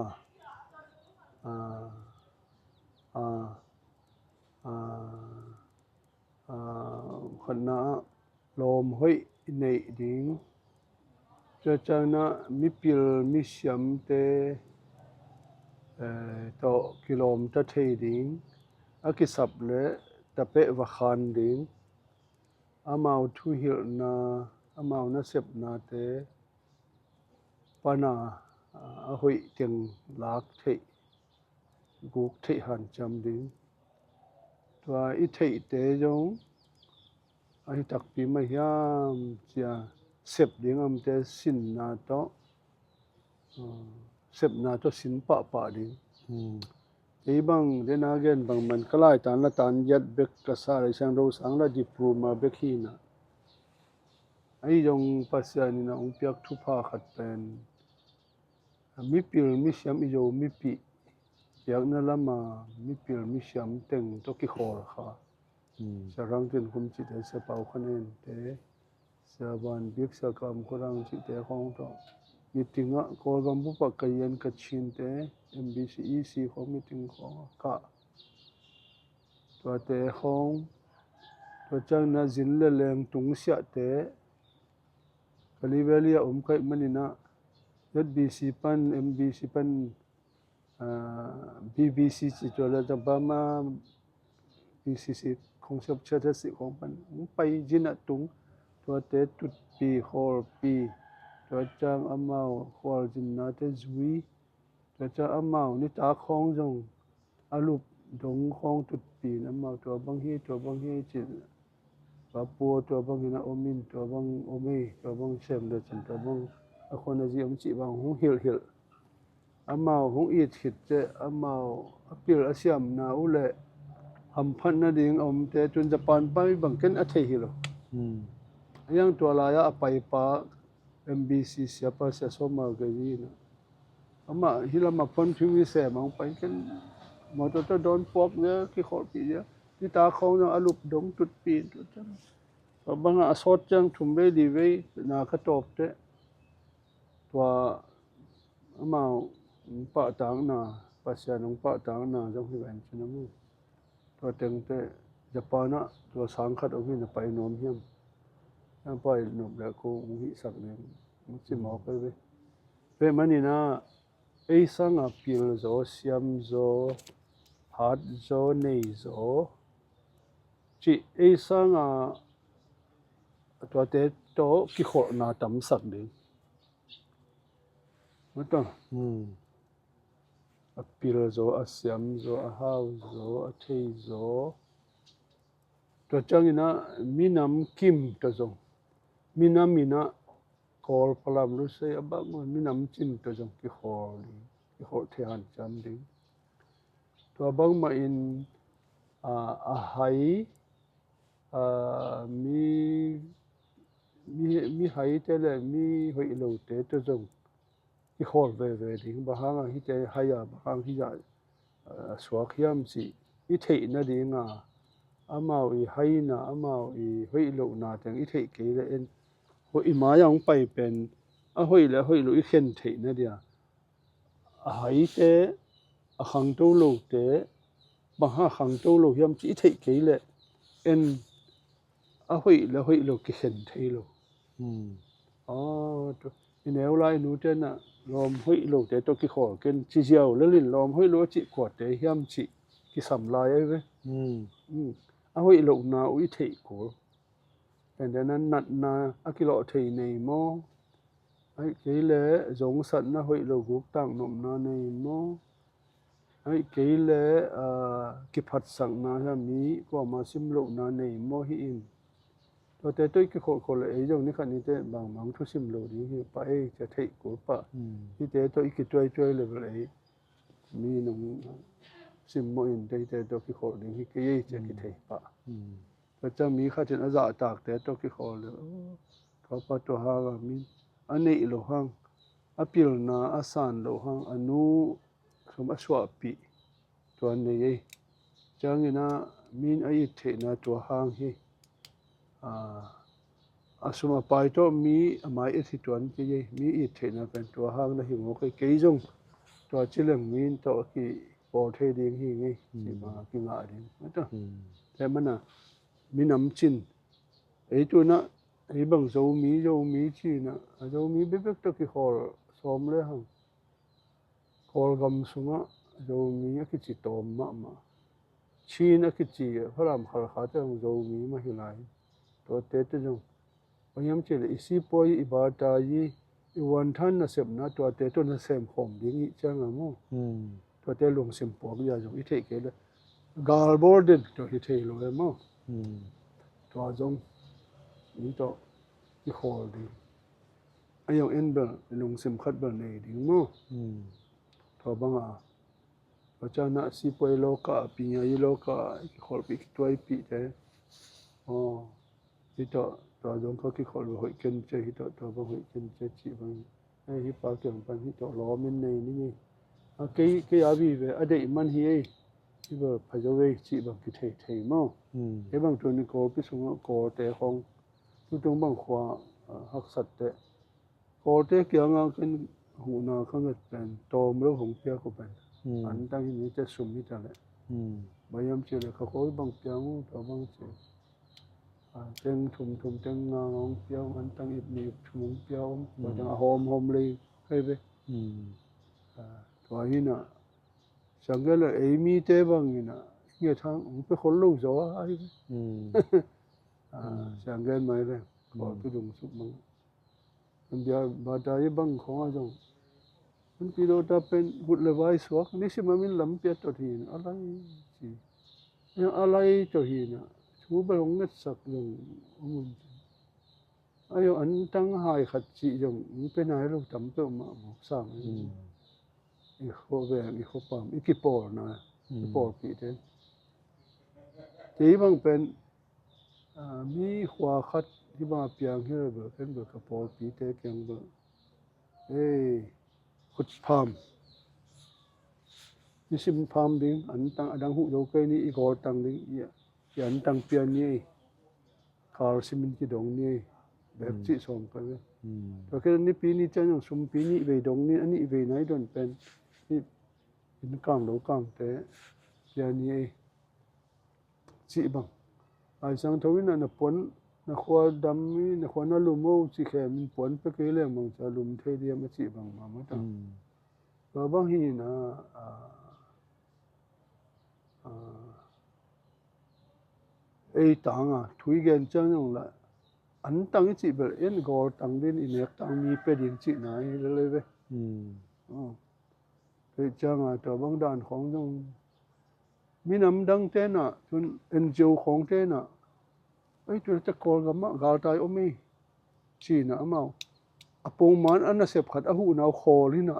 ah, ah, ah, ah, khatna ah lawm hoih neih ding. Tua ciangin ah mipil misiamte, eh, tawh kilawmta thei ding. A kisap le tapeh va khan ding. Amau thuhilhna, amau nasepnate pana, ah, a hoih teng lak theih, guk theih hanciam ding. Tua i theihte zong ahi takpi mah hiam cia sep ding amte sinna tawh, ah, sepna tawh sin pahpah ding. Hmm. Kei bang dena gen bang man ka laitan latan giat bek ka sa lai sang do sang la diploma bek hi na. Ahi zong Pasian in a hong piak thupha khat pen mipil misiam i Zo mipi piakna lama mipil misiam teng tawh kikhawl kha. Hmm. Sia Rang Tin Khum cihte, Sia Pau Khan En te, Sia Van Bik, Sia Kam Khuarang cihte khawng tawh. Meeting ah Kawlgam bup ah ka ian ka chin te, M B C, E C khawng meeting khawng ah kah. Tuate khawng Tua ciangin ah zin le leng tungsiahte Kalay Valley ah om ka hih manin ah Z B C pan, M B C pan, B B C ci, tua le Burma B C C khong siap ciat a si khong pan hong pai zin ah tung, tuate tutpih, khawlpih, tua ciang amau khualzinnate zui, tua ciang amau nitak khawng zong a lup dong khawng tutpih in amau tua bang hi, tua bang hi ci-in, tua pua tua bangin a om in, tua bang om ei, tua bang sem le cin, tua bang a khuan a zi om cih bang hong hilhhilh. Amau hong it khit teh amau a pil a siamna uh leh hamphat nading a omte, tun Japan pai bang ken a thei hi lo. A iang tua lai-ah a paipa M B C siapa Sia Sawm Mal Kei Zi in ah, amah hih lamah phuanphim hi sem a hong pai ken, mawtaw tawh dawn puak zia, kikholhpih zia, nitak khawng zong a lup dong tutpih in, tua ciang tua bangah a sawt ciang thum vei li vei na ka tawp teh, tua amau hong pahtakna, Pasian hong pahtakna zong hi ven cin a mu. Tua tengte Japan ah tua sang khat om hi, na pai nuam hiam? Siapa i nop le ko hong hihsak ding hong ci mawk ei ve. Tua manin ah ei sanga pil zaw, siam zaw, hat zaw, nei zaw cih ei sanga tuate tawh kikholhna tamsak ding. Mata. A pil zaw, a siam zaw, a hau zaw, a thei zaw. Tua ciangin ah minam kim tawh zong, minam in ah Kawl, Falam, Lusei, a bang minam cin tawh zong kikholh ding, kikholh thei hanciam ding. Tua bangmah in, a, a hai, a, mi, mi, mi haite le mi hoih lote tawh zong kikholh veve ding. Bang hanga hite hai a, bang hang hizah a suak hiam cih i theih nadinga, amau i haina, amau i hoih lohna teng i theih kei le en, hoih i mai-ah hong pai pen a hoih le a hoih loh i khen theih nadia, a haite, a khangto lote, bang hang a khangto lo hiam cih i theih kei le en, a hoih le hoih lo kikhen thei lo. Aw, tu, i neu lai nute na lawm hoih lote tawh kikhawl ken ci ziau lelin lawm hoih lo a cih kuate hiam cih kisam lai ahi ve. A hoih lohna uh i theih kul. Tenten a natna a kilawh thei nei maw? Ahih kei le zongsatna hoih lo guktak nopna nei maw? Ahih kei le, aa, kiphatsakna hiam, mi kuama simlohna nei maw hi in? Tuate tawh i kikholhkholh le ei zong nikhat nite bangmah thusim lo ding hi pah ei, cia theih kul pah. Hite tawh i kituaituai le bel ei mi nong simmawh in, teite tawh kikholh ding hi kei ei, cia kithei pah. Tua ciang mi khat in a zahtakte tawh kikhawl le, aw, tua pa tua hanga mi a neih loh hang, a pilna a san loh hang, a nu sum a suahpih, tua nei ei. Ciangin ah mi in a it theihna tua hang hi. A, a sum a pai tawh mi a mai et hi tuan kei ei, mi it theihna pen tua hang na hi mawk ei, kei zong tua ci leng mi in tawh a kipawl thei ding hi ngei, cih bang a kingah ding. Tua mana minam cin, ei tunah ei bang Zomi, Zomi cinah a Zomi bekbek tawh kikhawl sawm le hang. Kawlgam sungah Zomi a kici tawm mahmah. Chin a kici, Falam Khalkha te hong Zomi mah hi lai. Tuate te zong, bang hiam cih leh i sipuai, i bata i, i wanthan nasepna tuate tawh na semkhawm ding i hih ciangin maw, tuate lungsim puak zia zong i theih kei le, galbawl den tawh hi thei lo e maw. Tua zong i tawh i khawl ding. A zong en bel lungsim khat bel nei ding maw. Tua banga, tua ciang na sipuai lawka, pinyayi lawka i kikholhpih, kituaipihte, aw, hi tawh tua zong ka kikholh bel hoih ken cia, hi tawh tua bang hoih ken cia cih bang. Ei, hi pa kiang pan hi tawh lawm in nei ni ngei. A kei, kei a vive a deih man hi ei. Hi bel pha zo ei cih bang kithei thei maw. Ei bang tuni Kawlpi sungah Kawlte khawng tutung bang khua, a, haksat teh. Kawlte kiangah ken huhna ka nget pen tawm lo hong piak uh pen. Antang hi ni teh, sum hi ta leh. Bang hiam cih leh ka khawi bang piang uh, tua bang cih. Teng thum thum, teng nga nga hong pia om, antang ip nih ip thum hong pia om. Tua teng a hawm hawm lei kai ve. Tua hi na, sianggen lo ei mite bang hi na, nge thang hong pe khol lo zaw a hi ve. Sianggen mai le, kawlpi dungsuk bang. Bia bata i bang khong a zong, an pi lo ta pen vut le vai suak, nisim a min lam pia tot hi na, a lai ci. A lai tot hi na, thu bel hong ngetsak zong om un ci. Ayo, antang hai khat cih zong hong pe nai lo tam peuh mahmah sang. I khuaveng, i khuapam, i kipawlna, i pawlpihte. Kei bang pen, mi khua khat hi bang a piang hi lo bel, ken bel ka pawlpite kiang bel, ei, khut pham, nisim pham ding, antang a dang huh zo kei ni, i gawl tang ding, i antang pia ni ei. Kal simin kidong ni, bek cih sawm ka ve. Tua kei nipi ni ciang sumpi nih vei dong ni, a nih vei nai don pen, inn kang lo kangte pia ni ei, cih bang. Ai Siangtho in na puan, na khua dam i, na khua na lum o cih khem in puan pia kei leng bang cia lum thei diam a cih bang mahmah ta. Tua bang hi na, ei tanga thu i gen ciang zong la, antang i cih bel, en gawl tang din i nek tang mi pe din cihna hi lele ve. Kei cianga tua bang dan khong zong minam dang tena, tun N G O khong tena, ei, tu te Kawlgam ah galtai om ei, cina amau a pongman a nasep khat a huhnau khawl hina,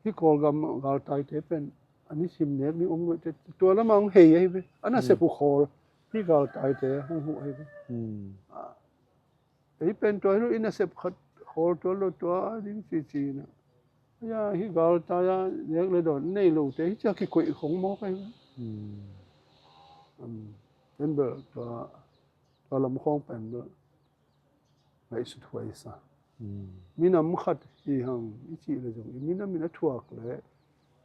hi Kawlgam galtaite pen a nisim nek ding om loite, tua lama hong hei ahi ve, a nasep uh khawl, hi galtaite hong huh ahi ve. Ei pen tua hi lo, i nasep khat khawl tua lo, tua ding cici na. Aia, hi galtai a nek le dawn nei lote hi cia kikoih khong mawk ahi ve. Ken bel tua, tua lam khawng pen bel ngaihsut huai sa. Minam khat hi hang i cih le zong, i minam in a thuak le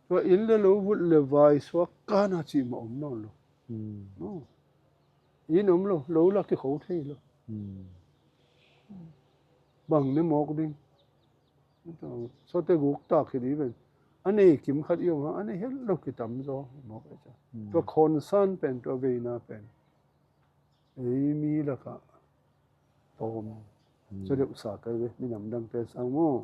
tua inn le lo vut le vai suak kana cih mah om nawn lo. Inn om lo, lo la kikho thei lo. Bang ne mawk ding. Sawte guk tak hi dih ven. A nei kim khat i om hang, a nei het lo kitam zaw mawk e ca. Tua khawnsan pen, tua veina pen ei mi lakah tawm zaw deuh sa kai ve, minam dangte sang maw.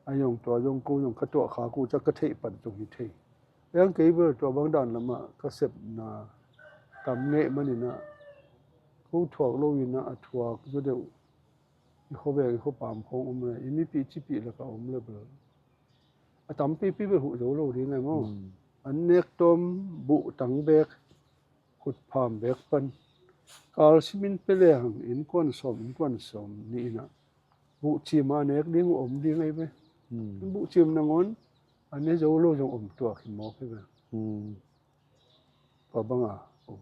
A zong tua zong ko zong ka tuah khak uh ca ka theih pan zong hi thei. Eng kei bel tua bang dan lamah ka sepna tam ngeh maninah ko thuak loinah a thuak zaw deuh i khuaveng i khuapam khawng om le i mipih cipih lakah om le bel a tampipi bel huh zo lo ding ai maw. An nek tawm buh tang bek, khutpham bek pan kal simin pia lehang innkuan sawm, innkuan sawm nih inah buhcim a nek ding uh om ding ahi ve. Buhcim nangawn a ne zo lo zong om tuak hi mawk hi ve. Tua banga om.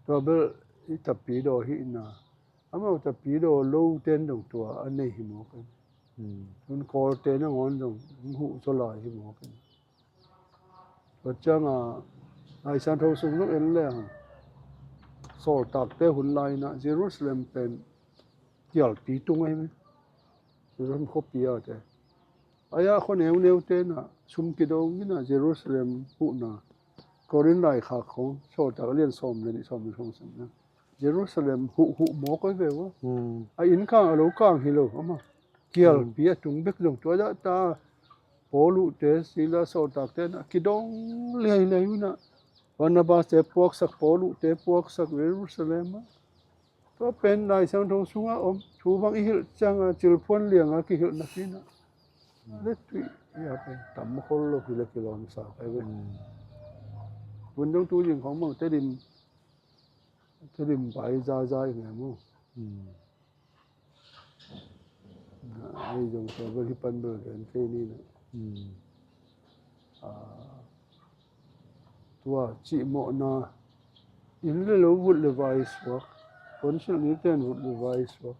Tua bel i tapidaw hi ina, amau tapidaw lo ten dong tua a nei hi mawk hi. Tun Kawlte nangawn dong huh zaw lai hi mawk hi. Tua cianga Lai Siangtho sung zong en lehang sawltakte hun lainah Jerusalem pen kialpi tung ahi ve. Jerusalem khuapi a te, aia khua neuneu tenah sum kidong inah Jerusalem huhna, Korin laikhak khong sawltak a lian sawm le nih, sawm le thong sem na Jerusalem huhhuh mawk ahi ve ua. A inn kang a lo kang hi lo ama. Kialpi a tung bek zong tua dahta Paul uhte, Silas sawltakte na kidong leilei unah Barnabas te puaksak, Paul uhte puaksak Jerusalem ah. Tua pen Lai Siangtho sungah om thu bang i hilh cianga cilphuan lianga kihilh nakinah letuih ia pen tam khol lo hi le kilawmsa kai ve. Vun dong tu ding khong mang Tedim, Tedim bai zaza i ngai mu. Ai zong tua bel hi pan bel gen kei ni na. Tua cihmawhna inn le lo vut le vai suak, council ni ten vut le vai suak.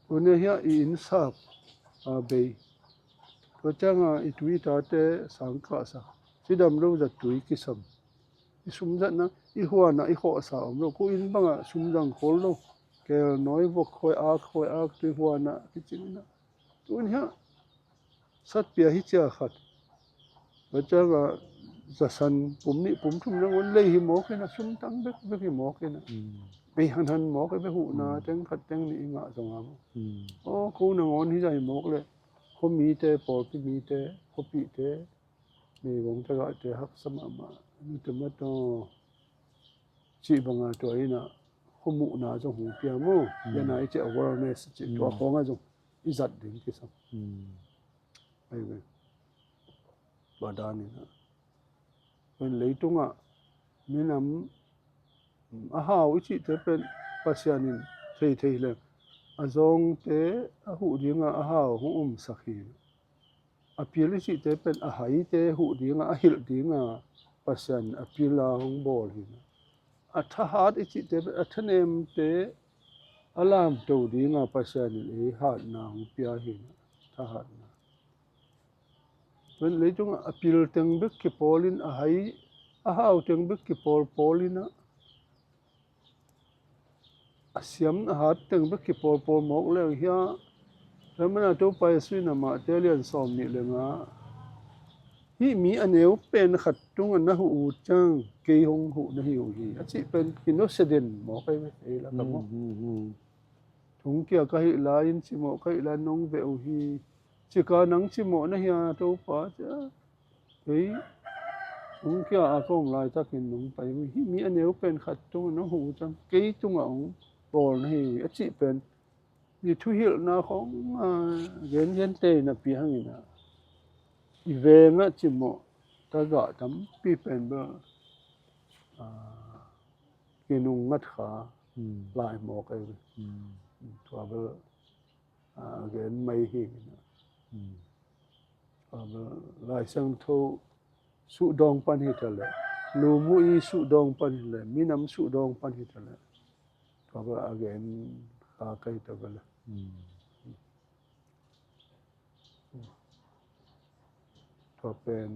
Tuni hiah i innsap a bei, tua cianga i tu i tate sangkahsak, Cidam lo zat tui kisam. I sum zatna, i huana i khawhsa om lo. Ko inn banga sum zang khol lo. Kel nawi vok khoi ak, khoi ak tui huana kicingna. Tun hiah satpia hi cia khat. Macanga zasan pum nih pum thum nangon lei hi mawk ina, sumtang bekbek hi mawk ina. Bei hanhan mawk i be huhna teng khat teng nih i ngah zonga maw? Aw, ko nangon hi zai mawk le. Khuamite, pawlpi mite, khuapite, meigong tagahte haksa mahmah. Nute mataw cih banga tua ina khuamuhna zong hong pia maw? Yana i cih awareness cih tua khawngah zong i zat ding kisam. Ai ve. Tua dan ina. Pen leitungah minam a hau i cihte pen Pasian in thei thei leng a zawngte a huh dinga a hau hong omsak hi. A pil i cihte pen a haite huh dinga a hilh dinga Pasian a pila hong bawl hi. A thahat i cihte pen a thanemte a lamto dinga Pasian in ei hatna hong pia hi. Thahatna. Pen leitungah a pil teng bek kipawlin a hai a hau teng bek kipawlpawlin ah a siam a hat teng bek kipawlpawl mawk leng hia. Ramana Topa Jesu in amahte lian sawm nih le nga hih mi a neu pen khat tungah na huh uh ciang kei hong huh na hi uh hi a cih pen kinosia den mawk ei ve ei la ka mawk. Thongkia ka hih lai-in cimawh ka hih lai-in nong veh uh hi. Cika nang cimawh na hia Topa cia. Kei thongkia a ka om laitakin nong pai uh hi. Hih mi a neu pen khat tungah nong huh uh ciang kei tungah hong bawl na hi uh hi a cih pen i thuhilhna khong a gengen tei napi hangin ah i vengah cimawh tagah tampi pen bel kinung ngat kha lai mawk ei. Tua bel a gen mai hi. Tua bel Lai Siangtho suhdawng pan hi ta leh, lumu i suhdawng pan hi leh, minam suhdawng pan hi ta leh, tua bel a gen kha kai ta bel. Tua pen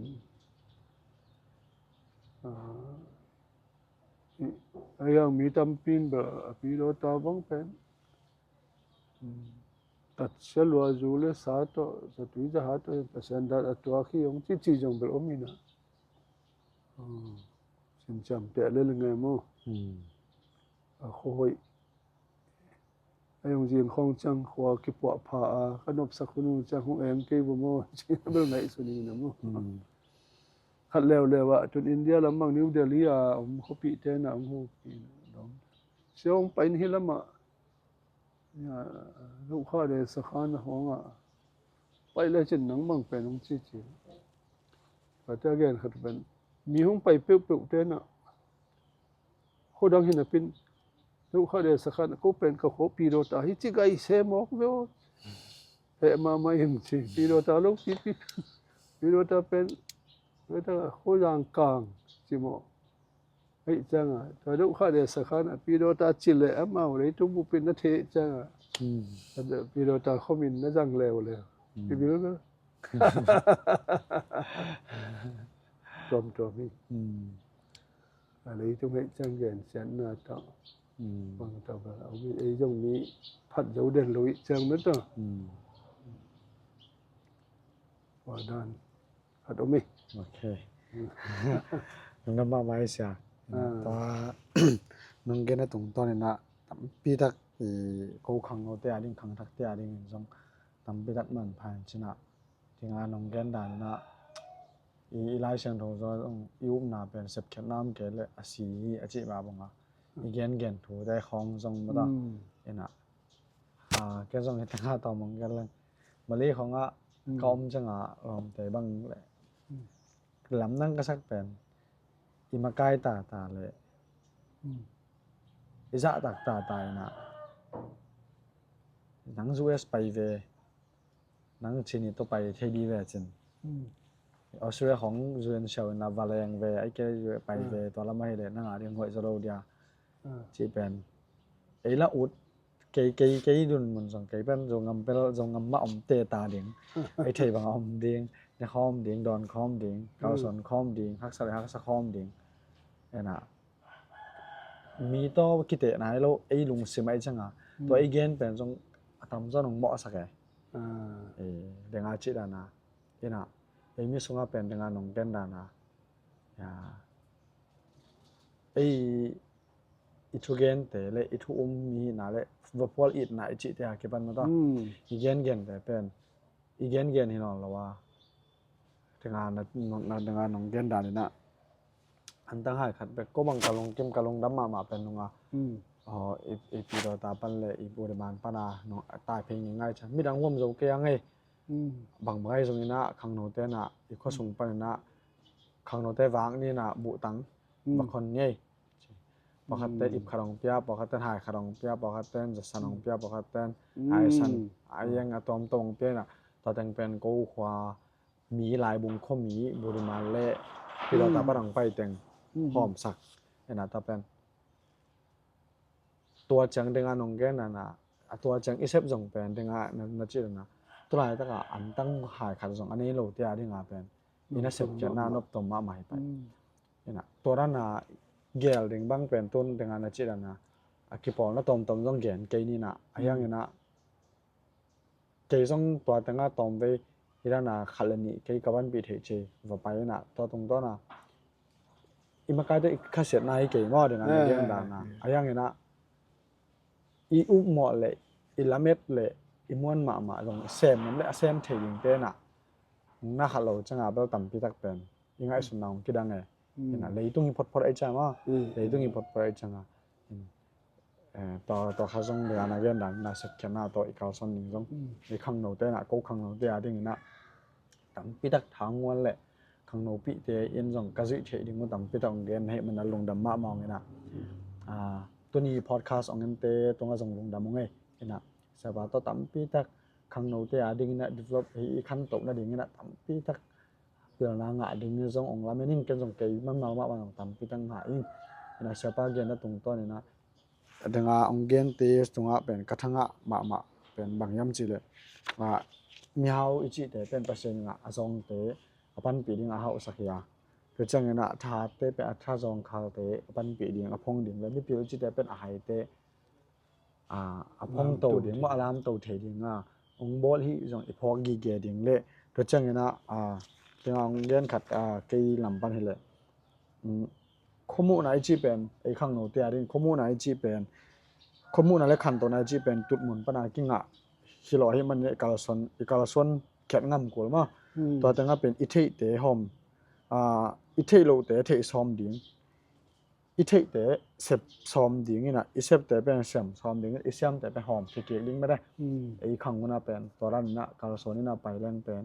a yang mi tampi in bel a pidawta bang pen tatsia luazu le sa tawh zatui zaha tawh Pasian dat a tuak hi hong cici zong bel om ina. Sinciam teh le le ngai maw? A khuahoih a yong zing khawng ciang khua kipuah pha a ka nopsak hun uh ciang hong eng kei bu maw? Ci bel ngaihsun ina maw? Khat leuleu ah tun India lam bang New Delhi a om khuapih tena hong hu kina dong sia hong pain hi lamah. Lukha de sakhan a hawngah pai le cin nang bang pen hong cici. Pate a gen khat pen mi hong pai peuhpeuh tenah khuadang hin a pin lukha de sakhan a ko pen ka khuapi dawta hi ci gai se mawk veo. Heh mahmah in ci pi dawta lo pipi pi dawta pen khuadang kang ci mawh. Hei cianga tua deuh kha de sakhan a pidawta ci le amau leitung bupin na theh cianga pidawta khomin na zang leuleu. Kibil bel tuamtuam hi. A leitung hei ciang gensiatna tawh bang tawh bel a om hi. Ei zong mi phat zo den lo ih ciang na tawh. Tua dan khat om hi. Ok. Nungdam mahmah hi sia. Tua nong gen a tungtawn inah tampitak i ko khangnote a ding khangthakte a ding in zong tampitak manpha in cinah dinga nong gen dan inah i Lai Siangtho zaw zong i upna pen sepkhiatna om kei le a si hi a cih mah banga i gengen thute khawng zong mata inah Ken zong hi tanga tawm hong gen leng Malay khawngah ka om cianga lawmte bang le lamdang ka sak pen i makai tata le i zahtak tata inah nang U S pai ve nang Chin i tua pai thei di ve cin Australia khawng U N siau inah va leng ve ai ke pai ve tua lam ahi le nang a ding hoih zaw lo dia cih pen ei la ut kei kei kei dun mun zong kei pen zong ngam pel zong ngam mah om te ta ding ei thei bang a om ding ne khawm ding, dawn khawm ding, kalsuan khawm ding, haksa le haksa khawm ding. Ena, mi tawh kiteh nai lo, ei lungsim ahi cianga tua i gen pen zong a tamzaw nong mawhsak e. Denga cih dana, ena, ei mi sunga pen denga nong gen dana, ei i thugente le i thu um mi hihna le vaphual itna i cihte a kipan mata i gengente pen i gengen hi nawn lo a, denga na, na, denga nong gen daninah antang hai khat bek ko bang ka lungkim ka lungdam mahmah pen nunga i, i pidawta pan le i budiman pana nong taiphei ngingai cian midang huam zo kei a ngei. Bang bang ahi zonginah khangnote na i khuasung paninah khangnote vak ninah buhtang va khon ngei. Pakhatte ip khat hong pia, pakhatte hai khat hong pia, pakhatte zasan hong pia, pakhatte hai san a iang a tuamtuam hong pia inah tua teng pen ko khua mi laibung khuami budiman le pidawta pan hong pai teng hawmsak. Ena ta pen tua ciang denga nong gen nana a tua ciang i sep zong pen denga na, na cih dana tulaitaka antang hai khat zong a nei lo tia dinga pen i na sepkhiatna noptom mahmah hi pai. Ina tua dana gel ding bang pen tun denga na cih dana a kipawlna tomtom zong gen kei nina a hiangina kei zong tua tengah tawmvei hi dana khat le nih kei ka banpih theih cei va pai ina tua tungtawna i makaite i khasiatna hi kei maw dena na gen dana a hiangina i upmawh le i lamet le i muan mahmah zong sem nam le a sem thei ding tena na khat lo canga bel tampi tak pen i ngaihsutna hong kidang e. Ina leitung hi photphot ai canga leitung hi photphot ai canga tua, tua kha zong le ana gen dan na sepkhiatna tawh i kalson ding zong i khangnote na ko khangnote a dingina tampi tak thanguan le khangnopihte in zong ka zuih theih ding uh tampi tak hong gen hei mana lungdam mahmah hong ina tuni podcast hong ente tunga zong lungdam hong ei ina saba tawh tampi tak khangnote a dingina develop hi i khantohna dingina tampi tak pilna ngah ding zong hong lamen in ken zong kei manmal mahmah zong tampi tak ngah in ina siapa genna tungtawn ina denga hong gente tungah pen ka thangah mahmah pen bang hiam cih leh mihau i cihte pen Pasian inah a zawngte a panpih ding a hauhsak hi a tua cianginah thate pen a tha zawngkhalte a panpih ding a phong ding le mipil i cihte pen a haite a phongto ding maw a lamto thei dinga hong bawl hi zong i phawk gige ding le tua cianginah denga hong gen khat kei lam pan hileh khuamuhna i cih pen ei khangnote a ding khuamuhna i cih pen khuamuhna le khantona i cih pen tutmun pana kingah hi lo ahi man i kalsuan, i kalsuan khiat ngam kul maw tua tengah pen i theihte hawm i theih lohte theih sawm ding i theihte sep sawm dingina i septe pen sem sawm dingin i siamte pen hawm kikik ding mete ei khang huna pen tua ranina kalsuanina pai leng pen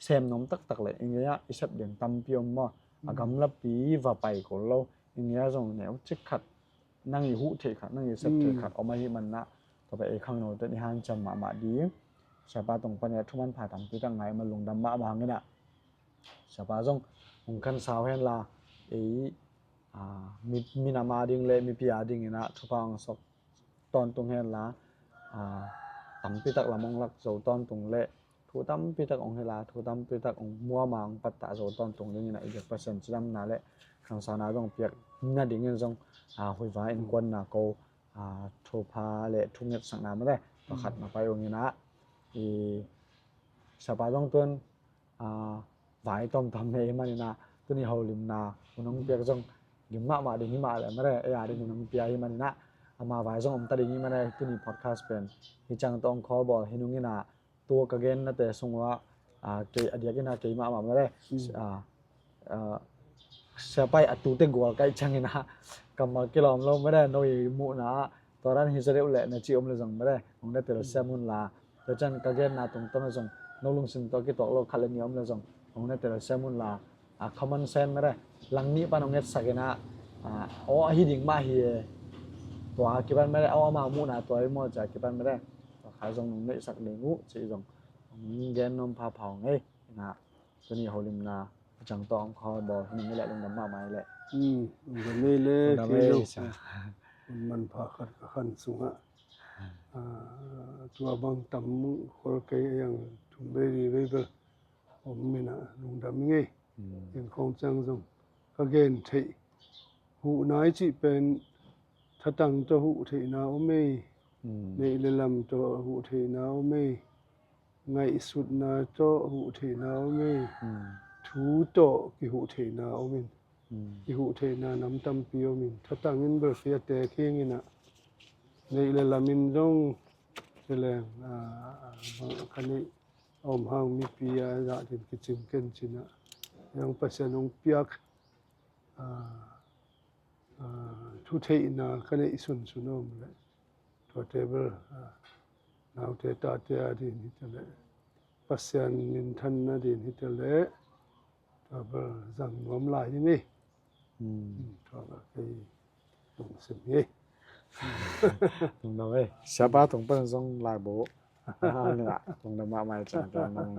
sem nuam taktak le i ngeia i sep ding tampi om maw a gamlapi va pai kul lo i ngeia zong neu cik khat nang i huh theih khat nang i sep theih khat om ahi manna tua pen ei khangnote i hanciam mahmah ding siapa tung panina thuman pha tampi tak ngai ma lungdam mahmah hangina siapa zong hong khansau henla ei minam a ding le mipi a dingina thupha hong sok tawntung henla tampi tak lam hong lak zo tawntung le thu tampi tak hong hila thu tampi tak hong muama hong pattah zo tawntung dingina i biak Pasian cidamna le khansauna zong piak nadingin zong huiva innkuanna ko thupha le thungetsakna mate pakhat na pai ungina i siapa zong tun vai tomtom nei hi manina tuni holimna hun hong piak zong gim mahmah ding hi mah le mare ei a ding hun hong pia hi manina ama vai zong omta ding hi mare tuni podcast pen hi ciang tawh hong khawlbawl hi nungina tua ka gennate sungua kei a diakina kei mahmah mare siapai a tute gual kaih ciangina kammal kilawm lo mare no i muhna tua dan hi zaw deuh le na ci om le zong mare hong na telsiam hunla Tua cian ka genna tungtawn a zong no lungsim tawh kituak lo khat le ni om le zong hong na telsiam unla a common sense mete lang nih pan hong etsak inah aw ahi ding mah hi e. Tua kipan mete aw amau muhna tua hi maw cia kipan mete tua kha zong nong neihsak ding uh cih zong hong gen nuam phapha hong ei inah tuni holimna a ciang tawh hong khawl bawl hi ning i leh lungdam mahmah i leh. Lungdam ei le kei lo. Hun manpha khat ka khan sungah tua bang tam khol kei a yang thum vei li vei bel om in ah lungdam ing ei. Ken khawng ciang zong ka gen theih, huhna i cih pen thatang tawh huh theihna om ei. Neih le lam tawh huh theihna om ei. Ngaihsutna tawh huh theihna om ei. Thu tawh kihuh theihna om in, kihuh theihna nam tampi om in, thatang in bel kia tek hi ing in ah, neih le lam in zong teleng, ah, ka neih a om hang mipi a zah din kicing ken ci-in ah, zong Pasian hong piak, ah, ah, thutheihna ka neih sunsun a om leh, tuate bel, ah, naute tate a din hi ta leh, Pasian minthanna din hi ta leh, tua bel zang nuam lai hi ni. Tua bel kei lungsim hi. Lungdam ei. Siapa tung pan zong laibu. Ah, ni lah. Lungdam mahmah ei, ciang ciang nang.